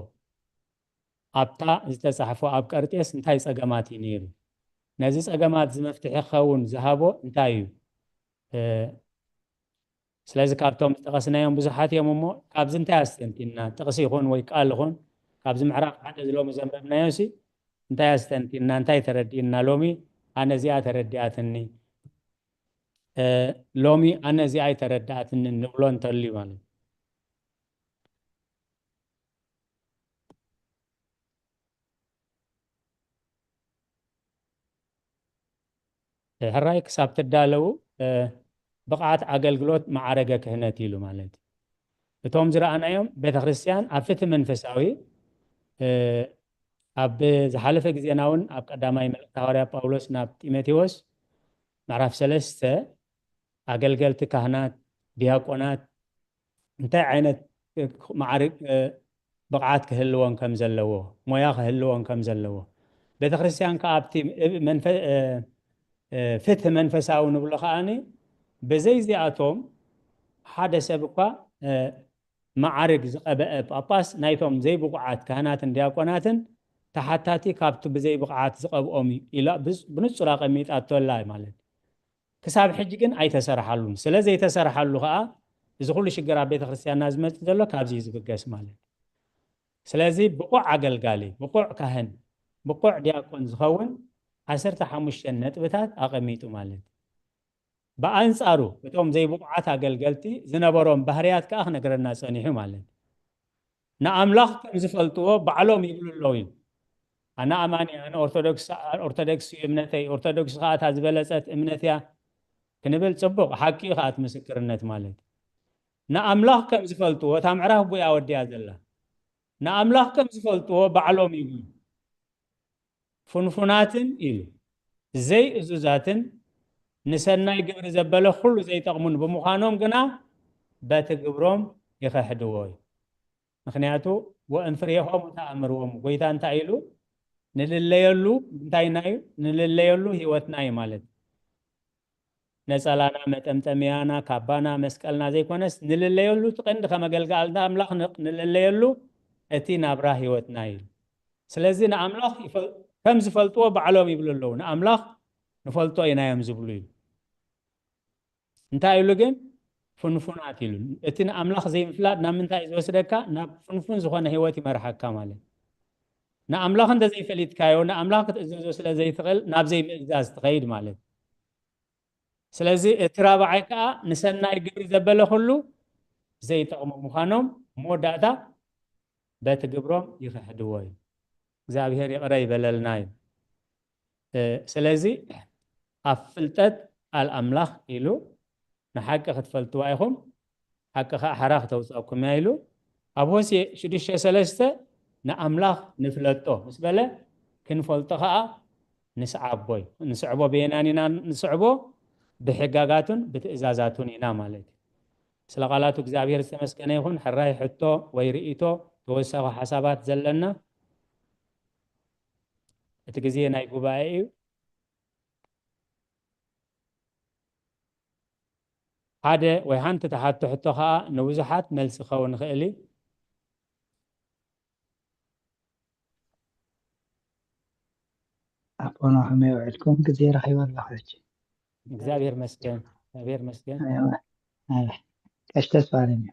ኣብታ ዝተጻሕፎ ኣብ ቀርጤስ እንታይ ጸገማት እዩ ነይሩ? ነዚ ጸገማት እዚ መፍትሒ ክኸውን ዝሃቦ እንታይ እዩ? እ፣ ስለዚ ካብቶም ዝጠቐስናዮም ብዙሓት እዮም እሞ፣ ካብዚ እንታይ ኣስተንቲንና? ጥቕሲ ይኹን ወይ ቃል ይኹን፣ ካብዚ ምዕራፍ ሓደ እዚ ሎሚ ዘንበብናዮ ሲ እንታይ ኣስተንቲንና? እንታይ ተረዲእና? ሎሚ ኣነ እዚኣ ተረዲኣትኒ፣ እ፣ ሎሚ ኣነ እዚኣ ኣይተረዳኣትኒ ንብሎ እንተልዩ ማለት እዩ። ሕራይ ክሳብ ትዳለዉ፣ እ፣ ብቕዓት ኣገልግሎት መዓረገ ክህነት ኢሉ ማለት እዩ። እቶም ዝረኣናዮም ቤተ ክርስቲያን ኣብ ፍትሒ መንፈሳዊ፣ እ፣ ኣብ ዝሓለፈ ግዜና እውን ኣብ ቀዳማይ መልእኽቲ ሃዋርያ ጳውሎስ ናብ ጢሞቴዎስ ምዕራፍ ሰለስተ ኣገልገልቲ ካህናት፣ ዲያቆናት እንታይ ዓይነት፣ እ፣ ማዕርግ፣ እ፣ ብቕዓት ክህልወን ከም ዘለዎ፣ ሞያ ክህልወን ከም ዘለዎ፣ ቤተ ክርስቲያን ከኣ ኣብቲ፣ እ፣ መንፈ-፣ እ፣ እ፣ ፍትሒ መንፈሳዊ ንብሎ ከኣኒ ብዘይ እዚኣቶም ሓደ ሰብ እኳ፣ እ፣ ማዕርግ ዝቐበአ ጳጳስ ናይቶም ዘይብቑዓት ካህናትን ዲያቆናትን ተሓታቲ ካብቲ ብዘይ ብቕዓት ዝቐብኦም እዩ ኢላ ብዝ-፣ ብንጹር ኣቐሚጣቶ ኣላ ማለት እዩ። ክሳብ ሕጂ ግን ኣይተሰርሓሉን። ስለ ዘይተሰርሓሉ ከኣ እዚ ኩሉ ሽግር ኣብ ቤተ ክርስቲያንና ዝመጽእ ዘሎ ካብዚ እዩ ዝብገስ ማለት እዩ። ስለዚ ብቑዕ ኣገልጋሊ፣ ብቑዕ ካህን፣ ብቑዕ ዲያቆን ዝኸውን ዓሰርተ ሓሙሽተ ነጥብታት ኣቐሚጡ ማለት እዩ። ብኣንጻሩ እቶም ዘይብቑዓት ኣገልገልቲ ዝነበሮም ባህርያት ከኣ ክነግረና ጸኒሑ ማለት እዩ። ንኣምላኽ ከም ዝፈልጥዎ ባዕሎም ይብሉ ኣለዉ እዩ። ኣነ ኣማኒ፣ ኣነ ኦርቶዶክስ፣ ኦርቶዶክስ እዩ እምነተይ፣ ኦርቶዶክስ ከኣ እታ ዝበለጸት እምነት እያ ክንብል ጽቡቕ፣ ሓቂ እዩ ከኣ እቲ ምስክርነት ማለት እዩ። ንኣምላኽ ከም ዝፈልጥዎ፣ እታ ምዕራፍ ቡያ ወዲያ ዘላ። ንኣምላኽ ከም ዝፈልጥዎ ባዕሎም ይብሉ። ፍንፉናትን ኢሉ፣ ዘይእዙዛትን ንሰናይ ግብሪ ዘበለ ኩሉ ዘይጠቕሙን ብምዃኖም ግና በቲ ግብሮም ይኸሕድዎ እዩ። ምክንያቱ ወእም ፍሬሆሙ ተኣምርዎም፣ ጎይታ እንታይ ኢሉ? ንልለየሉ እንታይ ኢና እዩ? ንልለየሉ ህይወትና እዩ ማለት። ነጸላና፣ መጠምጠምያና፣ ካባና፣ መስቀልና ዘይኮነስ፣ ንልለየሉ፣ እቲ ቀንዲ ከመገልጋልቲ ኣምላኽ ን- ንልለየሉ እቲ ናብራ ህይወትና እዩ። ስለዚ ንኣምላኽ ይፈል- ከም ዝፈልጥዎ ባዕሎም ይብሉ ኣለዉ። ንኣምላኽ ንፈልጦ ኢና እዮም ዝብሉ እዩ። እንታይ ኢሉ ግን? ፍንፉናት ኢሉ። እቲ ንኣምላኽ ዘይምፍላጥ ናብ ምንታይ እዩ ዝወስደካ? ናብ ፍንፉን ዝኾነ ህይወት ይመርሓካ ማለት። ንኣምላኽ እንተዘይፈሊጥካዮ፣ ንኣምላኽ ክትእዘዞ ስለ ዘይትኽእል፣ ናብ ዘይምእዛዝ ትኸይድ ማለት። ስለዚ እቲ ራብዓይ ከኣ፣ ንሰናይ ግብሪ ዘበለ ኩሉ ዘይጠቕሙ ምዃኖም፣ መወዳእታ በቲ ግብሮም ይኽሕድዎ እዩ። እግዚኣብሔር ይቕረ ይበለልና እዩ። እ፣ ስለዚ ኣብ ፍልጠት ቃል ኣምላኽ ኢሉ፣ ንሓቂ ክትፈልጥዋ ኢኹም፣ ሓቂ ኸኣ ሓራ ክተውፅኣኩም እያ ኢሉ፣ ኣብ ሆሴ ሽዱሽተ ሰለስተ ንኣምላኽ ንፍለጦ ምስ በለ፣ ክንፈልጦ ኸኣ ንስዓቦ እዩ። ንስዕቦ በየናን ኢና ንስዕቦ? ብሕጋጋቱን ብትእዛዛቱን ኢና ማለት እዩ። ስለ ቃላቱ እግዚኣብሔር ዝተመስገነ ይኹን። ሕራይ ሕቶ ወይ ርእይቶ፣ ተወሳኺ ሓሳባት ዘለና? እቲ ግዜ ናይ ጉባኤ እዩ። ሓደ ወይ ሓንቲ ትሓቶ ሕቶ ኸኣ ንብዙሓት መልሲ ክኸውን ይኽእል እዩ። ኣቦና ከመይ ውዕልኩም? ግዜ ረኺበ ኣለኹ ሕጂ። እግዚኣብሔር መስገን፣ እግዚኣብሔር መስገን። ኣይዋ፣ ኣይዋ። ቀሽ ተስፋ ኣለኒ።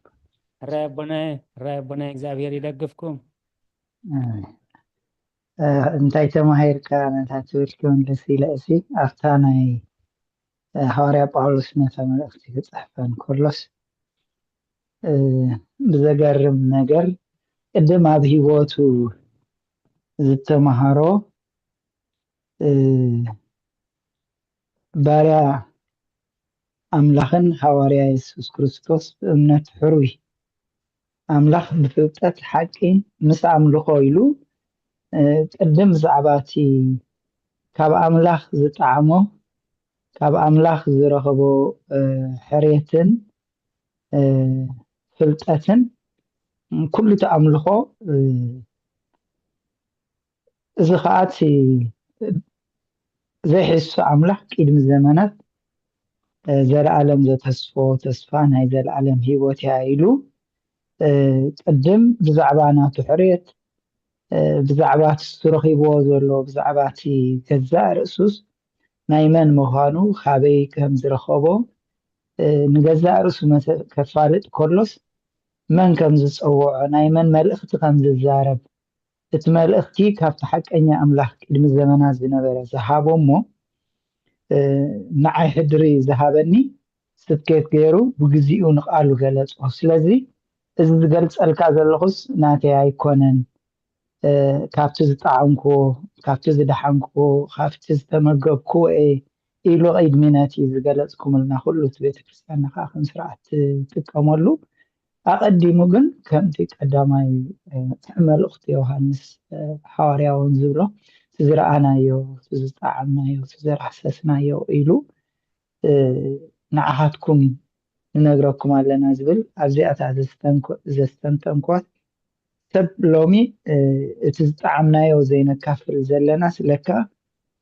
ሕራይ ኣቦናይ፣ ሕራይ ኣቦናይ፣ እግዚኣብሔር ይደግፍኩም። ኣሜን። እ፣ እንታይ ተማሂርካ ነታ ትብል ክምልስ ኢለ፣ እሲ ኣብታ ናይ፣ እ፣ ሃዋርያ ጳውሎስ ነታ መልእኽቲ ክጽሕፈን ከሎስ፣ እ፣ ብዘገርም ነገር ቅድም ኣብ ህይወቱ ዝተማሃሮ፣ እ፣ ባርያ ኣምላኽን ሃዋርያ የሱስ ክርስቶስ ብእምነት ሕሩይ፣ ኣምላኽ ብፍልጠት ሓቂ ምስ ኣምልኾ ኢሉ፣ እ፣ ቅድም ብዛዕባ እቲ ካብ ኣምላኽ ዝጠዓሞ፣ ካብ ኣምላኽ ዝረኸቦ፣ እ፣ ሕርየትን፣ እ፣ ፍልጠትን ኩሉ እቲ ኣምልኾ፣ እ፣ እዚ ኸኣ እቲ ዘይሕሱ ኣምላኽ ቅድሚ ዘመናት፣ እ፣ ዘለኣለም ዘተስፎ ተስፋ ናይ ዘለኣለም ህይወት እያ ኢሉ፣ እ፣ ቅድም ብዛዕባ ናቱ ሕርየት፣ እ፣ ብዛዕባ እቲ ዝረኺብዎ ዘሎ፣ ብዛዕባ እቲ ገዛእ ርእሱስ ናይ መን ምዃኑ፣ ካበይ ከም ዝረኸቦ፣ እ፣ ንገዛእ ርእሱ መተ-፣ ከፋልጥ ከሎስ መን ከም ዝጸውዖ፣ ናይ መን መልእኽቲ ከም ዝዛረብ፣ እቲ መልእኽቲ ካብቲ ሓቀኛ ኣምላኽ ቅድሚ ዘመናት ዝነበረ ዝሃቦ እሞ፣ እ፣ ንዓይ ሕድሪ ዝሃበኒ ስብከት ገይሩ ብግዚኡ ንቓሉ ገለጾ። ስለዚ እዚ ዝገልጸልካ ዘለኹስ ናተይ ኣይኮነን፣ እ፣ ካብቲ ዝጠዓምክዎ፣ ካብቲ ዝደሓንክዎ፣ ካብቲ ዝተመገብክዎ እየ ኢሉ ቅድሚ ነቲ ዝገለጽኩምልና ኩሉ እቲ ቤተ ክርስቲያንና ከዓ ከም ስርዓት ትጥቀመሉ። ኣቐዲሙ ግን ከምቲ ቀዳማይ፣ እ፣ መልእኽቲ ዮሃንስ፣ እ፣ ሓዋርያ እውን ዝብሎ፣ እቲ ዝረኣናዮ፣ እቲ ዝጠዓምናዮ፣ እቲ ዝራሕሰስናዮ ኢሉ፣ እ፣ ንዓኻትኩም ንነግረኩም ኣለና ዝብል ኣብዚኣታ ዘስተንኮ-፣ ዘስተንተንኳት ሰብ ሎሚ፣ እ፣ እቲ ዝጠዓምናዮ ዘይነካፍል ዘለናስ ለካ፣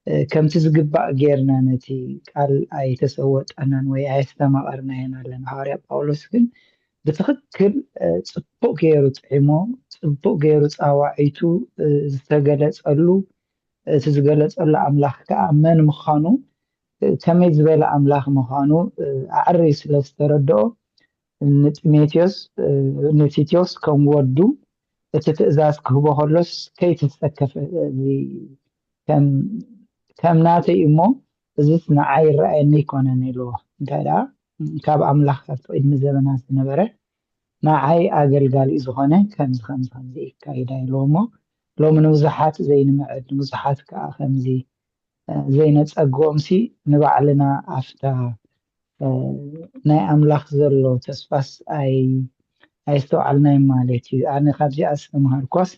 እ፣ ከምቲ ዝግባእ ጌርና ነቲ ቃል ኣይተሰወጠናን ወይ ኣየስተማቐርናዮን ኣለና። ሃዋርያ ጳውሎስ ግን ብትኽክል፣ እ፣ ጽቡቕ ገይሩ ጥዒሞ፣ ጽቡቕ ገይሩ ጻዋዒቱ፣ እ፣ ዝተገለጸሉ፣ እቲ ዝገለጸሉ ኣምላኽ ከኣ መን ምዃኑ፣ እ፣ ከመይ ዝበለ ኣምላኽ ምዃኑ፣ እ፣ ኣዕርዩ ስለ ዝተረድኦ፣ ንጢሞቴዎስ፣ እ፣ ንቲቶስ ከም ወዱ እቲ ትእዛዝ ክህቦ ከሎስ ከይተሰከፈ፣ እዚ ከም፣ ከም ናተይ እሞ እዚስ ንዓይ ይረኣየኒ ኣይኮነን ኢልዎ። እንታይ ደኣ ካብ ኣምላኽ ካብቲ ቅድሚ ዘመናት ዝነበረ ንዓይ ኣገልጋሊ ዝኾነ ከምዚ፣ ከምዚ፣ ከምዚ ይካይዳ ኢልዎ እሞ ሎሚ ንብዙሓት ዘይንምዕድ፣ ንብዙሓት ከኣ ከምዚ፣ እ፣ ዘይነጸግኦም ሲ ንባዕልና ኣብታ፣ እ፣ ናይ ኣምላኽ ዘሎ ተስፋስ ኣይ-፣ ኣይስተውዓልናይ ማለት እዩ። ኣነ ካብዚኣ ዝተምሃርኳስ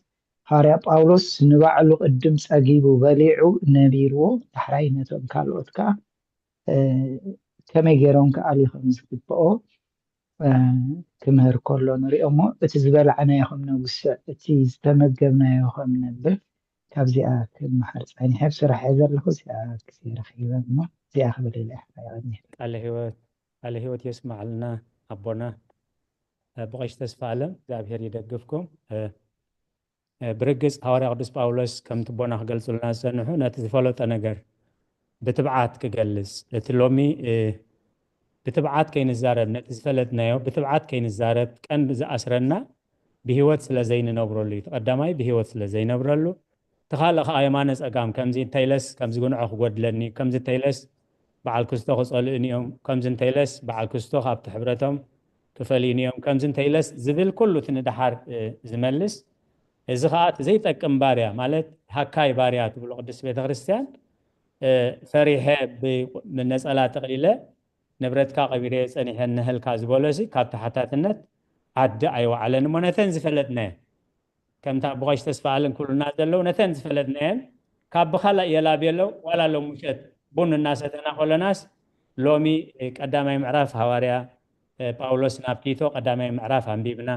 ሃዋርያ ጳውሎስ ንባዕሉ ቅድም ጸጊቡ በሊዑ ነቢርዎ፣ ዳሕራይ ነቶም ካልኦት ከኣ፣ እ፣ ከመይ ገይሮም ክኣልዩ ከም ዝግብኦ፣ ክምህር ከሎ ንሪኦ እሞ፣ እቲ ዝበላዕናዮ ከም ነብስዕ፣ እቲ ዝተመገብናዮ ከም ነብር፣ ካብዚኣ ክመሃር ጸኒሐ። ኣብ ስራሕ እየ ዘለኹ፣ እዚኣ ግዜ ረኺበ እሞ እዚኣ ክብል ኢለ እየ። የቐንየለይ። ቃለ ህይወት፣ ቃለ ህይወት የስማዕልና ኣቦና። ብቐሽ ተስፋ ኣለም እግዚኣብሔር ይደግፍኩም። ብርግጽ ሃዋርያ ቅዱስ ጳውሎስ ከምቲ ኣቦና ክገልጹልና ዝጸንሑ፣ ነቲ ዝፈለጦ ነገር ብትብዓት ክገልጽ፣ እቲ ሎሚ ብትብዓት ከይንዛረብ፣ ነቲ ዝፈለጥናዮ ብትብዓት ከይንዛረብ ቀንዲ ዝኣስረና ብህይወት ስለ ዘይንነብረሉ እዩ። እቲ ቀዳማይ ብህይወት ስለ ዘይነብረሉ፣ እቲ ካልእ ከኣ የማነ ጸጋም ከምዚ እንተኢለስ ከምዚ ጉንዖ ክጎድለኒ፣ ከምዚ እንተኢለስ በዓል ክስቶ ክጸልእኒ እዮም፣ ከምዚ እንተኢለስ በዓል ክስቶ ካብቲ ሕብረቶም ክፈልዩኒ እዮም፣ ከምዚ እንተኢለስ ዝብል ኩሉ እቲ ንደሓር ዝመልስ፣ እዚ ኸኣ እቲ ዘይጠቅም ባርያ፣ ማለት ሃካይ ባርያ ትብሎ ቅድስት ቤተ ክርስቲያን፣ ፈሪሐ ብነጸላ ጠቕሊለ ንብረትካ ቀቢረዮ ጸኒሐ እነሀልካ ዝበሎሲ ካብ ተሓታትነት ዓዲ ኣይወዓለን እሞ ነተን ዝፈለጥናየን ከምታ ኣቦ ቀሺ ተስፋኣለም ክብሉና ዘለዉ ነተን ዝፈለጥናየን ካብ ብኻላእ የላብየሎ ዋላ ሎም ምሸት ቡን እናሰተና ከለናስ ሎሚ ቀዳማይ ምዕራፍ ሃዋርያ ጳውሎስ ናብ ቲቶ ቀዳማይ ምዕራፍ ኣንቢብና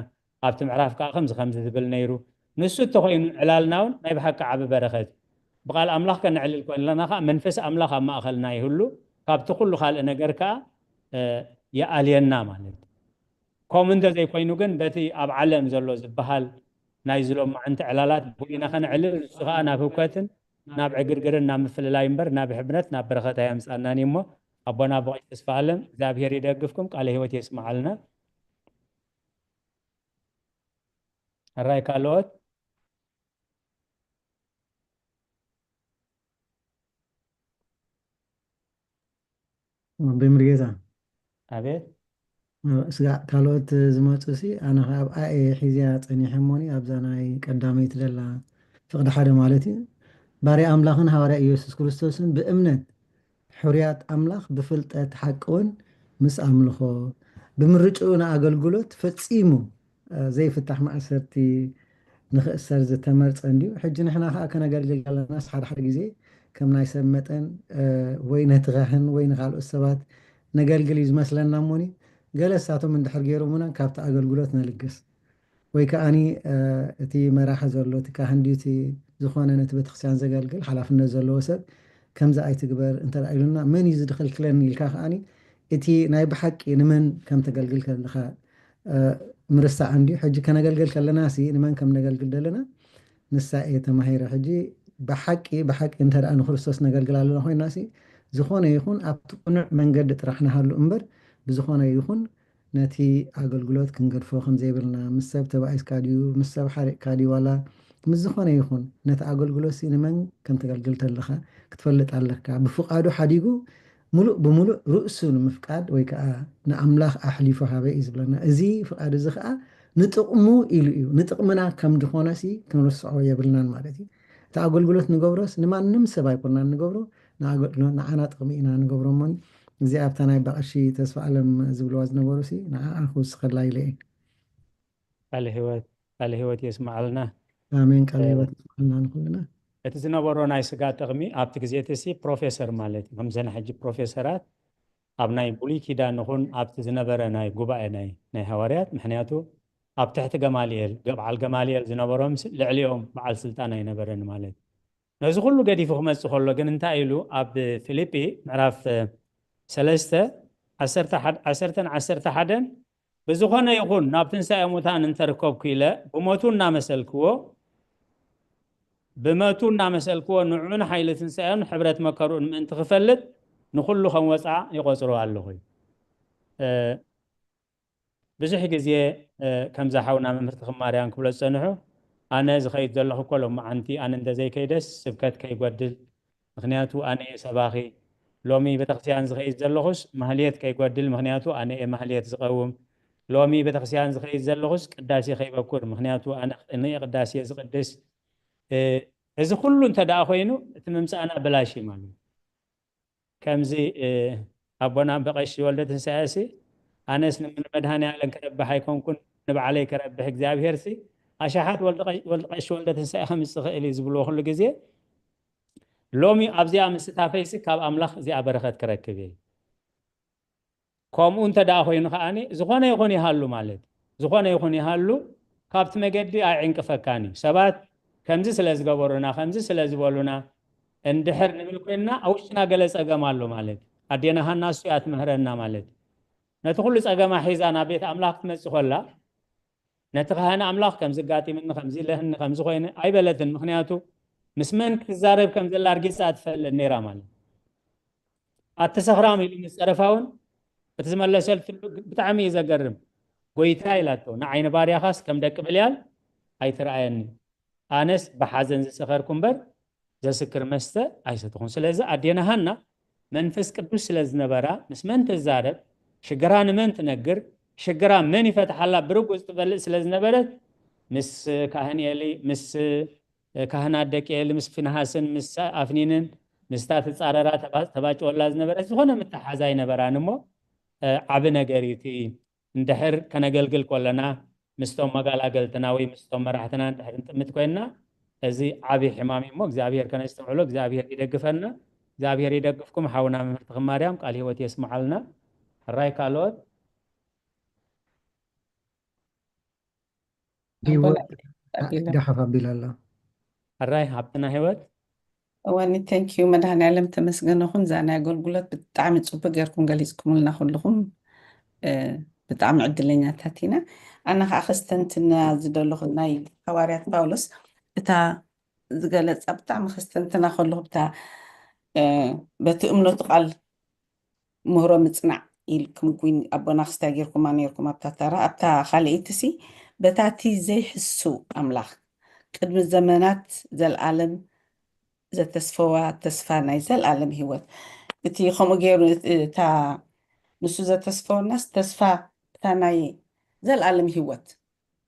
ኣብቲ ምዕራፍ ከዓ ከምዚ ከምዚ ዝብል ነይሩ ንሱ እንተኮይኑ ዕላልና እውን ናይ ብሓቂ ዓቢ በረኸት እዩ ብቃል ኣምላኽ ከነዕልል ኮይንለና ከዓ መንፈስ ኣምላኽ ኣብ ማእኸልና ይህሉ ካብቲ ኩሉ ካልእ ነገር ከዓ ይኣልየና ማለት እዩ ከምኡ እንተዘይኮይኑ ግን በቲ ኣብ ዓለም ዘሎ ዝበሃል ናይ ዝሎማዕንቲ ዕላላት ብኢና ከነዕልል ንሱ ከዓ ናብ ህውከትን ናብ ዕግርግርን ናብ ምፍልላይ እምበር ናብ ሕብረት ናብ በረኸት ኣየምፃናን እዩ እሞ ኣቦና ብቀይ ተስፋ ኣለም እግዚኣብሔር ይደግፍኩም ቃለ ህይወት የስማዓልና ሕራይ ካልኦት ወዲ ምርጌታ ኣቤት ስጋዕ ካልኦት ዝመፁ ሲ ኣነ ከ ኣብኣ እየ ሒዝያ ፀኒሐ እሞኒ ኣብዛ ናይ ቀዳመይቲ ደላ ፍቅዲ ሓደ ማለት እዩ ባርያ ኣምላኽን ሃዋርያ ኢየሱስ ክርስቶስን ብእምነት ሕሩያት ኣምላኽ ብፍልጠት ሓቂ እውን ምስ ኣምልኾ ብምርጭኡ ንኣገልግሎት ፈጺሙ ዘይፍታሕ ማእሰርቲ ንኽእሰር ዝተመርጸ እንድዩ። ሕጂ ንሕና ከኣ ከነገልግል ከለናስ ሓደ ሓደ ግዜ ከም ናይ ሰብ መጠን ወይ ነቲ ካህን ወይ ንኻልኦት ሰባት ነገልግል እዩ ዝመስለና እሞኒ ገለ እሳቶም እንድሕር ገይሮምና ካብቲ ኣገልግሎት ነልግስ። ወይ ከዓኒ እቲ መራሒ ዘሎ እቲ ካህን ድዩ እቲ ዝኾነ ነቲ ቤተክርስትያን ዘገልግል ሓላፍነት ዘለዎ ሰብ ከምዚ ኣይትግበር እንተ ኢሉና መን እዩ ዝድኽልክለኒ ኢልካ ከዓኒ እቲ ናይ ብሓቂ ንመን ከም ተገልግል ከለኻ ምርሳዕ እንድዩ ሕጂ ከነገልግል ከለና ሲ ንመን ከም ነገልግል ዘለና ንሳ እየ ተማሂረ ሕጂ ብሓቂ ብሓቂ እንተ ንክርስቶስ ነገልግል ኣለና ኮይና ሲ ዝኾነ ይኹን ኣብቲ ቅኑዕ መንገዲ ጥራሕ ንሃሉ እምበር ብዝኾነ ይኹን ነቲ ኣገልግሎት ክንገድፎ ከምዘይብልና፣ ምስ ሰብ ተባኢስካ ድዩ፣ ምስ ሰብ ሓሪቕካ ድዩ ዋላ ምስ ዝኾነ ይኹን፣ ነቲ ኣገልግሎትሲ ንመን ከም ተገልግል ተለኻ ክትፈልጥ ኣለካ። ብፍቓዱ ሓዲጉ ምሉእ ብምሉእ ርእሱ ንምፍቃድ ወይ ከኣ ንኣምላኽ ኣሕሊፉ ሃበ እዩ ዝብለና። እዚ ፍቓድ እዚ ከኣ ንጥቕሙ ኢሉ እዩ። ንጥቕምና ከም ዝኾነሲ ክንርስዖ የብልናን ማለት እዩ። እቲ ኣገልግሎት ንገብሮስ ንማንም ሰብ ኣይኮንናን ንገብሮ፣ ንኣገልግሎት ንዓና ጥቕሚ ኢና ንገብሮ እሞኒ እዚኣ ኣብታ ናይ ኣባ ቀሺ ተስፋኣለም ዝብልዋ ዝነበሩ ሲ ንዓኣ ክውስኸላ ኢለ እየ። ቃለ ህይወት ቃለ ህይወት የስምዓልና። ኣሜን። ቃለ ህይወት የስምዓልና ንኩልና። እቲ ዝነበሮ ናይ ስጋ ጥቕሚ ኣብቲ ግዜ እቲ ሲ ፕሮፌሰር ማለት እዩ። ከምዘን ሕጂ ፕሮፌሰራት ኣብ ናይ ብሉይ ኪዳን ይኹን ኣብቲ ዝነበረ ናይ ጉባኤ ናይ ናይ ሃዋርያት ምክንያቱ ኣብ ትሕቲ ገማልኤል በዓል ገማልኤል ዝነበሮም ልዕሊኦም በዓል ስልጣን ኣይነበረን ማለት እዩ። ነዚ ኩሉ ገዲፉ ክመጽእ ከሎ ግን እንታይ ኢሉ ኣብ ፊልጲ ምዕራፍ ሰለስተ ዓሰርተ ዓሰርተን ዓሰርተ ሓደን ብዝኾነ ይኹን ናብ ትንሳኤ ሙታን እንተርከብኩ ኢለ ብሞቱ እናመሰልክዎ ብመቱ እናመሰልክዎ ንዑን ሓይሊ ትንሳኤን ሕብረት መከርኡን ምእንቲ ክፈልጥ ንኹሉ ከም ወፃ ይቆፅሮ ኣለኹ ብዙሕ ግዜ ከምዛ ሓውና መምህርቲ ክማርያን ክብሎ ዝፀንሑ ኣነ ዝኸይድ ዘለኹ እኮ ሎማዓንቲ ኣነ እንተዘይከይደስ ስብከት ከይጎድል ምክንያቱ ኣነ እየ ሰባኺ ሎሚ ቤተክርስትያን ዝኸይድ ዘለኹስ ማህልየት ከይጎድል ምክንያቱ ኣነ እየ ማህልየት ዝቀውም ሎሚ ቤተክርስትያን ዝኸይድ ዘለኹስ ቅዳሴ ከይበኩር ምክንያቱ ኣነ እየ ቅዳሴ ዝቅድስ እዚ ኩሉ እንተ ደኣ ኮይኑ እቲ ምምፃእና ብላሽ እዩ ማለት ከምዚ ኣቦና በቐሺ ወልደ ትንሳኤ ሲ ኣነስ ንመድሃኒ ኣለን ክረብሕ ኣይኮንኩን ንባዕለይ ክረብሕ እግዚኣብሄር ሲ ኣሻሓት ወልደ ቀሺ ወልደ ትንሳኤ ከምፅእ ክእል እዩ ዝብልዎ ኩሉ ግዜ ሎሚ ኣብዚኣ ምስታፈይ ሲ ካብ ኣምላኽ እዚኣ በረኸት ክረክብ እየ ከምኡ እንተ ደኣ ኮይኑ ከኣኒ፣ ዝኾነ ይኹን ይሃሉ ማለት እዩ። ዝኾነ ይኹን ይሃሉ፣ ካብቲ መገዲ ኣይዕንቅፈካን እዩ። ሰባት ከምዚ ስለ ዝገበሩና፣ ከምዚ ስለ ዝበሉና እንድሕር ንብል ኮይንና፣ ኣብ ውሽጥና ገለ ጸገም ኣሎ ማለት እዩ። ኣዴና ሃና እሱ እያ ትምህረና ማለት እዩ። ነቲ ኩሉ ጸገማ ሒዛ ናብ ቤት ኣምላኽ ክትመጽእ ከላ፣ ነቲ ካህን ኣምላኽ ከምዚ ኣጋጢምኒ፣ ከምዚ ኢለህኒ፣ ከምዚ ኮይነ ኣይበለትን። ምኽንያቱ ምስ መን ክትዛረብ ከም ዘላ ኣርጊጻ ትፈልጥ ነይራ ማለት እዩ። ኣቲ ሰኽራም ኢሉ ምስ ጸረፋ እውን እቲ ዝመለሰሉ ብጣዕሚ እዩ ዘገርም። ጎይታ ኢላቶ፣ ንዓይ ንባርያኻስ ከም ደቂ ብልያል ኣይትርኣየኒ። ኣነስ ብሓዘን ዝሰኸርኩ እምበር ዘስክር መስተ ኣይሰተኹን። ስለዚ ኣዴና ሃና መንፈስ ቅዱስ ስለ ዝነበራ ምስ መን ትዛረብ፣ ሽግራ ንመን ትነግር፣ ሽግራ መን ይፈትሓላ ብርጉጽ ትፈልጥ ስለ ዝነበረት ምስ ካህን ኤሊ፣ ምስ ካህናት ደቂ ኤሊ፣ ምስ ፊንሃስን ምስ ኣፍኒንን ምስታ ትጻረራ ተባ- ተባጭወላ ዝነበረት ዝኾነ ምትሓዝ ኣይነበራን እሞ እ፣ ዓቢ ነገር እዩ እቲ እንድሕር ከነገልግል ከለና ምስቶም መጋላገልትና ወይ ምስቶም መራሕትና እንድሕር ንጥምት ኮይንና እዚ ዓቢ ሕማም እዩ እሞ እግዚኣብሔር ከነስተውዕሎ እግዚኣብሔር ይደግፈና። እግዚኣብሔር ይደግፍኩም። ሓውና መምህር ተኽለ ማርያም ቃል ህይወት የስምዓልና። ሕራይ ካልኦት ኣቦና ህይወት ኣቢላ ጋሕፍ ኣቢላ ኣላ። ሕራይ ሃብትና ህይወት እዋኒ thank you መድኃኔዓለም ተመስገን ይኹን። እዛ ናይ ኣገልግሎት ብጣዕሚ ጽቡቅ ጌርኩም ገሊጽኩምልና ኩልኹም። እ፣ ብጣዕሚ ዕድለኛታት ኢና። ኣነ ከዓ ከስተንትና ዝደለኹ ናይ ሃዋርያት ጳውሎስ እታ ዝገለጻ ብጣዕሚ ከስተንትና ከለኹ ብታ እ፣ በቲ እምነቱ ቃል ምህሮ ምጽናዕ ኢልኩም ጒን ኣቦና ክስታይ ጌርኩማ ኔርኩም ኣብታ ተራ ኣብታ ካልኣይቲ ሲ በታቲ ዘይሕሱ ኣምላኽ ቅድሚ ዘመናት ዘልኣለም ዘተስፈዋ ተስፋ ናይ ዘልኣለም ህይወት እቲ ከምኡ ገይሩ እታ ንሱ ዘተስፈወናስ ተስፋ እታ ናይ ዘልኣለም ህይወት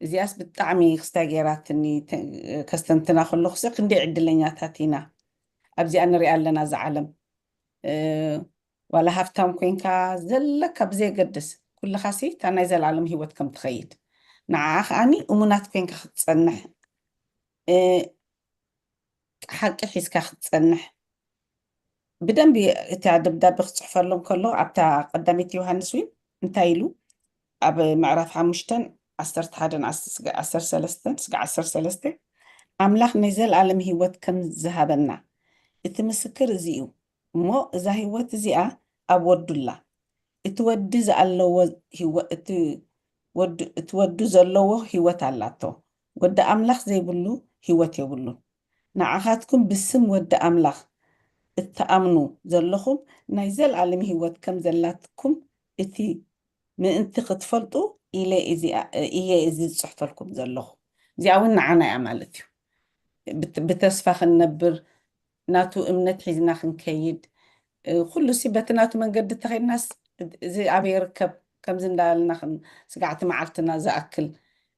እዚኣስ ብጣዕሚ ክስታይ ገይራትኒ ተ- ከስተንትና ከለኹ ሲ ክንደይ ዕድለኛታት ኢና ኣብዚኣ ንሪኣ ኣለና እዛ ዓለም እ፣ ዋላ ሃፍታም ኮንካ ዘለካ ብዘየገድስ ኩልኻሲ እታ ናይ ዘላለም ህይወት ከም ትኸይድ ንዓኣ ከዓኒ እሙናት ኮንካ ክትጸንሕ እ፣ ሓቂ ሒዝካ ክትጸንሕ ብደንቢ እታ ደብዳቤ ክፅሕፈሎም ከሎ ኣብታ ቀዳሚት ዮሃንስ እውን እንታይ ኢሉ ኣብ ምዕራፍ ሓሙሽተን ዓሰርተ ሓደን ዓሰርተ ሰለስተን ስጋ ዓሰርተ ሰለስተ ኣምላኽ ናይ ዘለኣለም ህይወት ከም ዝሃበና እቲ ምስክር እዚ እዩ እሞ እዛ ህይወት እዚኣ ኣብ ወዱ ኣላ እቲ ወዲ ዝኣለዎ ህይወ- እቲ ወዱ እቲ ወዱ ዘለዎ ህይወት ኣላቶ ወዲ ኣምላኽ ዘይብሉ ህይወት የብሉን ንዓኻትኩም ብስም ወዲ ኣምላኽ እትኣምኑ ዘለኹም ናይ ዘለኣለም ህይወት ከም ዘላትኩም እቲ ምእንቲ ክትፈልጡ ኢለ እዚኣ- እየ እዚ ዝፅሕፈልኩም ዘለኹ እዚኣ እውን ንዓና እያ ማለት እዩ ብት- ብተስፋ ክንነብር ናቱ እምነት ሒዝና ክንከይድ እ፣ ኩሉ ሲ በቲ ናቱ መንገዲ ተኸይድናስ እዚ ኣበይ ይርከብ ከምዚ እንዳበልና ከም ስጋዕቲ መዓልትና ዝኣክል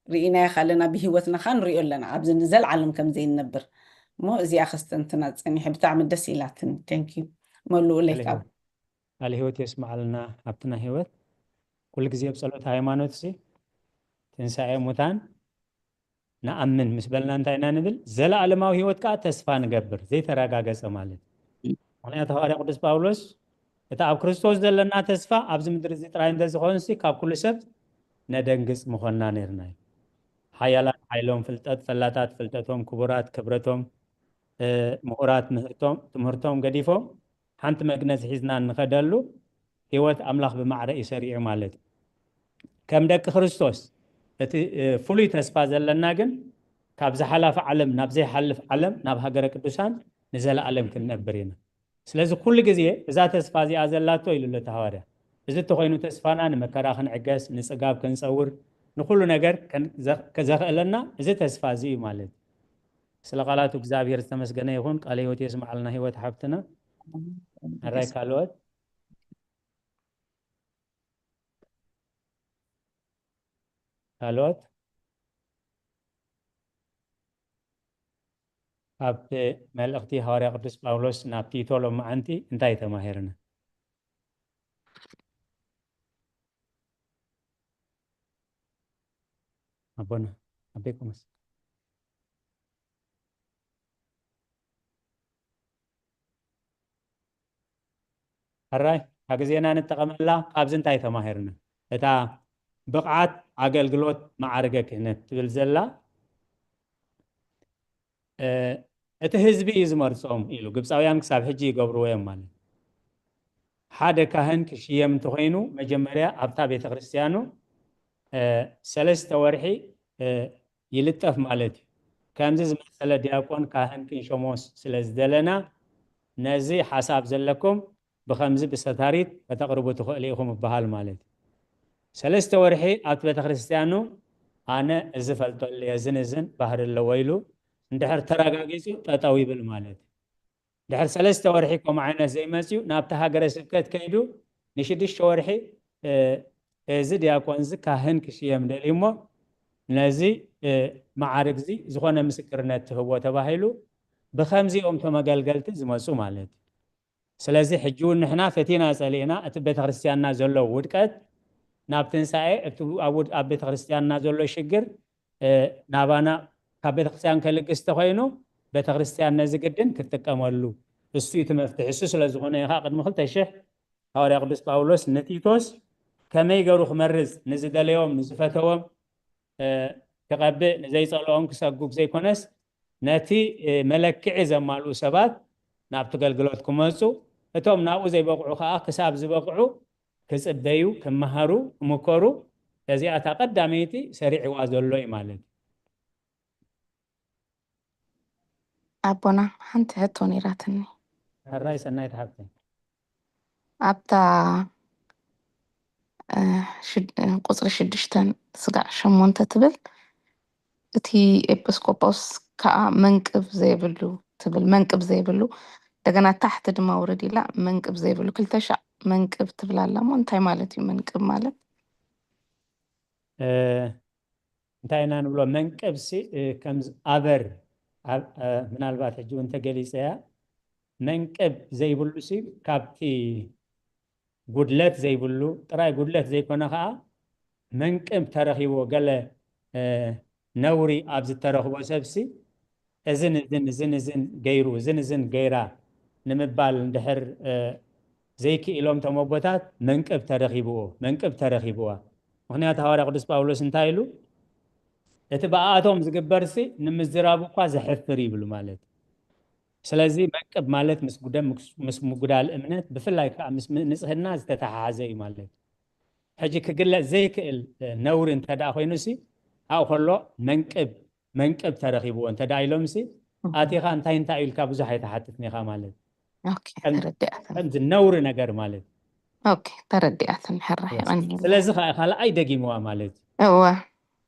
ርኢናዮ ካለና ብሂወትና ከዓ ንሪኦ ኣለና ኣብዚ ንዘለዓለም ከም ዘይንነብር እሞ እዚኣ ከስተንትና ፀኒሐ ብጣዕሚ ደስ ኢላትኒ thank you መሉኡ ለይካ ቃለ ህይወት የስምዓልና ሃብትና ህይወት ኩሉ ግዜ ኣብ ፀሎት ሃይማኖት ሲ ትንሳኤ ሙታን ንኣምን ምስ በልና እንታይ ኢና ንብል ዘለኣለማዊ ህይወት ከዓ ተስፋ ንገብር ዘይተረጋገፀ ማለት እዩ ምክንያቱ ሃዋርያ ቅዱስ ጳውሎስ እቲ ኣብ ክርስቶስ ዘለና ተስፋ ኣብዚ ምድሪ እዚ ጥራይ እንተዝኾንሲ ካብ ኩሉ ሰብ ነደንግፅ ምኾንና ነርና እዩ ሓያላት ሓይሎም ፍልጠት ፈላታት ፍልጠቶም ክቡራት ክብረቶም ምሁራት ምህርቶም ትምህርቶም ገዲፎም ሓንቲ መግነዝ ሒዝና እንኸደሉ ህይወት ኣምላኽ ብማዕረ እዩ ሰሪዑ ማለት እዩ ከም ደቂ ክርስቶስ እቲ ፍሉይ ተስፋ ዘለና ግን ካብ ዝሓላፍ ዓለም ናብ ዘይሓልፍ ዓለም ናብ ሃገረ ቅዱሳን ንዘለኣለም ክንነብር ኢና ስለዚ ኩሉ ግዜ እዛ ተስፋ እዚኣ ዘላቶ ኢሉ ለተሃዋርያ እዚ እተኮይኑ ተስፋና ንመከራ ክንዕገስ ንፅጋብ ክንፀውር ንኩሉ ነገር ዘኽእለና እዚ ተስፋ እዚ እዩ ማለት እዩ ስለ ቃላቱ እግዚኣብሔር ዝተመስገነ ይኹን ቃለ ህይወት የስምዓልና ህይወት ሓብትና ሕራይ ካልኦት ካልኦት ኣብቲ መልእኽቲ ሃዋርያ ቅዱስ ጳውሎስ ናብ ቲቶ ሎማዓንቲ እንታይ ተማሂርና ኣቦና ኣቤ ቁመስ ሕራይ እታ ግዜና ንጠቐመላ። ካብዚ እንታይ ተማሂርና? እታ ብቕዓት ኣገልግሎት መዓርገ ክህነት ትብል ዘላ፣ እ፣ እቲ ህዝቢ እዩ ዝመርጾም ኢሉ። ግብፃውያን ክሳብ ሕጂ ይገብርዎ እዮም ማለት። ሓደ ካህን ክሽየም እንተኾይኑ መጀመርያ ኣብታ ቤተ ክርስቲያኑ፣ እ፣ ሰለስተ ወርሒ፣ እ፣ ይልጠፍ ማለት እዩ። ከምዚ ዝመሰለ ዲያቆን ካህን ክንሸሞ ስለ ዝደለና ነዚ ሓሳብ ዘለኩም ብኸምዚ ብሰታሪት ከተቕርቡ ትኽእሉ ኢኹም ይበሃል ማለት እዩ። ሰለስተ ወርሒ ኣብቲ ቤተ ክርስቲያኑ ኣነ እዚ ፈልጠሉ እየ፣ እዝን እዝን ባህሪ ኣለዎ ኢሉ እንድሕር ተረጋጊጹ ጠጠው ይብል ማለት እዩ። ድሕሪ ሰለስተ ወርሒ ከምኡ ዓይነት ዘይመጽኡ ናብቲ ሃገረ ስብከት ከይዱ ንሽዱሽተ ወርሒ፣ እ፣ እዚ ዲያቆን እዚ ካህን ክሽየም ደልዩ እሞ ነዚ፣ እ፣ መዓርግ እዚ ዝኾነ ምስክርነት ትህቦ ተባሂሉ ብኸምዚኦም ተመገልገልቲ ዝመጹ ማለት እዩ። ስለዚ ሕጂ እውን ንሕና ፈቲና ጸሊእና እቲ ቤተክርስትያንና ዘሎ ውድቀት ናብ ትንሳኤ፣ እቲ ኣብ ውድ-፣ ኣብ ቤተክርስትያንና ዘሎ ሽግር፣ እ፣ ናባና ካብ ቤተክርስትያን ከልግስ ተኾይኑ ቤተክርስትያን ነዚ ግድን ክትጥቀመሉ እሱ እዩ እቲ መፍትሒ። እሱ ስለ ዝኾነ እዩ ከዓ ቅድሚ ክልተ ሽሕ ሃዋርያ ቅዱስ ጳውሎስ ንቲቶስ ከመይ ገሩ ክመርጽ ንዝደለዮም ንዝፈተዎም፣ እ፣ ክቐብእ ንዘይጸልኦም ክሰጉግ ዘይኮነስ ነቲ፣ እ፣ መለክዒ ዘማልኡ ሰባት ናብቲ ገልግሎት ክመጹ እቶም ናብኡ ዘይበቕዑ ከዓ ክሳብ ዝበቕዑ ክጽበዩ፣ ክመሃሩ፣ ክምከሩ፣ እዚኣ እታ ቀዳመይቲ ሰሪዕዋ ዘሎ እዩ ማለት እዩ። ኣቦና፣ ሓንቲ ሕቶ ነይራትኒ። ሕራይ ሰናይት ሓብተይ። ኣብታ፣ እ፣ ሽድ-፣ እ፣ ቁጽሪ ሽዱሽተን ስጋዕ ሸሞንተ ትብል፣ እቲ ኤጲስቆጶስ ከኣ መንቅብ ዘይብሉ ትብል፣ መንቅብ ዘይብሉ፣ እንደገና ታሕቲ ድማ ውርድ ኢላ መንቅብ ዘይብሉ፣ ክልተ ሻዕ መንቅብ ትብል ኣላ እሞ እንታይ ማለት እዩ መንቅብ ማለት? እ፣ እንታይ ኢና ንብሎ? መንቅብሲ፣ እ፣ ከምዚ ኣበር፣ ኣብ፣ እ፣ ምናልባት ሕጂ እውን ተገሊጸያ፣ መንቅብ ዘይብሉሲ ካብቲ ጉድለት ዘይብሉ ጥራይ ጉድለት ዘይኮነ ከኣ መንቅብ ተረኺብዎ ገለ፣ እ፣ ነውሪ ኣብ ዝተረኽቦ ሰብሲ እዝን እዝን እዝን እዝን ገይሩ እዝን እዝን ገይራ ንምባል እንድሕር፣ እ፣ ዘይክኢሎም እቶም ኣቦታት መንቅብ ተረኺብዎ፣ መንቅብ ተረኺብዋ። ምኽንያቱ ሃዋርያ ቅዱስ ጳውሎስ እንታይ ኢሉ? እቲ ብኣቶም ዝግበርሲ ንምዝራቡ እኳ ዘሕፍር ይብሉ ማለት እዩ። ስለዚ መንቅብ ማለት ምስ ጉደ-፣ ምስ፣ ምስ ምጉዳል እምነት ብፍላይ ከዓ ምስ ም-፣ ንጽህና ዝተተሓሓዘ እዩ ማለት እዩ። ሕጂ ክግለጽ ዘይክእል፣ እ፣ ነውሪ እንተ ደኣ ኮይኑሲ ኣብኡ ከሎ መንቅብ፣ መንቅብ ተረኺብዎ እንተ ደኣ ኢሎምሲ እህ። ኣቲኻ እንታይ እንታይ ኢልካ ብዙሕ ኣይትሓትትን ኢኻ ማለት እዩ። ኦኬ፣ ከም-፣ ተረዲኣትኒ። ከምዚ ነውሪ ነገር ማለት እዩ። ኦኬ፣ ተረዲኣትኒ። ሕራሕ የቐንየልና። ስለዚ ከዓ ካልኣይ ደጊምዋ ማለት እዩ። እወ።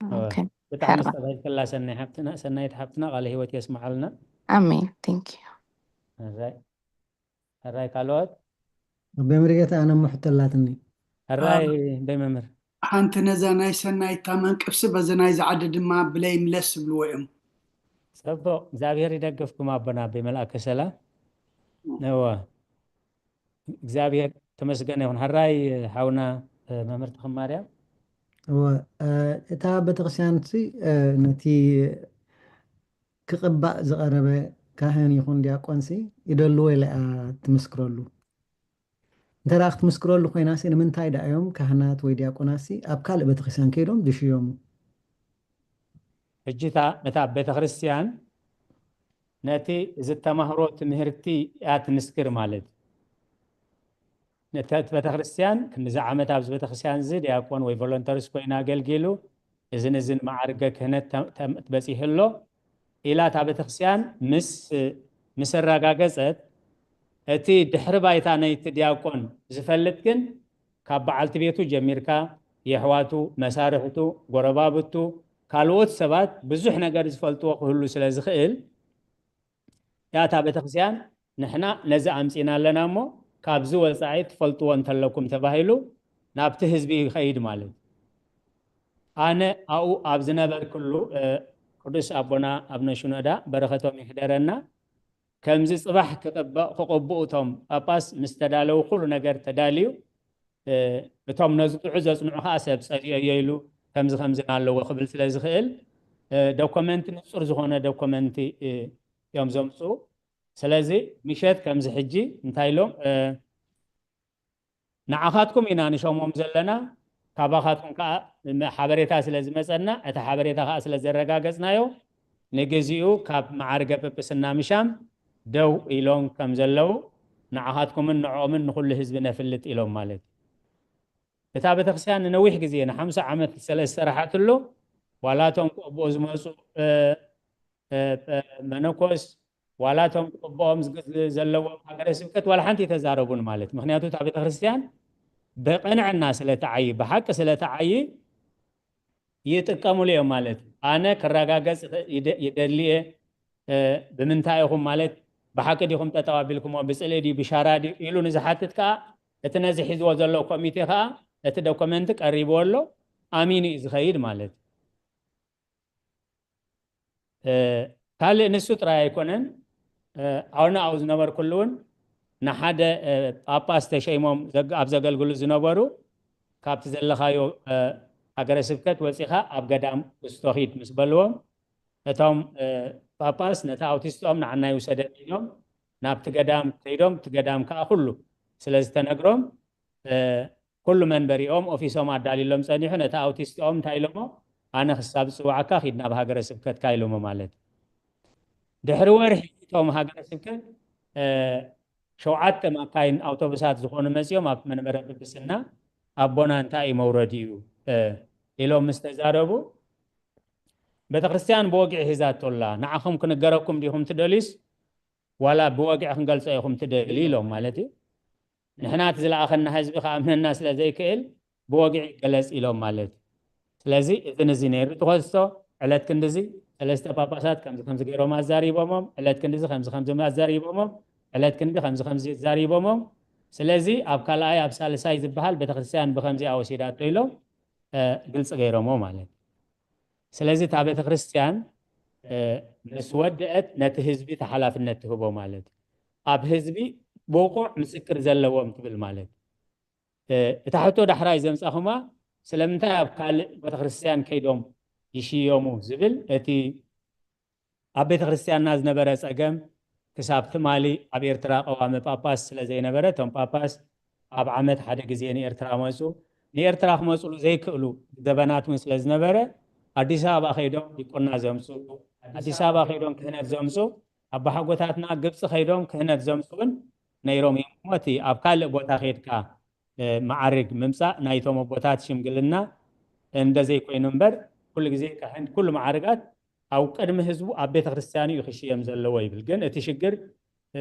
እወ። ኦኬ። ብጣዕሚ ሕራ። ዝተባህልክላ ሰናይ ሓብትና፣ ሰናይት ሓብትና ቃለ ህይወት የስምዓልና። ኣሜን። Thank you። ሕራይ፣ ሕራይ ካልኦት? ኣቦይ መሪጌታ ኣነ እሞ ሕቶ ኣላትኒ። ሕራይ ኣቦይ መምህር። ሓንቲ ነዛ ናይ ሰናይት እታ መንቅብሲ በዚ ናይ ዝዓዲ ድማ ብለይ ምለስ ዝብልዎ እዮም። ጽቡቕ፣ እግዚኣብሔር ይደግፍኩም ኣቦና ኣቦይ መልኣከ ሰላም። እወ። እግዚኣብሔር ተመስገነ ይኹን። ሕራይ ሓውና፣ እ፣ መምህር ተኽለ ማርያም። እወ፣ እ፣ እታ ቤተክርስትያንሲ፣ እ፣ ነቲ ክቕባእ ዝቐረበ ካህን ይኹን ዲያቆንሲ ይደልዎ ኢላ እያ ትምስክረሉ። እንተ ደኣ ክትምስክረሉ ኮይናሲ ንምንታይ ደኣ እዮም ካህናት ወይ ዲያቆናትሲ ኣብ ካልእ ቤተክርስትያን ከይዶም ዝሽየሙ? ሕጂ እታ፣ እታ ቤተክርስትያን ነቲ ዝተማህሮ ትምህርቲ እያ ትምስክር ማለት እዩ። ነቲ፣ እቲ ቤተክርስትያን ክንዚ ዓመት ኣብዚ ቤተክርስትያን እዚ ዲያቆን ወይ ቮለንተርስ ኮይኑ ኣገልጊሉ፣ እዝን እዝን መዓርገ ክህነት ተ-፣ ተ-፣ በጺሑ ኣሎ ኢላ እታ ቤተክርስትያን ምስ፣ ምስ ኣረጋገጸት፣ እቲ ድሕሪ ባይታ ናይቲ ዲያቆን ዝፈልጥ ግን ካብ በዓልቲ ቤቱ ጀሚርካ፣ የሕዋቱ፣ መሳርሕቱ፣ ጎረባብቱ፣ ካልኦት ሰባት ብዙሕ ነገር ዝፈልጥዎ ክህሉ ስለ ዝኽእል፣ ያታ ቤተክርስትያን ንሕና ነዚ ኣምጺእና ኣለና እሞ ካብዚ ወጻኢ ትፈልጥዎ እንተለኩም ተባሂሉ ናብቲ ህዝቢ ይኸይድ ማለት እዩ። ኣነ ኣብኡ ኣብ ዝነበርኩሉ፣ እ፣ ቅዱስ ኣቦና ኣቡነ ሽኖዳ በረኸቶም ይሕደረና፣ ከምዚ ጽባሕ ክቕበ-፣ ክቕብኡ እቶም ጳጳስ ምስ ተዳለዉ ኩሉ ነገር ተዳልዩ፣ እ፣ እቶም ነዝጥዑ ዘጽንዑ ኸኣ ሰብ ጸሊኦዮ ኢሉ ከምዚ ከምዚ ኣለዎ ክብል ስለ ዝኽእል፣ እ፣ ዶኮመንቲ ንጹር ዝኾነ ዶኮመንቲ፣ እ፣ እዮም ዘምጽኡ። ስለዚ ምሸት ከምዚ ሕጂ እንታይ ኢሎም፣ እ፣ ንዓኻትኩም ኢና ንሸሞም ዘለና። ካባኻትኩም ከዓ ሓበሬታ ስለ ዝመፀና፣ እቲ ሓበሬታ ከዓ ስለ ዘረጋገፅናዮ፣ ንግዚኡ ካብ መዓርገ ጵጵስና ምሻም ደው ኢሎም ከም ዘለዉ ንዓኻትኩምን ንዕኦምን ንኹሉ ህዝቢ ነፍልጥ ኢሎም ማለት እዩ። እታ ቤተክርስትያን ንነዊሕ ግዜ ንሓምሳ ዓመት ስለ ዝሰራሓትሉ፣ ዋላ እቶም ክቕብኡ ዝመፁ፣ እ፣ እ፣ እ፣ መነኮስ፣ ዋላ እቶም ክቕብኦም ዝግ-፣ ዘለዎም ሃገረ ስብከት ዋላ ሓንቲ ተዛረቡን ማለት። ምክንያቱ እታ ቤተክርስትያን ብቕንዕና ስለ ትዓዪ፣ ብሓቂ ስለ ትዓዪ ይጥቀምሉ እዮም ማለት። ኣነ ክረጋገጽ ይደ-፣ ይደሊ እየ፣ እ፣ ብምንታይ ኢኹም ማለት፣ ብሓቂ ዲኹም ጠጠው ኣቢልኩሞ፣ ብጽልኢ ድዩ፣ ብሻራ ድዩ ኢሉ ንዝሓትት ከኣ፣ እቲ ነዚ ሒዝዎ ዘሎ ኮሚቴ ከኣ፣ እቲ ዶክመንት ቀሪብዎ ኣሎ፣ ኣሚኑ እዩ ዝኸይድ ማለት። እ፣ ካልእ ንሱ ጥራይ ኣይኮነን፣ እ፣ ኣነ ኣብኡ ዝነበርኩሉ እውን ንሓደ፣ እ፣ ጳጳስ ተሸይሞም ዘግ-፣ ኣብ ዘገልግሉ ዝነበሩ፣ ካብቲ ዘለኻዮ፣ እ፣ ሃገረ ስብከት ወጺኻ ኣብ ገዳም ኩስቶ ኪድ ምስ በልዎም፣ እቶም፣ እ፣ ጳጳስ ነቲ ኣውቲስትኦም ንዓና ይውሰደኒ ኢሎም ናብቲ ገዳም ከይዶም፣ እቲ ገዳም ከኣ ኩሉ ስለ ዝተነግሮም፣ እ፣ ኩሉ መንበሪኦም፣ ኦፊሶም ኣዳልዩሎም ጸኒሑ፣ ነቲ ኣውቲስትኦም እንታይ ኢሎሞ? ኣነ ክሳብ ዝጽውዓካ ኪድ ናብ ሃገረ ስብከትካ ኢሎሞ ማለት። ድሕሪ ወርሒ እቶም ሃገረ ስብከት፣ እ፣ ሸውዓተ ማካይን ኣውቶቡሳት ዝኾኑ መጺኦም ኣብ መንበረ ጵጵስና ኣቦና እንታይ እዩ መውረዲኡ፣ እ፣ ኢሎም ምስ ተዛረቡ፣ ቤተክርስትያን ብወግዒ ሒዛቶ ኣላ። ንዓኹም ክንገረኩም ዲኹም ትደልዩስ ዋላ ብወግዒ ክንገልጾ ኢኹም ትደልዩ ኢሎም ማለት እዩ። ንሕና እቲ ዝለኣኸና ህዝቢ ክኣምነና ስለ ዘይክእል ብወግዒ ይገለጽ ኢሎም ማለት እዩ። ስለዚ እዚ ንዚ ነይሩ ትኸስቶ ዕለት ክንድዚ ሰለስተ ጳጳሳት ከምዚ ከምዚ ገይሮም ኣዛሪቦሞም፣ ዕለት ክንድዚ ከምዚ ከምዚ ኣዛሪቦሞም፣ ዕለት ክንዲ ከምዚ ከምዚ ኣዛሪቦሞም። ስለዚ ኣብ ካልኣይ ኣብ ሳልሳይ ዝበሃል ቤተክርስትያን ብከምዚኣ ወሲዳቶ ኢሎም፣ እ፣ ግልጺ ገይሮሞ ማለት እዩ። ስለዚ እታ ቤተክርስትያን፣ እ፣ ምስ ወደአት ነቲ ህዝቢ እቲ ሓላፍነት ትህቦ ማለት እዩ። ኣብ ህዝቢ ብቑዕ ምስክር ዘለዎም ትብል ማለት እዩ። እ፣ እታ ሕቶ ዳሕራይ ዘምጻኹማ፣ ስለምንታይ ኣብ ካልእ ቤተክርስትያን ከይዶም ይሽየሙ ዝብል፣ እቲ ኣብ ቤተክርስትያንና ዝነበረ ጸገም፣ ክሳብ ትማሊ ኣብ ኤርትራ ቀዋሚ ጳጳስ ስለ ዘይነበረ፣ እቶም ጳጳስ ኣብ ዓመት ሓደ ግዜ ንኤርትራ መጹ። ንኤርትራ ክመጹሉ ዘይክእሉ ዘበናት እውን ስለ ዝነበረ፣ ኣዲስ ኣበባ ከይዶም ዲቁና ዘምጹ፣ ኣዲስ ኣበባ ከይዶም ክህነት ዘምጹ፣ ኣባሓጎታትና ግብጺ ከይዶም ክህነት ዘምጹ እውን ነይሮም እዮም። እሞ እቲ ኣብ ካልእ ቦታ ከይድካ፣ እ፣ መዓርግ ምምጻእ ናይቶም ኣቦታት ሽምግልና እንደ ዘይኮይኑ እምበር፣ ኩሉ ግዜ ካህን ኩሉ መዓርጋት ኣብ ቅድሚ ህዝቡ ኣብ ቤተ ክርስቲያኑ እዩ ክሽየም ዘለዎ ይብል። ግን እቲ ሽግር፣ እ፣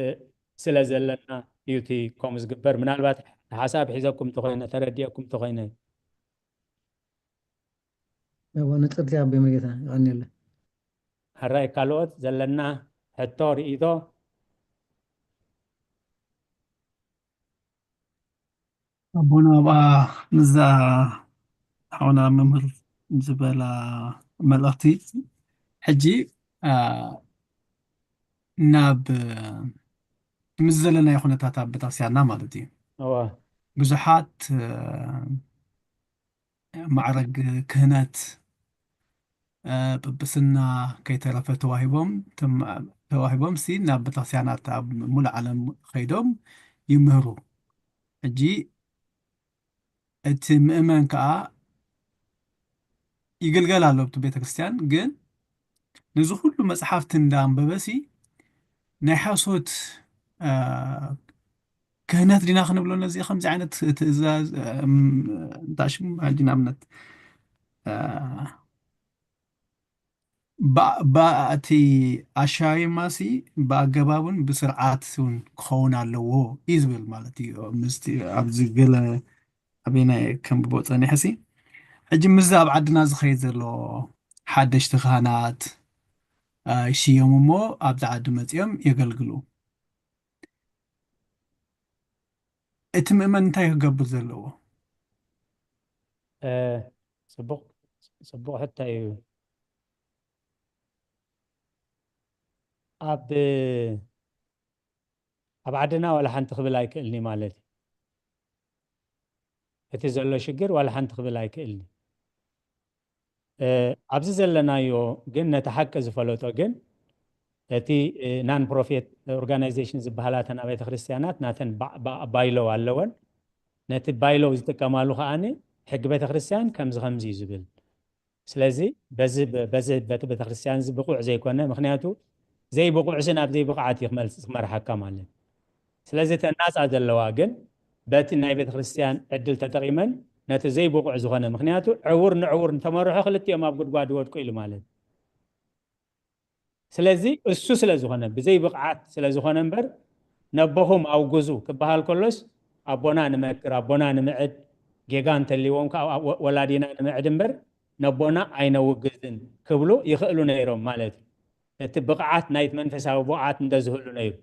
ስለ ዘለና እዩ እቲ ከምኡ ዝግበር። ምናልባት ሓሳብ ሒዘኩም ተኾይነ፣ ተረዲኤኩም ተኾይነ። ያው ንጽር ዚኣ ኣቦይ መርጌታ፣ የቐንየለይ። ሕራይ ካልኦት ዘለና ሕቶ፣ ርኢቶ? ኣቦና ኣብኣ ምስዛ ሓውና መምህር ዝበላ መልእኽቲ፣ ሕጂ፣ አ፣ ናብ፣ ምስ ዘለናዮ ኩነታት ኣብ ቤተክርስትያንና ማለት እዩ። እወ። ብዙሓት፣ አ፣ ማዕረግ ክህነት፣ አ፣ ጵጵስና ከይተረፈ ተዋሂቦም፣ ተም-፣ ተዋሂቦም ሲ ናብ ቤተክርስትያናት ኣብ ሙሉእ ዓለም ከይዶም ይምህሩ። ሕጂ እቲ ምእመን ከኣ ይግልገል ኣሎ ኣብቲ ቤተክርስትያን። ግን ነዚ ኩሉ መጽሓፍቲ እንዳንበበሲ ናይ ሓሶት፣ አ፣ ክህነት ዲና ክንብሎ ነዚ ከምዚ ዓይነት ትእዛዝ፣ እም፣ እንታይ ሽሙ ሕጂ ንኣብነት፣ አ፣ ባ-፣ ባ-፣ እቲ ኣሻይማሲ ብኣገባቡን ብስርዓትን ክኸውን ኣለዎ እዩ ዝብል ማለት እዩ። ምስቲ ኣብዚ ገለ ኣበየናይ ከንብቦ ጸኒሐሲ፣ ሕጂ ምስዚ ኣብ ዓድና ዝኸይድ ዘሎ ሓደሽቲ ካህናት፣ አ፣ ይሽየሙ እሞ ኣብዚ ዓዲ መጺኦም የገልግሉ። እቲ ምእመን እንታይ ክገብር ዘለዎ? እ፣ ጽቡቕ፣ ጽቡቕ ሕቶ እዩ። ኣብ፣ ኣብ ዓድና ዋላ ሓንቲ ክብል ኣይክእልኒ ማለት እዩ። እቲ ዘሎ ሽግር ዋላ ሓንቲ ክብል ኣይክእልኒ። እ፣ ኣብዚ ዘለናዮ ግን ነቲ ሓቂ ዝፈለጦ ግን እቲ፣ እ፣ ናን ፕሮፊት ኦርጋናይዜሽን ዝበሃላ እተን ኣብያተ ክርስቲያናት ናተን ባ-፣ ባ-፣ ባይሎው ኣለወን። ነቲ bylaw ዝጥቀማሉ ከኣ ሕጊ ቤተክርስትያን ከምዚ ከምዚ እዩ ዝብል። ስለዚ በዚ በዚ በቲ ቤተክርስትያን እዚ ብቑዕ ዘይኮነ፣ ምክንያቱ ዘይብቑዕ ሲ ናብ ዘይብቕዓት እዩ ክመልስ ክመርሓካ ማለት። ስለዚ እተን ናፃ ዘለዋ ግን በቲ ናይ ቤተክርስትያን ዕድል ተጠቒመን ነቲ ዘይብቑዕ ዝኾነ፣ ምክንያቱ ዕውር ንዕውር እንተመርሖ ክልቲኦም ኣብ ጉድጓድ ይወድቁ ኢሉ ማለት። ስለዚ እሱ ስለ ዝኾነ፣ ብዘይ ብቕዓት ስለ ዝኾነ እምበር፣ ነቦኹም ኣውግዙ ክበሃል ከሎስ ኣቦና ንመክር፣ ኣቦና ንምዕድ፣ ጌጋ እንተልይዎም ከዓ ወ- ወላዲና ንምዕድ እምበር ነቦና ኣይነውግዝን ክብሉ ይኽእሉ ነይሮም ማለት እዩ። እቲ ብቕዓት ናይቲ መንፈሳዊ ብቕዓት እንተዝህሉ ነይሩ።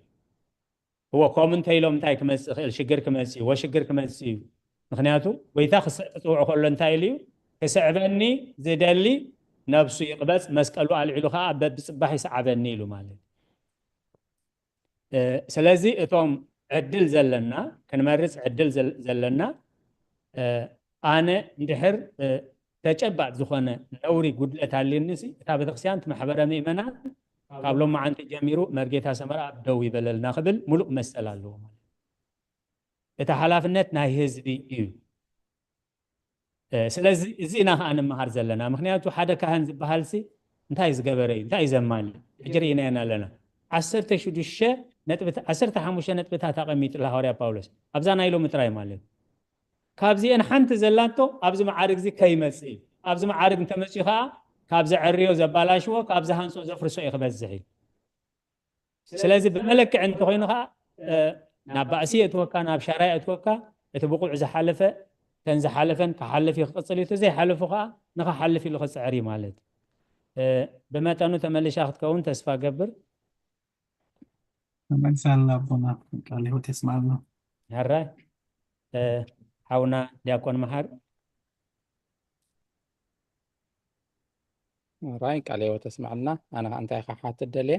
እዎ ከምኡ እንተኢሎም እንታይ ክመፅእ ይኽእል? ሽግር ክመፅእ እዩ፣ ወሽግር ክመፅእ እዩ። ምክንያቱ ጎይታ ክስ- ክፅውዖ ከሎ እንታይ ኢሉ እዩ? ክስዕበኒ ዝደሊ ነብሱ ይቕበፅ፣ መስቀሉ ኣልዒሉ ከዓ በብፅባሕ ይስዓበኒ ኢሉ ማለት እዩ። ስለዚ እቶም ዕድል ዘለና ክንመርፅ ዕድል ዘለና ኣነ እንድሕር ተጨባጥ ዝኾነ ነውሪ ጉድለት ኣልኒ እታ ቤተክርስትያን እቲ ማሕበረ ምእመናን ካብ ሎማዓንቲ ጀሚሩ መርጌታ ሰመራ ኣብ ደው ይበለልና ክብል ሙሉእ መሰል ኣለዎ ማለት እቲ ሓላፍነት ናይ ህዝቢ እዩ። ስለዚ እዚ ኢና ከዓ ንምሃር ዘለና። ምክንያቱ ሓደ ካህን ዝበሃል ሲ እንታይ ዝገበረ እዩ? እንታይ ዘማል ሕጂ ርኢናየን ኣለና። ዓሰርተ ሽዱሽተ ነጥብታ ዓሰርተ ሓሙሽተ ነጥብታት ኣቐሚጡ ሃዋርያ ጳውሎስ ኣብዛ ናይ ሎሚ ጥራይ ማለት ካብዚአን ሓንቲ ዘላቶ ኣብዚ መዓርግ እዚ ከይመጽእ እዩ። ኣብዚ መዓርግ እንተመጽኡ ከዓ ካብ ዘዐርዮ ዘባላሽዎ ካብ ዝሃንጾ ዘፍርሶ እዩ ክበዝሕ እዩ። ስለዚ ብመለክዕ እንተኮይኑ ከዓ ናብ ባእሲ የእትወካ፣ ናብ ሻራ የእትወካ። እቲ ብቑዕ ዝሓለፈ ተን ዝሓለፈን ክሓልፍ እዩ ክቕፅል እዩ። ዘይሓለፉ ከዓ ንክሓልፍ ኢሉ ክፅዕር እዩ ማለት። ብመጠኑ ተመልሻ ክትከውን ተስፋ ገብር። ተመልሳልና ኣቦና ቃል ህይወት የስማዕልና። ሕራይ ሓውና ዲያቆን መሓር። ራይ ቃል ህይወት የስማዕልና። ኣነ ከዓ እንታይ ከዓ ሓትት ደልየ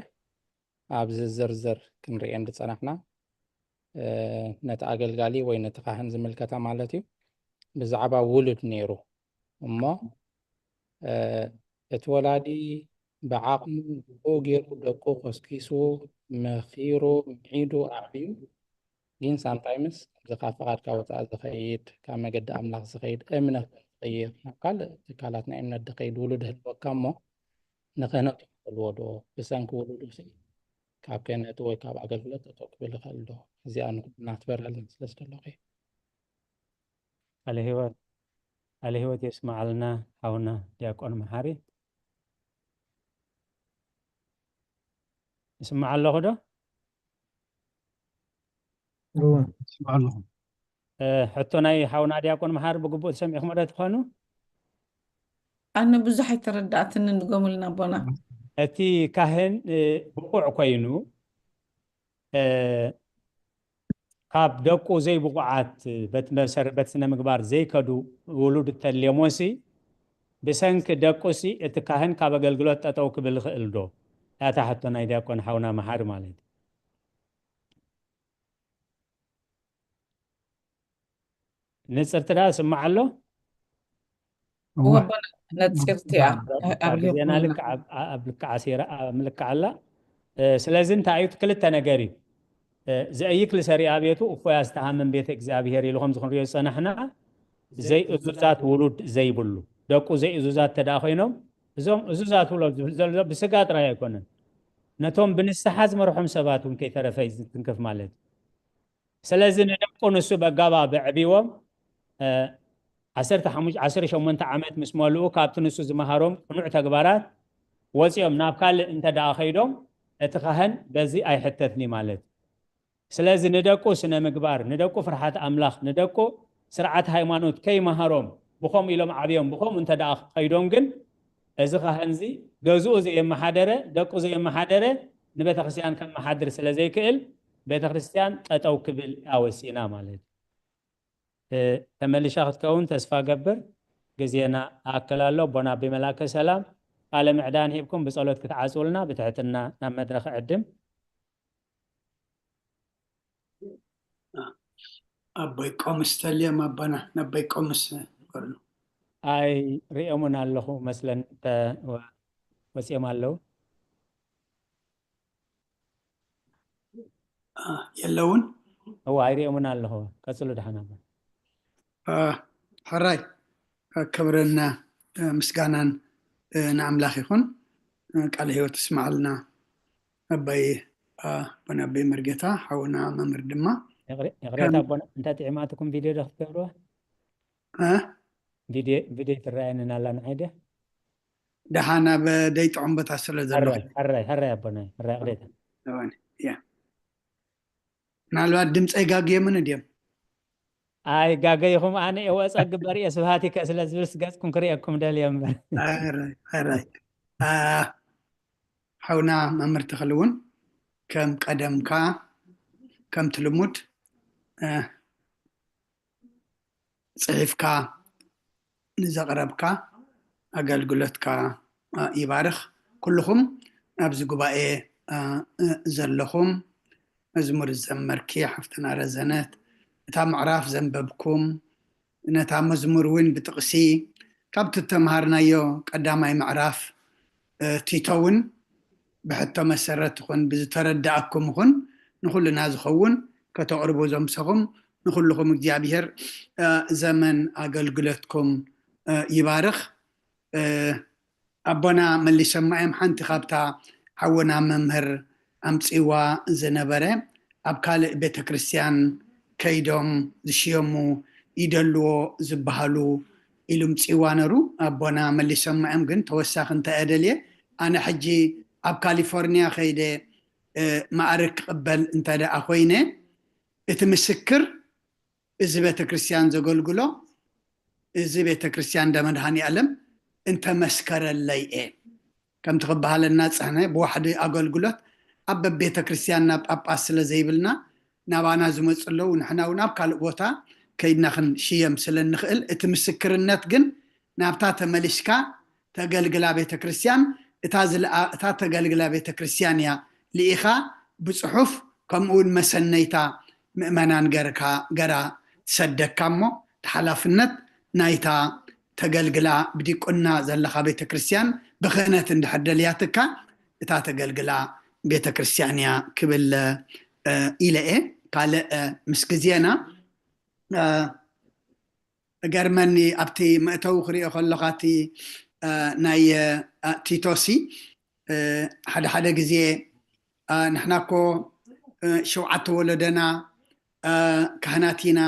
ኣብዚ ዝርዝር ክንርእየን ዝፀናሕና ነቲ ኣገልጋሊ ወይ ነቲ ካህን ዝምልከታ ማለት እዩ። ብዛዕባ ውሉድ ነይሩ እሞ እቲ ወላዲ ብዓቕሙ ብኡ ገይሩ ደቁ ኮስኪሱ መኺሩ ምዒዱ ኣዕብዩ ግን ሳምታይምስ እዚ ካብ ፍቓድካ ወፃኢ ዝኸይድ ካብ መገዲ ኣምላኽ ዝኸይድ እምነት ዝቕይር ናብ ካልእ ትካላት ናይ እምነት ዝኸይድ ውሉድ ህልወካ እሞ ንክህነቱ ይኽእልዎ ዶ ብሰንኪ ውሉዱ ሲ ካብ ክህነቱ ወይ ካብ ኣገልግሎት ጠጠው ክብል ይኽእል ዶ? እዚኣ ንኩልና ትበርሀልና ስለ ዝደለኹ እየ። ቃለ ህይወት ቃለ ህይወት የስመዓልና ሓውና ዲያቆን መሓሪ። ይስማዕ ኣለኹ ዶ? ይስማዕ ኣለኹ። ሕቶ ናይ ሓውና ዲያቆን መሓሪ ብግቡእ ተሰሚዕኹም ዶ ትኾኑ? ኣነ ብዙሕ ኣይተረዳእትንን ድገሙልና ኣቦና። እቲ ካህን ብቑዕ ኮይኑ ካብ ደቁ ዘይብቑዓት በቲ መሰር በቲ ስነ ምግባር ዘይከዱ ውሉድ እተልዮሞሲ ብሰንኪ ደቁሲ እቲ ካህን ካብ ኣገልግሎት ጠጠው ክብል ይኽእል ዶ? ያታ ሕቶ ናይ ዲያቆን ሓውና መሓሪ ማለት እዩ። ንፅርቲ ዳ ስማዕ ኣሎ? ነፂርቲ እያ። ዜና ልክዓ ኣሲራ ምልክዓ ኣላ። ስለዚ እንታይ እዩ? ክልተ ነገር እዩ። ዘእይክ ልሰሪ ቤቱ እፎይ ኣስተሃምም ቤተ እግዚኣብሔር ኢሉ ከምዚ ክንሪኦ ዝፀናሕና ዘይእዙዛት ውሉድ ዘይብሉ ደቁ ዘይእዙዛት ተደኣ ኮይኖም እዞም እዙዛት ውሎ ዘሎ ብስጋ ጥራይ ኣይኮነን ነቶም ብንስሓ ዝመርሖም ሰባት እውን ከይተረፈ ዝትንክፍ ማለት እዩ። ስለዚ ንደቁ ንሱ በጋባ ብዕብዎም ዓሰርተ ሸሞንተ ዓመት ምስ መልኡ ካብቲ ንሱ ዝመሃሮም ቅኑዕ ተግባራት ወፂኦም ናብ ካልእ እንተ ደኣ ከይዶም እቲ ካህን በዚ ኣይሕተትኒ ማለት እዩ። ስለዚ ንደቁ ስነ ምግባር፣ ንደቁ ፍርሓት ኣምላኽ፣ ንደቁ ስርዓት ሃይማኖት ከይመሃሮም ብኸምኡ ኢሎም ዓብዮም ብኸምኡ እንተ ደኣ ከይዶም ግን እዚ ካህንዚ ገዝኡ ዘየመሓደረ ደቁ ዘየመሓደረ ንቤተክርስትያን ከመሓድር ስለ ዘይክእል ቤተክርስትያን ጠጠው ክብል ኣወሲና ማለት እዩ። ተመልሻ ክትከውን ተስፋ ገብር። ግዜና ኣክል ኣሎ። ኣቦና ኣቢ መላከ ሰላም ቃለ ምዕዳን ሂብኩም ብጸሎት ክትዓጽውልና ብትሕትና ናብ መድረኽ ዕድም። ኣቦይ ቆምስ ተልዮም ኣቦና ነቦይ ቆምስ በሉ። ኣይ ሪኦምን ኣለኹ መስለን ወፂኦም ኣለዉ። የለውን። እዋ ኣይሪኦምን ኣለኹ። ቀፅሉ ደሓን ኣቦ። ሕራይ ክብርን ምስጋናን ንኣምላኽ ይኹን። ቃለ ህይወት ይስማዓልና ኣባይ ኣቦና ኣበይ መርጌታ ሓውና መምህር ድማ። ይቕሬታ ኣቦና፣ እንታይ ጥዕማትኩም ቪድዮ ዶ ክትገብርዋ? ቪድዮ ትረኣየንን ኣላ ንዓይ ድያ? ደሓን ኣብ ደይጥዑም ቦታ ስለ ዘለኹ። ሕራይ ኣቦና፣ ሕራይ ይቕሬታ። ምናልባት ድምፀይ ጋግየምኒ ድዮም? ኣይ ጋገይኹም፣ ኣነ እየ ወፃ ግበር እየ ስብሃት ይከ ስለ ዝብልስ ገፅኩም ክርእየኩም ደልየ እምበር። ሕራይ። ሓውና መምህር ተኽሊ እውን ከም ቀደምካ ከምቲ ልሙድ ፅሒፍካ ንዘቕረብካ ኣገልግሎትካ ይባርኽ። ኩልኹም ኣብዚ ጉባኤ ዘለኹም መዝሙር ዝዘመርኪ ሓፍትና ረዘነት፣ እታ ምዕራፍ ዘንበብኩም፣ ነታ መዝሙር እውን ብጥቕሲ ካብቲ እተምሃርናዮ ቀዳማይ ምዕራፍ ቲቶ እውን ብሕቶ መሰረት ይኹን ብዝተረዳእኩም ይኹን ንኹልና ዝኸውን ከተቕርቡ ዘምሰኹም ንኹልኹም እግዚኣብሔር ዘመን ኣገልግሎትኩም ይባርኽ። ኣቦና መሊሶማ እዮም። ሓንቲ ካብታ ሓውና መምህር ኣምፂዋ ዝነበረ ኣብ ካልእ ቤተክርስትያን ከይዶም ዝሽየሙ ይደልዎ ዝበሃሉ ኢሉ ምፂዋ ነሩ። ኣቦና መሊሶማ እዮም። ግን ተወሳኺ እንታይ እደልየ፣ ኣነ ሕጂ ኣብ ካሊፎርኒያ ከይደ ማዕርግ ክቕበል እንተ ደኣ ኮይነ እቲ ምስክር እዚ ቤተክርስትያን ዘገልግሎ እዚ ቤተክርስትያን እንዳ መድሃኒ ኣለም እንተመስከረለይ እየ። ከምቲ ክበሃለና ጸህነ ብዋሕዲ ኣገልግሎት ኣብ በቤተክርስትያንና ጳጳስ ስለ ዘይብልና ናባና ዝመፁ ኣለዉ። ንሕና እውን ኣብ ካልእ ቦታ ከይድና ክንሽየም ስለ እንኽእል እቲ ምስክርነት ግን ናብታ ተመሊስካ ተገልግላ ቤተክርስትያን እታ ዝለኣ እታ ተገልግላ ቤተክርስትያን እያ ልኢኻ ብፅሑፍ ከምኡ እውን መሰነይታ ምእመናን ገርካ ገራ ትሰደካ እሞ እቲ ሓላፍነት ናይታ ተገልግላ ብዲቁና ዘለኻ ቤተክርስትያን ብክህነት እንድሕር ደልያትካ እታ ተገልግላ ቤተክርስትያን እያ ክብል ኢለ እየ። ካልእ ምስ ግዜና እገርመኒ ኣብቲ መእተዊ ክሪኦ ከለኻ እቲ ናይ ቲቶሲ ሓደ ሓደ ግዜ ንሕና እኮ ሸውዓተ ወለደና ካህናት ኢና፣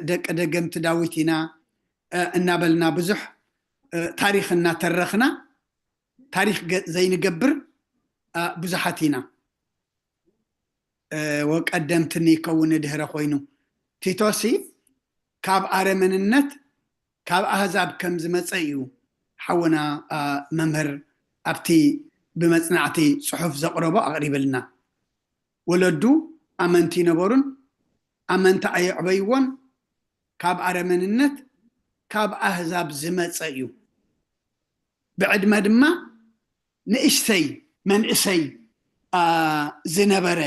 ደቂ ደገምቲ ዳዊት ኢና እናበልና ብዙሕ ታሪክ እናተረኽና ታሪክ ዘይንገብር ብዙሓት ኢና። ወቀደምትኒ ይከውን ድህረ ኮይኑ ቲቶሲ ካብ ኣረመንነት ካብ ኣህዛብ ከም ዝመፀ እዩ ሓውና መምህር ኣብቲ ብመፅናዕቲ ፅሑፍ ዘቕረቦ ኣቕሪብልና። ወለዱ ኣመንቲ ይነበሩን ኣመንቲ ኣየዕበይዎን ካብ ኣረመንነት ካብ ኣህዛብ ዝመፀ እዩ። ብዕድመ ድማ ንእሽተይ መንእሰይ ዝነበረ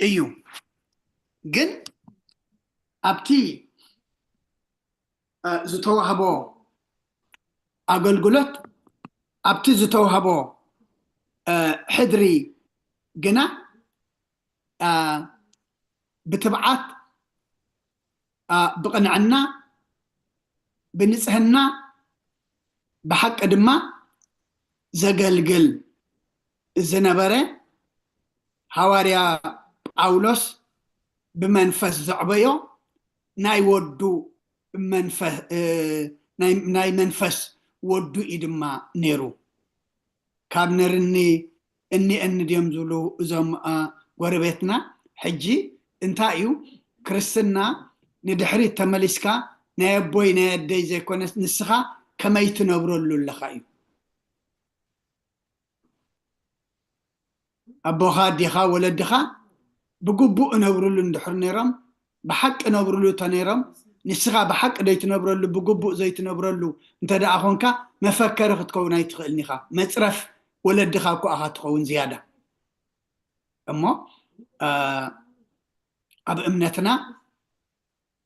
እዩ። ግን ኣብቲ ዝተዋህቦ ኣገልግሎት ኣብቲ ዝተዋህቦ ሕድሪ ግና ብትብዓት ብቕንዕና ብንጽህና ብሓቂ ድማ ዘገልግል ዝነበረ ሃዋርያ ጳውሎስ ብመንፈስ ዘዕበዮ ናይ ወዱ ናይ መንፈስ ወዱ እዩ ድማ ነይሩ። ካብ ነርኒ እኒአኒ ድዮም ዝብሉ እዞም ጎረቤትና ሕጂ እንታይ እዩ ክርስትና ንድሕሪት ተመሊስካ ናይ ኣቦይ ናይ ኣደይ ዘይኮነስ ንስኻ ከመይ ትነብረሉ ኣለኻ እዩ። ኣቦኻ ኣዴኻ ወለድኻ ብግቡእ እነብርሉ እንድሕር ነይሮም ብሓቂ ነብርሉ ተነይሮም ንስኻ ብሓቂ ዘይትነብረሉ ብግቡእ ዘይትነብረሉ እንተ ደኣ ኾንካ መፈከሪ ክትከውን ኣይትኽእልን ኢኻ። መፅረፍ ወለድኻ እኮ ኣኻ ትኸውን ዝያዳ። እሞ ኣብ እምነትና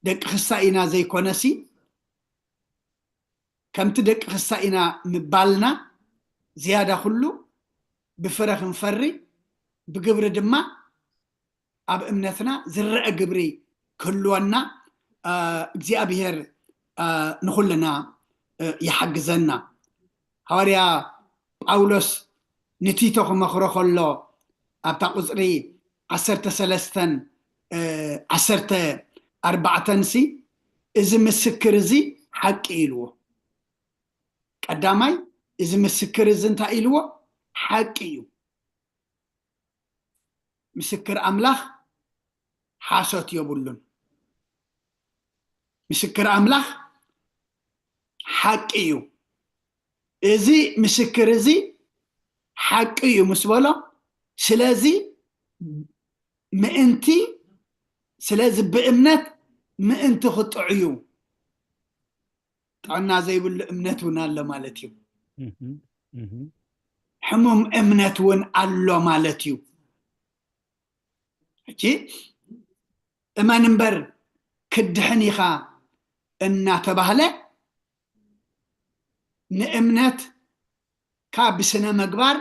ደቂ ክሳ ኢና ዘይኮነሲ ከምቲ ደቂ ክሳ ኢና ምባልና ዝያዳ ኩሉ ብፍረ ክንፈሪ ብግብሪ ድማ ኣብ እምነትና ዝረአ ግብሪ ክህልወና እግዚኣብሔር ንኹልና ይሓግዘና። ሃዋርያ ጳውሎስ ንቲቶ ክመኽሮ ከሎ ኣብታ ቁፅሪ ዓሰርተ ሰለስተን ዓሰርተ ኣርባዕተን ሲ እዚ ምስክር እዚ ሓቂ ኢልዎ። ቀዳማይ እዚ ምስክር እዚ እንታይ ኢልዎ? ሓቂ እዩ። ምስክር ኣምላኽ ሓሶት የብሉን። ምስክር ኣምላኽ ሓቂ እዩ። እዚ ምስክር እዚ ሓቂ እዩ ምስ በሎ፣ ስለዚ ምእንቲ ስለዚ ብእምነት ምእንቲ ክጥዑዩ ጥዕና ዘይብሉ እምነት እውን ኣሎ ማለት እዩ። ሕሙም እምነት እውን ኣሎ ማለት እዩ። ሕጂ እመን እምበር ክድሕን ኢኻ እናተባህለ ንእምነትካ ብስነ ምግባር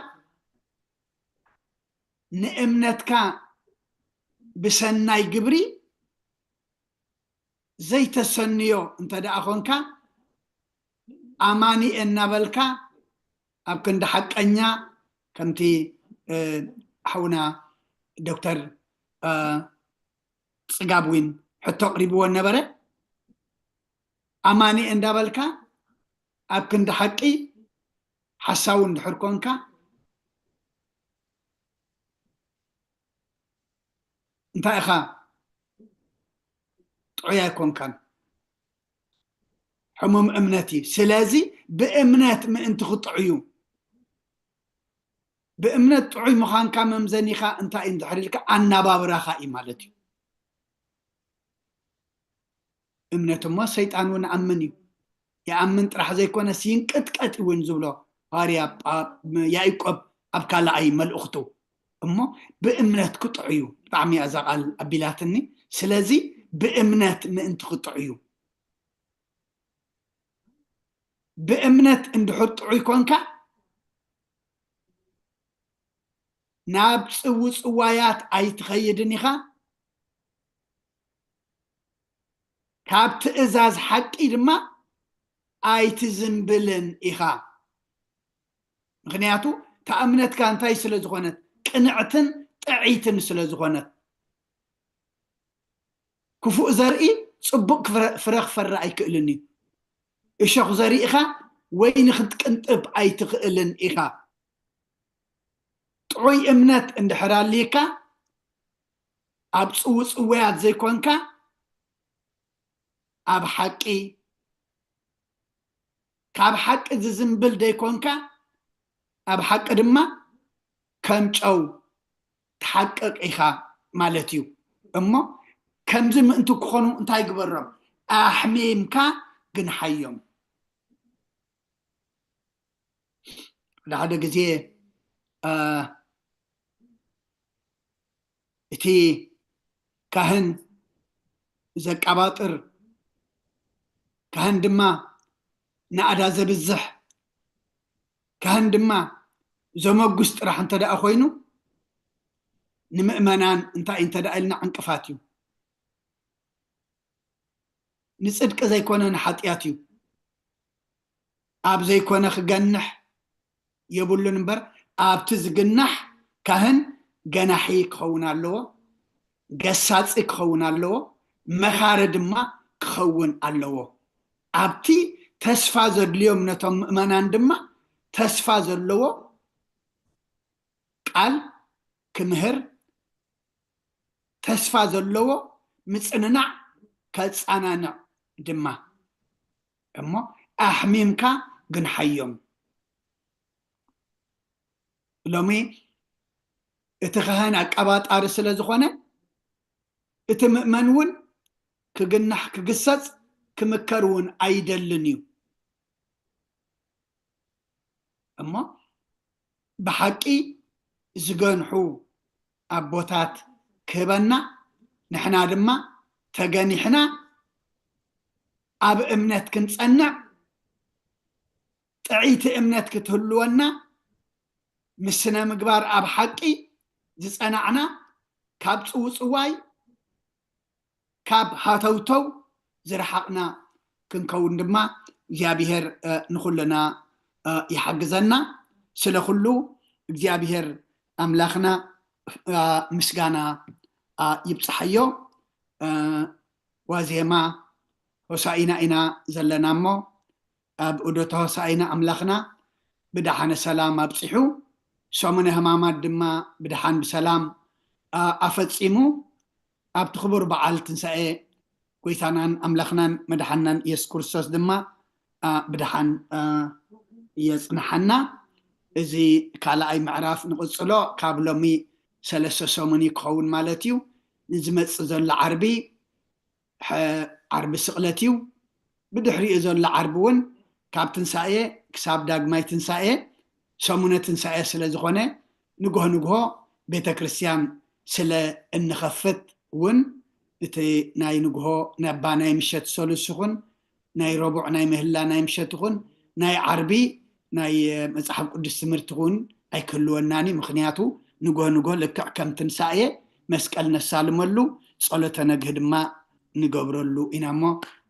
ንእምነትካ ብሰናይ ግብሪ ዘይተሰንዮ እንተ ደኣ ኾንካ ኣማኒ እናበልካ ኣብ ክንዲ ሓቀኛ ከምቲ ሓውና ዶክተር ፅጋብ ዊን ሕቶ ኣቕሪብዎ ነበረ። ኣማኒ እንዳበልካ ኣብ ክንዲ ሓቂ ሓሳዊ እንድሕር ኮንካ እንታይ ኢኻ? ጥዑይ ኣይኮንካን። ሕሙም እምነት እዩ። ስለዚ ብእምነት ምእንቲ ክጥዑዩ ብእምነት ጥዑይ ምዃንካ መምዘኒኻ እንታይ እዩ እንድሕር ኢልካ ኣናባብራኻ እዩ ማለት እዩ። እምነት እሞ ሰይጣን እውን ኣምን እዩ። ይኣምን ጥራሕ ዘይኮነስ ይንቅጥቀጥ እውን ዝብሎ ሃዋርያ ያዕቆብ ኣብ ካልኣይ መልእኽቱ። እሞ ብእምነት ክጥዑዩ፣ ብጣዕሚ እያ እዛ ቃል ኣቢላትኒ። ስለዚ ብእምነት ምእንቲ ክጥዑዩ፣ ብእምነት እንድሕር ጥዑይ ኮንካ ናብ ጽውጽዋያት ኣይትኸይድን ኢኻ፣ ካብ ትእዛዝ ሓቂ ድማ ኣይትዝንብልን ኢኻ። ምኽንያቱ እታ እምነትካ እንታይ ስለ ዝኾነት፣ ቅንዕትን ጥዕይትን ስለ ዝኾነት። ክፉእ ዘርኢ ጽቡቕ ክፍረ- ፍረ ክፈሪ ኣይክእልን እዩ። እሾኽ ዘሪእኻ ወይኒ ክትቅንጥብ ኣይትኽእልን ኢኻ። ጥዑይ እምነት እንድሕር ኣልይካ ኣብ ጽውጽውያት ዘይኮንካ ኣብ ሓቂ ካብ ሓቂ ዝዝንብል ዘይኮንካ ኣብ ሓቂ ድማ ከም ጨው ትሓቅቕ ኢኻ ማለት እዩ። እሞ ከምዚ ምእንቲ ክኾኑ እንታይ ግበሮም? ኣሕሚምካ ግንሓዮም። ሓደ ሓደ ግዜ እቲ ካህን ዘቃባጥር፣ ካህን ድማ ናእዳ ዘብዝሕ፣ ካህን ድማ ዘመጉስ ጥራሕ እንተ ደኣ ኮይኑ ንምእመናን እንታይ እንተ ደኣ ኢልና ዕንቅፋት እዩ። ንጽድቂ ዘይኮነ ንሓጢኣት እዩ። ኣብ ዘይኮነ ክገንሕ የብሉን እምበር ኣብቲ ዝግናሕ ካህን ገናሒ ክኸውን ኣለዎ፣ ገሳጺ ክኸውን ኣለዎ፣ መኻሪ ድማ ክኸውን ኣለዎ። ኣብቲ ተስፋ ዘድልዮም ነቶም ምእመናን ድማ ተስፋ ዘለዎ ቃል ክምህር ተስፋ ዘለዎ ምጽንናዕ ከጻናንዕ ድማ እሞ ኣሕሚምካ ግንሓዮም። ሎሚ እቲ ካህን ኣቀባጣሪ ስለ ዝኾነ እቲ ምእመን እውን ክግናሕ ክግሰጽ ክምከር እውን ኣይደልን እዩ። እሞ ብሓቂ ዝገንሑ ኣቦታት ክህበና ንሕና ድማ ተገኒሕና ኣብ እምነት ክንጸንዕ ጥዕይቲ እምነት ክትህልወና ምስ ስነ ምግባር ኣብ ሓቂ ዝጸናዕና ካብ ጽውጽዋይ ካብ ሃተውተው ዝረሓቕና ክንከውን ድማ እግዚኣብሔር ንኩልና ይሓግዘና። ስለ ኩሉ እግዚኣብሔር ኣምላኽና ምስጋና ይብፅሓዮ። ዋዜማ ሆሳኢና ኢና ዘለና እሞ ኣብ ዑደተ ሆሳኢና ኣምላኽና ብደሓነ ሰላም ኣብፂሑ፣ ሰሙነ ሕማማት ድማ ብደሓን ብሰላም ኣፈፂሙ ኣብቲ ክቡር በዓል ትንሳኤ ጎይታናን ኣምላኽናን መድሓናን ኢየሱስ ክርስቶስ ድማ ብደሓን የፅንሓና። እዚ ካልኣይ ምዕራፍ ንቕፅሎ። ካብ ሎሚ ሰለስተ ሰሙን እዩ ክኸውን ማለት እዩ። ንዝመፅእ ዘሎ ዓርቢ ዓርቢ ስቕለት እዩ። ብድሕሪኡ ዘሎ ዓርቢ እውን ካብ ትንሳኤ ክሳብ ዳግማይ ትንሳኤ ሰሙነ ትንሳኤ ስለ ዝኾነ ንግሆ ንግሆ ቤተ ክርስቲያን ስለ እንኸፍት እውን እቲ ናይ ንግሆ ነባ ናይ ምሸት ሰሉስ ይኹን ናይ ረቡዕ ናይ ምህላ ናይ ምሸት ይኹን ናይ ዓርቢ ናይ መፅሓፍ ቅዱስ ትምህርቲ እውን ኣይክህልወናን እዩ። ምክንያቱ ንግሆ ንግሆ ልክዕ ከም ትንሳኤ መስቀል ነሳልመሉ ጸሎተ ነግህ ድማ ንገብረሉ ኢና እሞ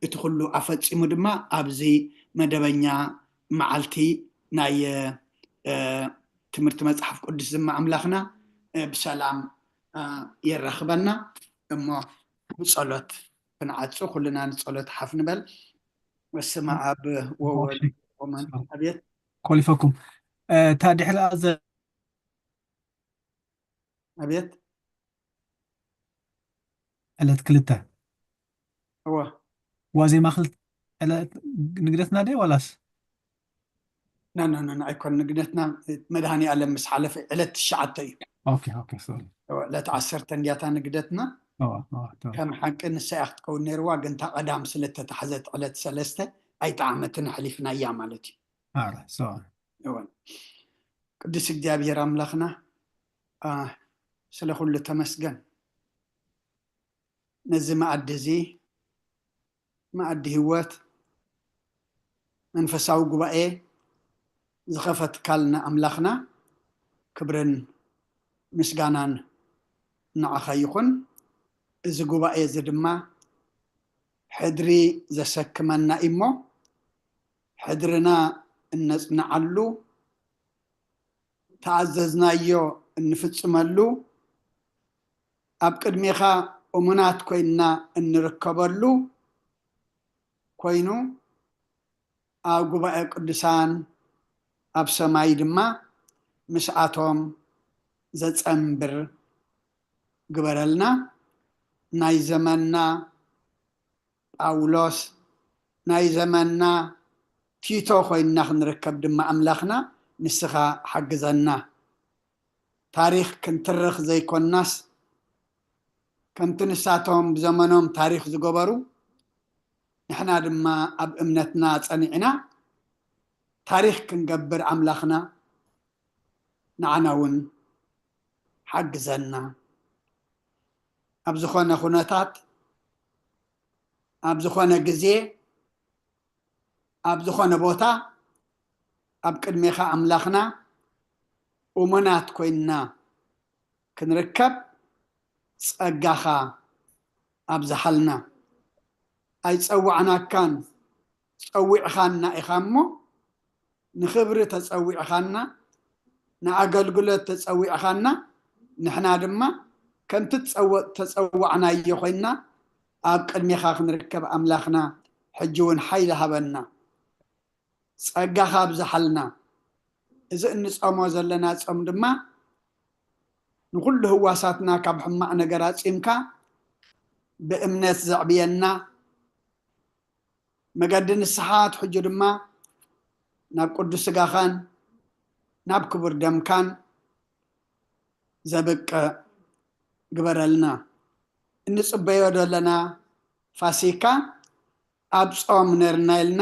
እቲ ኩሉ ኣፈጺሙ ድማ ኣብዚ መደበኛ መዓልቲ ናይ ትምህርቲ መጽሓፍ ቅዱስ ድማ ኣምላኽና ብሰላም የራኽበና እሞ ብጸሎት ክንዓጹ ኩልና ንጸሎት ሓፍ ንበል። በስመ ኣብ ወወልድ ወመንፈስ ኣቤት ኮሊፈኩም እታ ድሕሪ ኣቤት ዕለት ክልተ እወ ዋዜማ ክልተ ዕለት ንግደትና ድያ ዋላስ ና ና ና ኣይኮን ንግደትና መድሃኒ ኣለም ምስ ሓለፈ ዕለት ትሽዓተ እዩ ኦኬ ኦኬ ሶሪ እወ ዕለት ዓሰርተ እንድያታ ንግደትና እወ እወ እወ ከም ሓቂ ንሳ እያ ክትከውን ነይርዋ ግን እታ ቀዳም ስለ እተታሕዘት ዕለት ሰለስተ ኣይጠዓመትን ኣሕሊፍናያ ማለት እዩ ኣረ ሶሪ እወን ቅዱስ እግዚኣብሔር ኣምላኽና ኣ፣ ስለ ኩሉ ተመስገን። ነዚ መኣዲ እዚ መኣዲ ህይወት መንፈሳዊ ጉባኤ ዝኸፈትካልና ኣምላኽና ክብርን ምስጋናን ንዓኻ ይኹን። እዚ ጉባኤ እዚ ድማ ሕድሪ ዘሰክመና እዩ እሞ ሕድርና እነጽንዓሉ ተኣዘዝናዮ እንፍጽመሉ ኣብ ቅድሜኻ እሙናት ኮይንና እንርከበሉ ኮይኑ ኣብ ጉባኤ ቅዱሳን ኣብ ሰማይ ድማ ምስኣቶም ዘጸንብር ግበረልና ናይ ዘመንና ጳውሎስ ናይ ዘመንና ቲቶ ኮይንና ክንርከብ ድማ ኣምላኽና ንስኻ ሓግዘና ታሪኽ ክንትርኽ ዘይኮንናስ ከምቲ ንሳቶም ብዘመኖም ታሪኽ ዝገበሩ ንሕና ድማ ኣብ እምነትና ጸኒዕና ታሪኽ ክንገብር ኣምላኽና ንዓና እውን ሓግዘና ኣብ ዝኾነ ኩነታት ኣብ ዝኾነ ግዜ ኣብ ዝኾነ ቦታ ኣብ ቅድሜኻ ኣምላኽና እሙናት ኮይንና ክንርከብ ጸጋኻ ኣብዝሓልና ኣይጸዋዕናካን ጸዊዕኻና ኢኻ እሞ ንኽብሪ ተጸዊዕኻና ንኣገልግሎት ተጸዊዕኻና ንሕና ድማ ከምቲ ተጸዋዕናዮ ኮይንና ኣብ ቅድሜኻ ክንርከብ ኣምላኽና ሕጂ እውን ሓይሊ ሃበና ጸጋኻ ኣብዝሓልና እዚ እንጸሞ ዘለና ጾም ድማ ንኩሉ ህዋሳትና ካብ ሕማቕ ነገር ኣጺምካ ብእምነት ዘዕብየና መገዲ ንስሓ ኣትሕጁ ድማ ናብ ቅዱስ ስጋኻን ናብ ክቡር ደምካን ዘብቅዕ ግበረልና። እንጽበዮ ዘለና ፋሲካ ኣብ ጾም ነርና ኢልና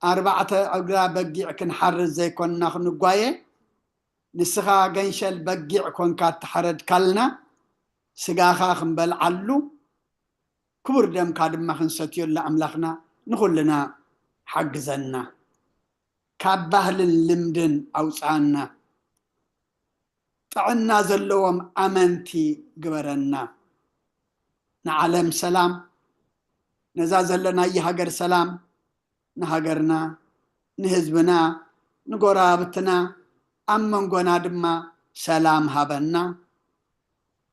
ኣርባዕተ እግራ በጊዕ ክንሓርድ ዘይኮንና ክንጓየ ንስኻ ገንሸል በጊዕ ኮንካ እተሓረድካልና ስጋኻ ክንበልዓሉ ክቡር ደምካ ድማ ክንሰትየሉ ኣምላኽና ንኹልና ሓግዘና ካብ ባህልን ልምድን ኣውፅኣና ጥዕና ዘለዎም ኣመንቲ ግበረና ንዓለም ሰላም ነዛ ዘለናያ ሃገር ሰላም ንሃገርና፣ ንህዝብና፣ ንጎረባብትና፣ ኣብ መንጎና ድማ ሰላም ሃበና።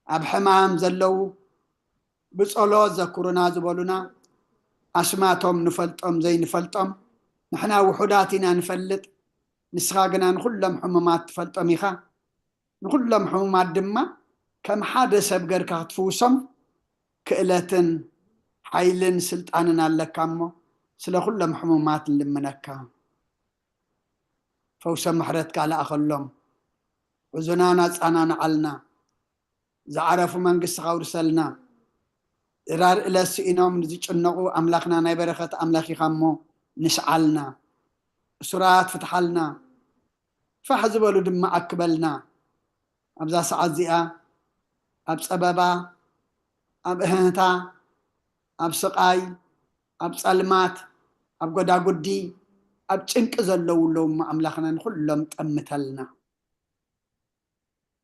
ኣብ ሕማም ዘለዉ ብጸሎት ዘክሩና ዝበሉና፣ ኣስማቶም ንፈልጦም ዘይንፈልጦም፣ ንሕና ውሑዳት ኢና ንፈልጥ፣ ንስኻ ግና ንኹሎም ሕሙማት ትፈልጦም ኢኻ። ንኹሎም ሕሙማት ድማ ከም ሓደ ሰብ ገርካ ክትፍውሶም ክእለትን ሓይልን ስልጣንን ኣለካ እሞ፣ ስለ ኩሎም ሕሙማት ንልምነካ። ፈውሰ ምሕረትካ ለኣኸሎም። ሕዙናን ኣጻናንዓልና። ዝዓረፉ መንግስትኻ ኣውርሰልና። ድራር እለት ስኢኖም ንዝጭነቑ ኣምላኽና ናይ በረኸት ኣምላኽ ኢኻ እሞ ንስዓልና። እሱራት ፍትሓልና። ፋሕ ዝበሉ ድማ ኣክበልና። ኣብዛ ሰዓት እዚኣ ኣብ ጸበባ፣ ኣብ እህህታ፣ ኣብ ስቓይ፣ ኣብ ጸልማት፣ ኣብ ጎዳጉዲ፣ ኣብ ጭንቂ ዘለዉ ኣለዉ እሞ ኣምላኽና ንኹሎም ጠምተልና።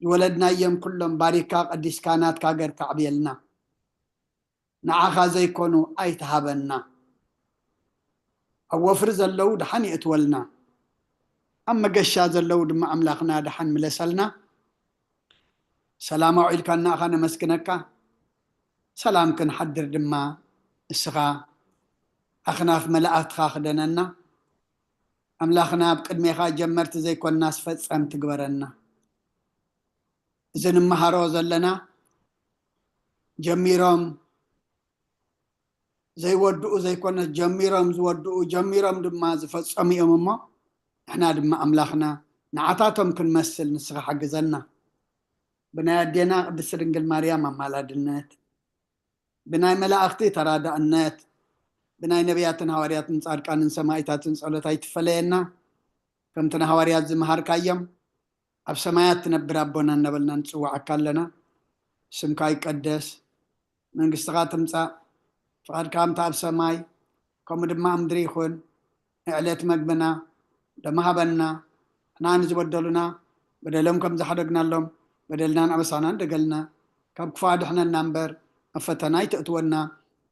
ዝወለድናዮም ኩሎም ባሪካ ቀዲስካ ናትካ ገርካ ኣዕብየልና። ንዓኻ ዘይኮኑ ኣይትሃበና። ኣብ ወፍሪ ዘለዉ ደሓን የእትወልና። ኣብ መገሻ ዘለዉ ድማ ኣምላኽና ደሓን ምለሰልና። ሰላም ኣውዒልካና ኢኻ ነመስግነካ። ሰላም ክንሓድር ድማ ንስኻ ኣኽናፍ መላእኽትኻ ክደነና። ኣምላኽና ኣብ ቅድሜኻ ጀመርቲ ዘይኮንናስ ፈጸምቲ ግበረና። እዚ ንመሃሮ ዘለና ጀሚሮም ዘይወድኡ ዘይኮነ ጀሚሮም ዝወድኡ ጀሚሮም ድማ ዝፈጸሙ እዮም እሞ ንሕና ድማ ኣምላኽና ንዓታቶም ክንመስል ንስኻ ሓግዘና። ብናይ ኣዴና ቅድስቲ ድንግል ማርያም ኣማላድነት ብናይ መላእኽቲ ተራዳእነት ብናይ ነቢያትን ሃዋርያትን ጻድቃንን ሰማእታትን ጸሎት ኣይትፈለየና። ከምቲ ንሃዋርያት ዝመሃርካዮም ኣብ ሰማያት ትነብር ኣቦና እናበልና ንጽውዓካ ኣለና። ስምካ ይቀደስ፣ መንግስትኻ ትምጻእ፣ ፍቓድካ ከምቲ ኣብ ሰማይ ከምኡ ድማ ኣብ ምድሪ ይኹን። ንዕለት መግብና ሎሚ ሃበና፣ ንሕና ንዝበደሉና በደሎም ከም ዝሓደግናሎም በደልናን ኣበሳናን ደገልና፣ ካብ ክፉእ ኣድሕነና እምበር ኣብ ፈተና ኣይተእትወና።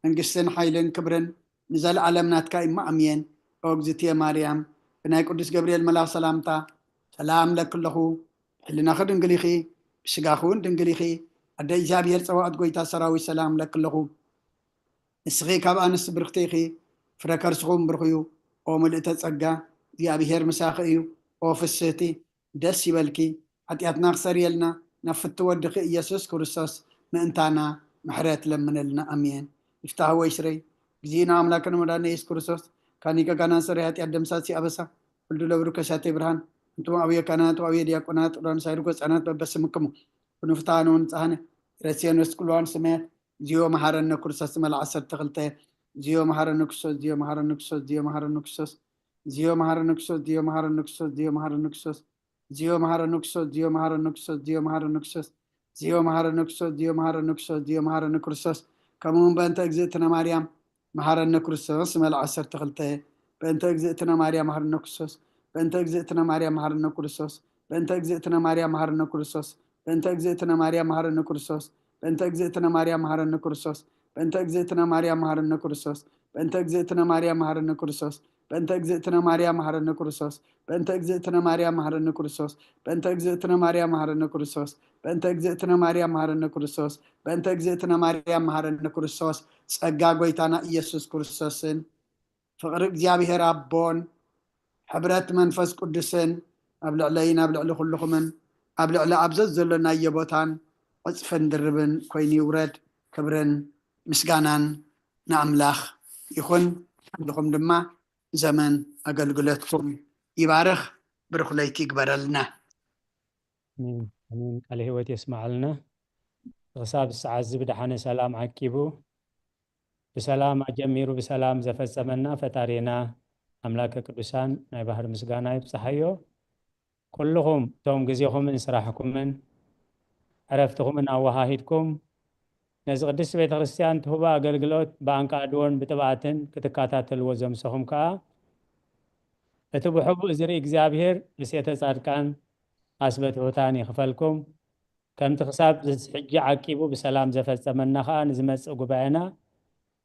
መንግስትን ሓይልን ክብርን ንዘለኣለም ናትካ እዩ እሞ ኣሜን። ኦ እግዝእትየ ማርያም፣ ብናይ ቅዱስ ገብርኤል መልኣኽ ሰላምታ ሰላም እለኪ ኣለኹ። ብሕልናኺ ድንግል ኢኺ፣ ብስጋኺ እውን ድንግል ኢኺ። ኣደ እግዚኣብሔር ጸባኦት ጐይታ ሰራዊት ሰላም እለኪ ኣለኹ። ንስኺ ካብ ኣንስቲ ብርኽቲ ኢኺ፣ ፍረ ከርስኺ እውን ብሩኽ እዩ። ኦ ምልእተ ጸጋ፣ እግዚኣብሔር ምሳኺ እዩ። ኦ ፍስህቲ፣ ደስ ይበልኪ፣ ሓጢኣትና ክሰርየልና ናብ ፍቲ ወድኺ ኢየሱስ ክርስቶስ ምእንታና ምሕረት ለምነልና። ኣሜን። ይፍታህ ወይ ስረይ፣ እግዚእነ አምላክነ መድኃኒነ ኢየሱስ ክርስቶስ፣ ካኒ ገጋናን ስረይ ኃጢአት ደምሳሲ አበሳ፣ ወልዱ ለብሩ ከሳቴ ብርሃን፣ እንቱም አብየ ካህናት ወአብየ ዲያቆናት፣ ዑራን ሳይርጎ ሕፃናት በበስምክሙ፣ ኩኑፍታነ ወንጽሐነ፣ ረስየን ወስቅልዋን ሰማያት፣ ዚዮ መሐረነ ክርስቶስ ዝመልዓ ዓሰርተ ክልተ፣ ዚዮ መሐረነ ክርስቶስ፣ ዚዮ መሐረነ ክርስቶስ፣ ዚዮ መሐረነ ክርስቶስ፣ ዚዮ መሐረነ ክርስቶስ፣ ዚዮ መሐረነ ክርስቶስ፣ ዚዮ መሐረነ ክርስቶስ፣ ዚዮ መሐረነ ክርስቶስ፣ ዚዮ መሐረነ ክርስቶስ፣ ዚዮ መሐረነ ክርስቶስ፣ ዚዮ መሐረነ ክርስቶስ፣ ዚዮ መሐረነ ክርስቶስ፣ ዚዮ መሐረነ ክርስቶስ፣ ከምኡ እውን በእንተ እግዝእትነ ማርያም መሐረነ ክርስቶስ ዝመልዓ ዓሰርተ ክልተ፣ በእንተ እግዝእትነ ማርያም መሐረነ ክርስቶስ፣ በእንተ እግዝእትነ ማርያም መሐረነ ክርስቶስ፣ በእንተ እግዝእትነ ማርያም መሐረነ ክርስቶስ፣ በእንተ እግዝእትነ ማርያም መሐረነ ክርስቶስ፣ በእንተ እግዝእትነ ማርያም መሐረነ ክርስቶስ፣ በእንተ እግዝእትነ ማርያም መሐረነ ክርስቶስ፣ በእንተ እግዝእትነ ማርያም መሐረነ ክርስቶስ፣ በእንተ እግዝእትነ ማርያም መሐረነ ክርስቶስ፣ በእንተ እግዝእትነ ማርያም መሐረነ ክርስቶስ፣ በእንተ እግዝእትነ ማርያም መሐረነ ክርስቶስ፣ በእንተ እግዝእትነ ማርያም መሐረነ ክርስቶስ፣ በእንተ እግዝእትነ ማርያም መሐረነ ክርስቶስ። ጸጋ ጐይታና ኢየሱስ ክርስቶስን ፍቕሪ እግዚኣብሔር ኣቦን ሕብረት መንፈስ ቅዱስን ኣብ ልዕለይን ኣብ ልዕሊ ኩልኹምን ኣብ ልዕሊ ኣብ ዘዘሎናዮ ቦታን ዕጽፍን ድርብን ኮይኑ ይውረድ። ክብርን ምስጋናን ንኣምላኽ ይኹን። ኩልኹም ድማ ዘመን ኣገልግሎትኩም ይባርኽ። ብሩኽ ለይቲ ይግበረልና። ኣሜን፣ ኣሜን። ቃለ ህይወት የስምዓልና። ክሳብ ሰዓት እዚ ብደሓነ ሰላም ዓቂቡ፣ ብሰላም ኣጀሚሩ፣ ብሰላም ዘፈጸመና ፈጣሪና ኣምላከ ቅዱሳን ናይ ባህር ምስጋና ይብጽሓዮ። ኩልኹም እቶም ግዜኹምን ስራሕኩምን ዕረፍትኹምን ኣወሃሂድኩም ነዚ ቅድስቲ ቤተ ክርስቲያን ትህቦ ኣገልግሎት ብኣንቃድዎን ብጥብኣትን ክትከታተልዎ ዘምሰኹም ከኣ እቲ ብሕቡእ ዝርኢ እግዚኣብሔር ርእሴተ ጻድቃን ኣስበ ትሑታን ይኽፈልኩም። ከምቲ ክሳብ ሕጂ ዓቂቡ ብሰላም ዘፈጸመና ከኣ ንዝመጽእ ጉባኤና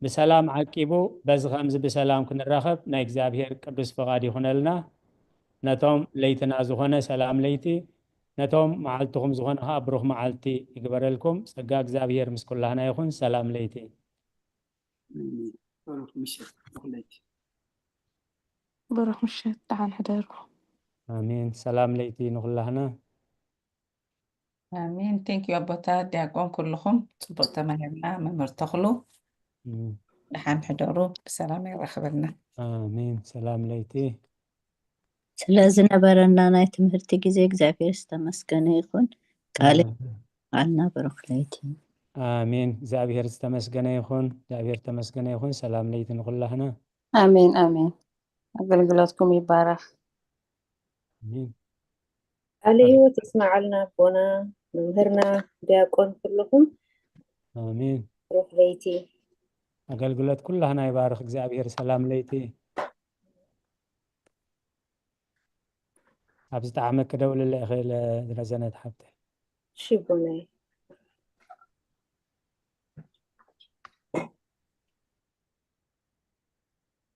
ብሰላም ዓቂቡ በዚ ከምዚ ብሰላም ክንራኸብ ናይ እግዚኣብሔር ቅዱስ ፍቓድ ይኹነልና። ነቶም ለይትና ዝኾነ ሰላም ለይቲ፣ ነቶም መዓልትኹም ዝኾነ ኸዓ ብሩኽ መዓልቲ ይግበረልኩም። ጸጋ እግዚኣብሔር ምስ ኩላህና ይኹን። ሰላም ለይቲ። ኣሜን። ብሩኽ ምሸት፣ ብሩኽ ለይቲ። ብሩኽ ምሸት፣ ደሓን ሕደሩ። ኣሜን። ሰላም ለይቲ ንኹላህና። ኣሜን። Thank you ኣቦታት፣ ዲያቆን፣ ኩልኹም ጽቡቕ ተማሂርና። መምህር ተኽሉ እም፣ ደሓን ሕደሩ፣ ብሰላም የራኽበልና። ኣሜን። ሰላም ለይቲ። ስለ ዝነበረና ናይ ትምህርቲ ግዜ እግዚኣብሔር ዝተመስገነ ይኹን። ቃል ኣሜን። ኣልና ብሩኽ ለይቲ። ኣሜን። እግዚኣብሔር ዝተመስገነ ይኹን። እግዚኣብሔር ዝተመስገነ ይኹን። ሰላም ለይቲ ንኹላህና። ኣሜን ኣሜን። ኣገልግሎትኩም ይባረኽ። ኣሜን። ቃለ ሕይወት ይስማዓልና ኣቦና መምህርና ዲያቆን ኩልኹም ኣሜን። ሩሕ ለይቲ ኣገልግሎት ኩላህና ይባርኽ እግዚኣብሔር። ሰላም ለይቲ። ኣብ ዝጠዓመኪ ደውልለ እኽእል ረዘነት ሓብተ። ሽቡነይ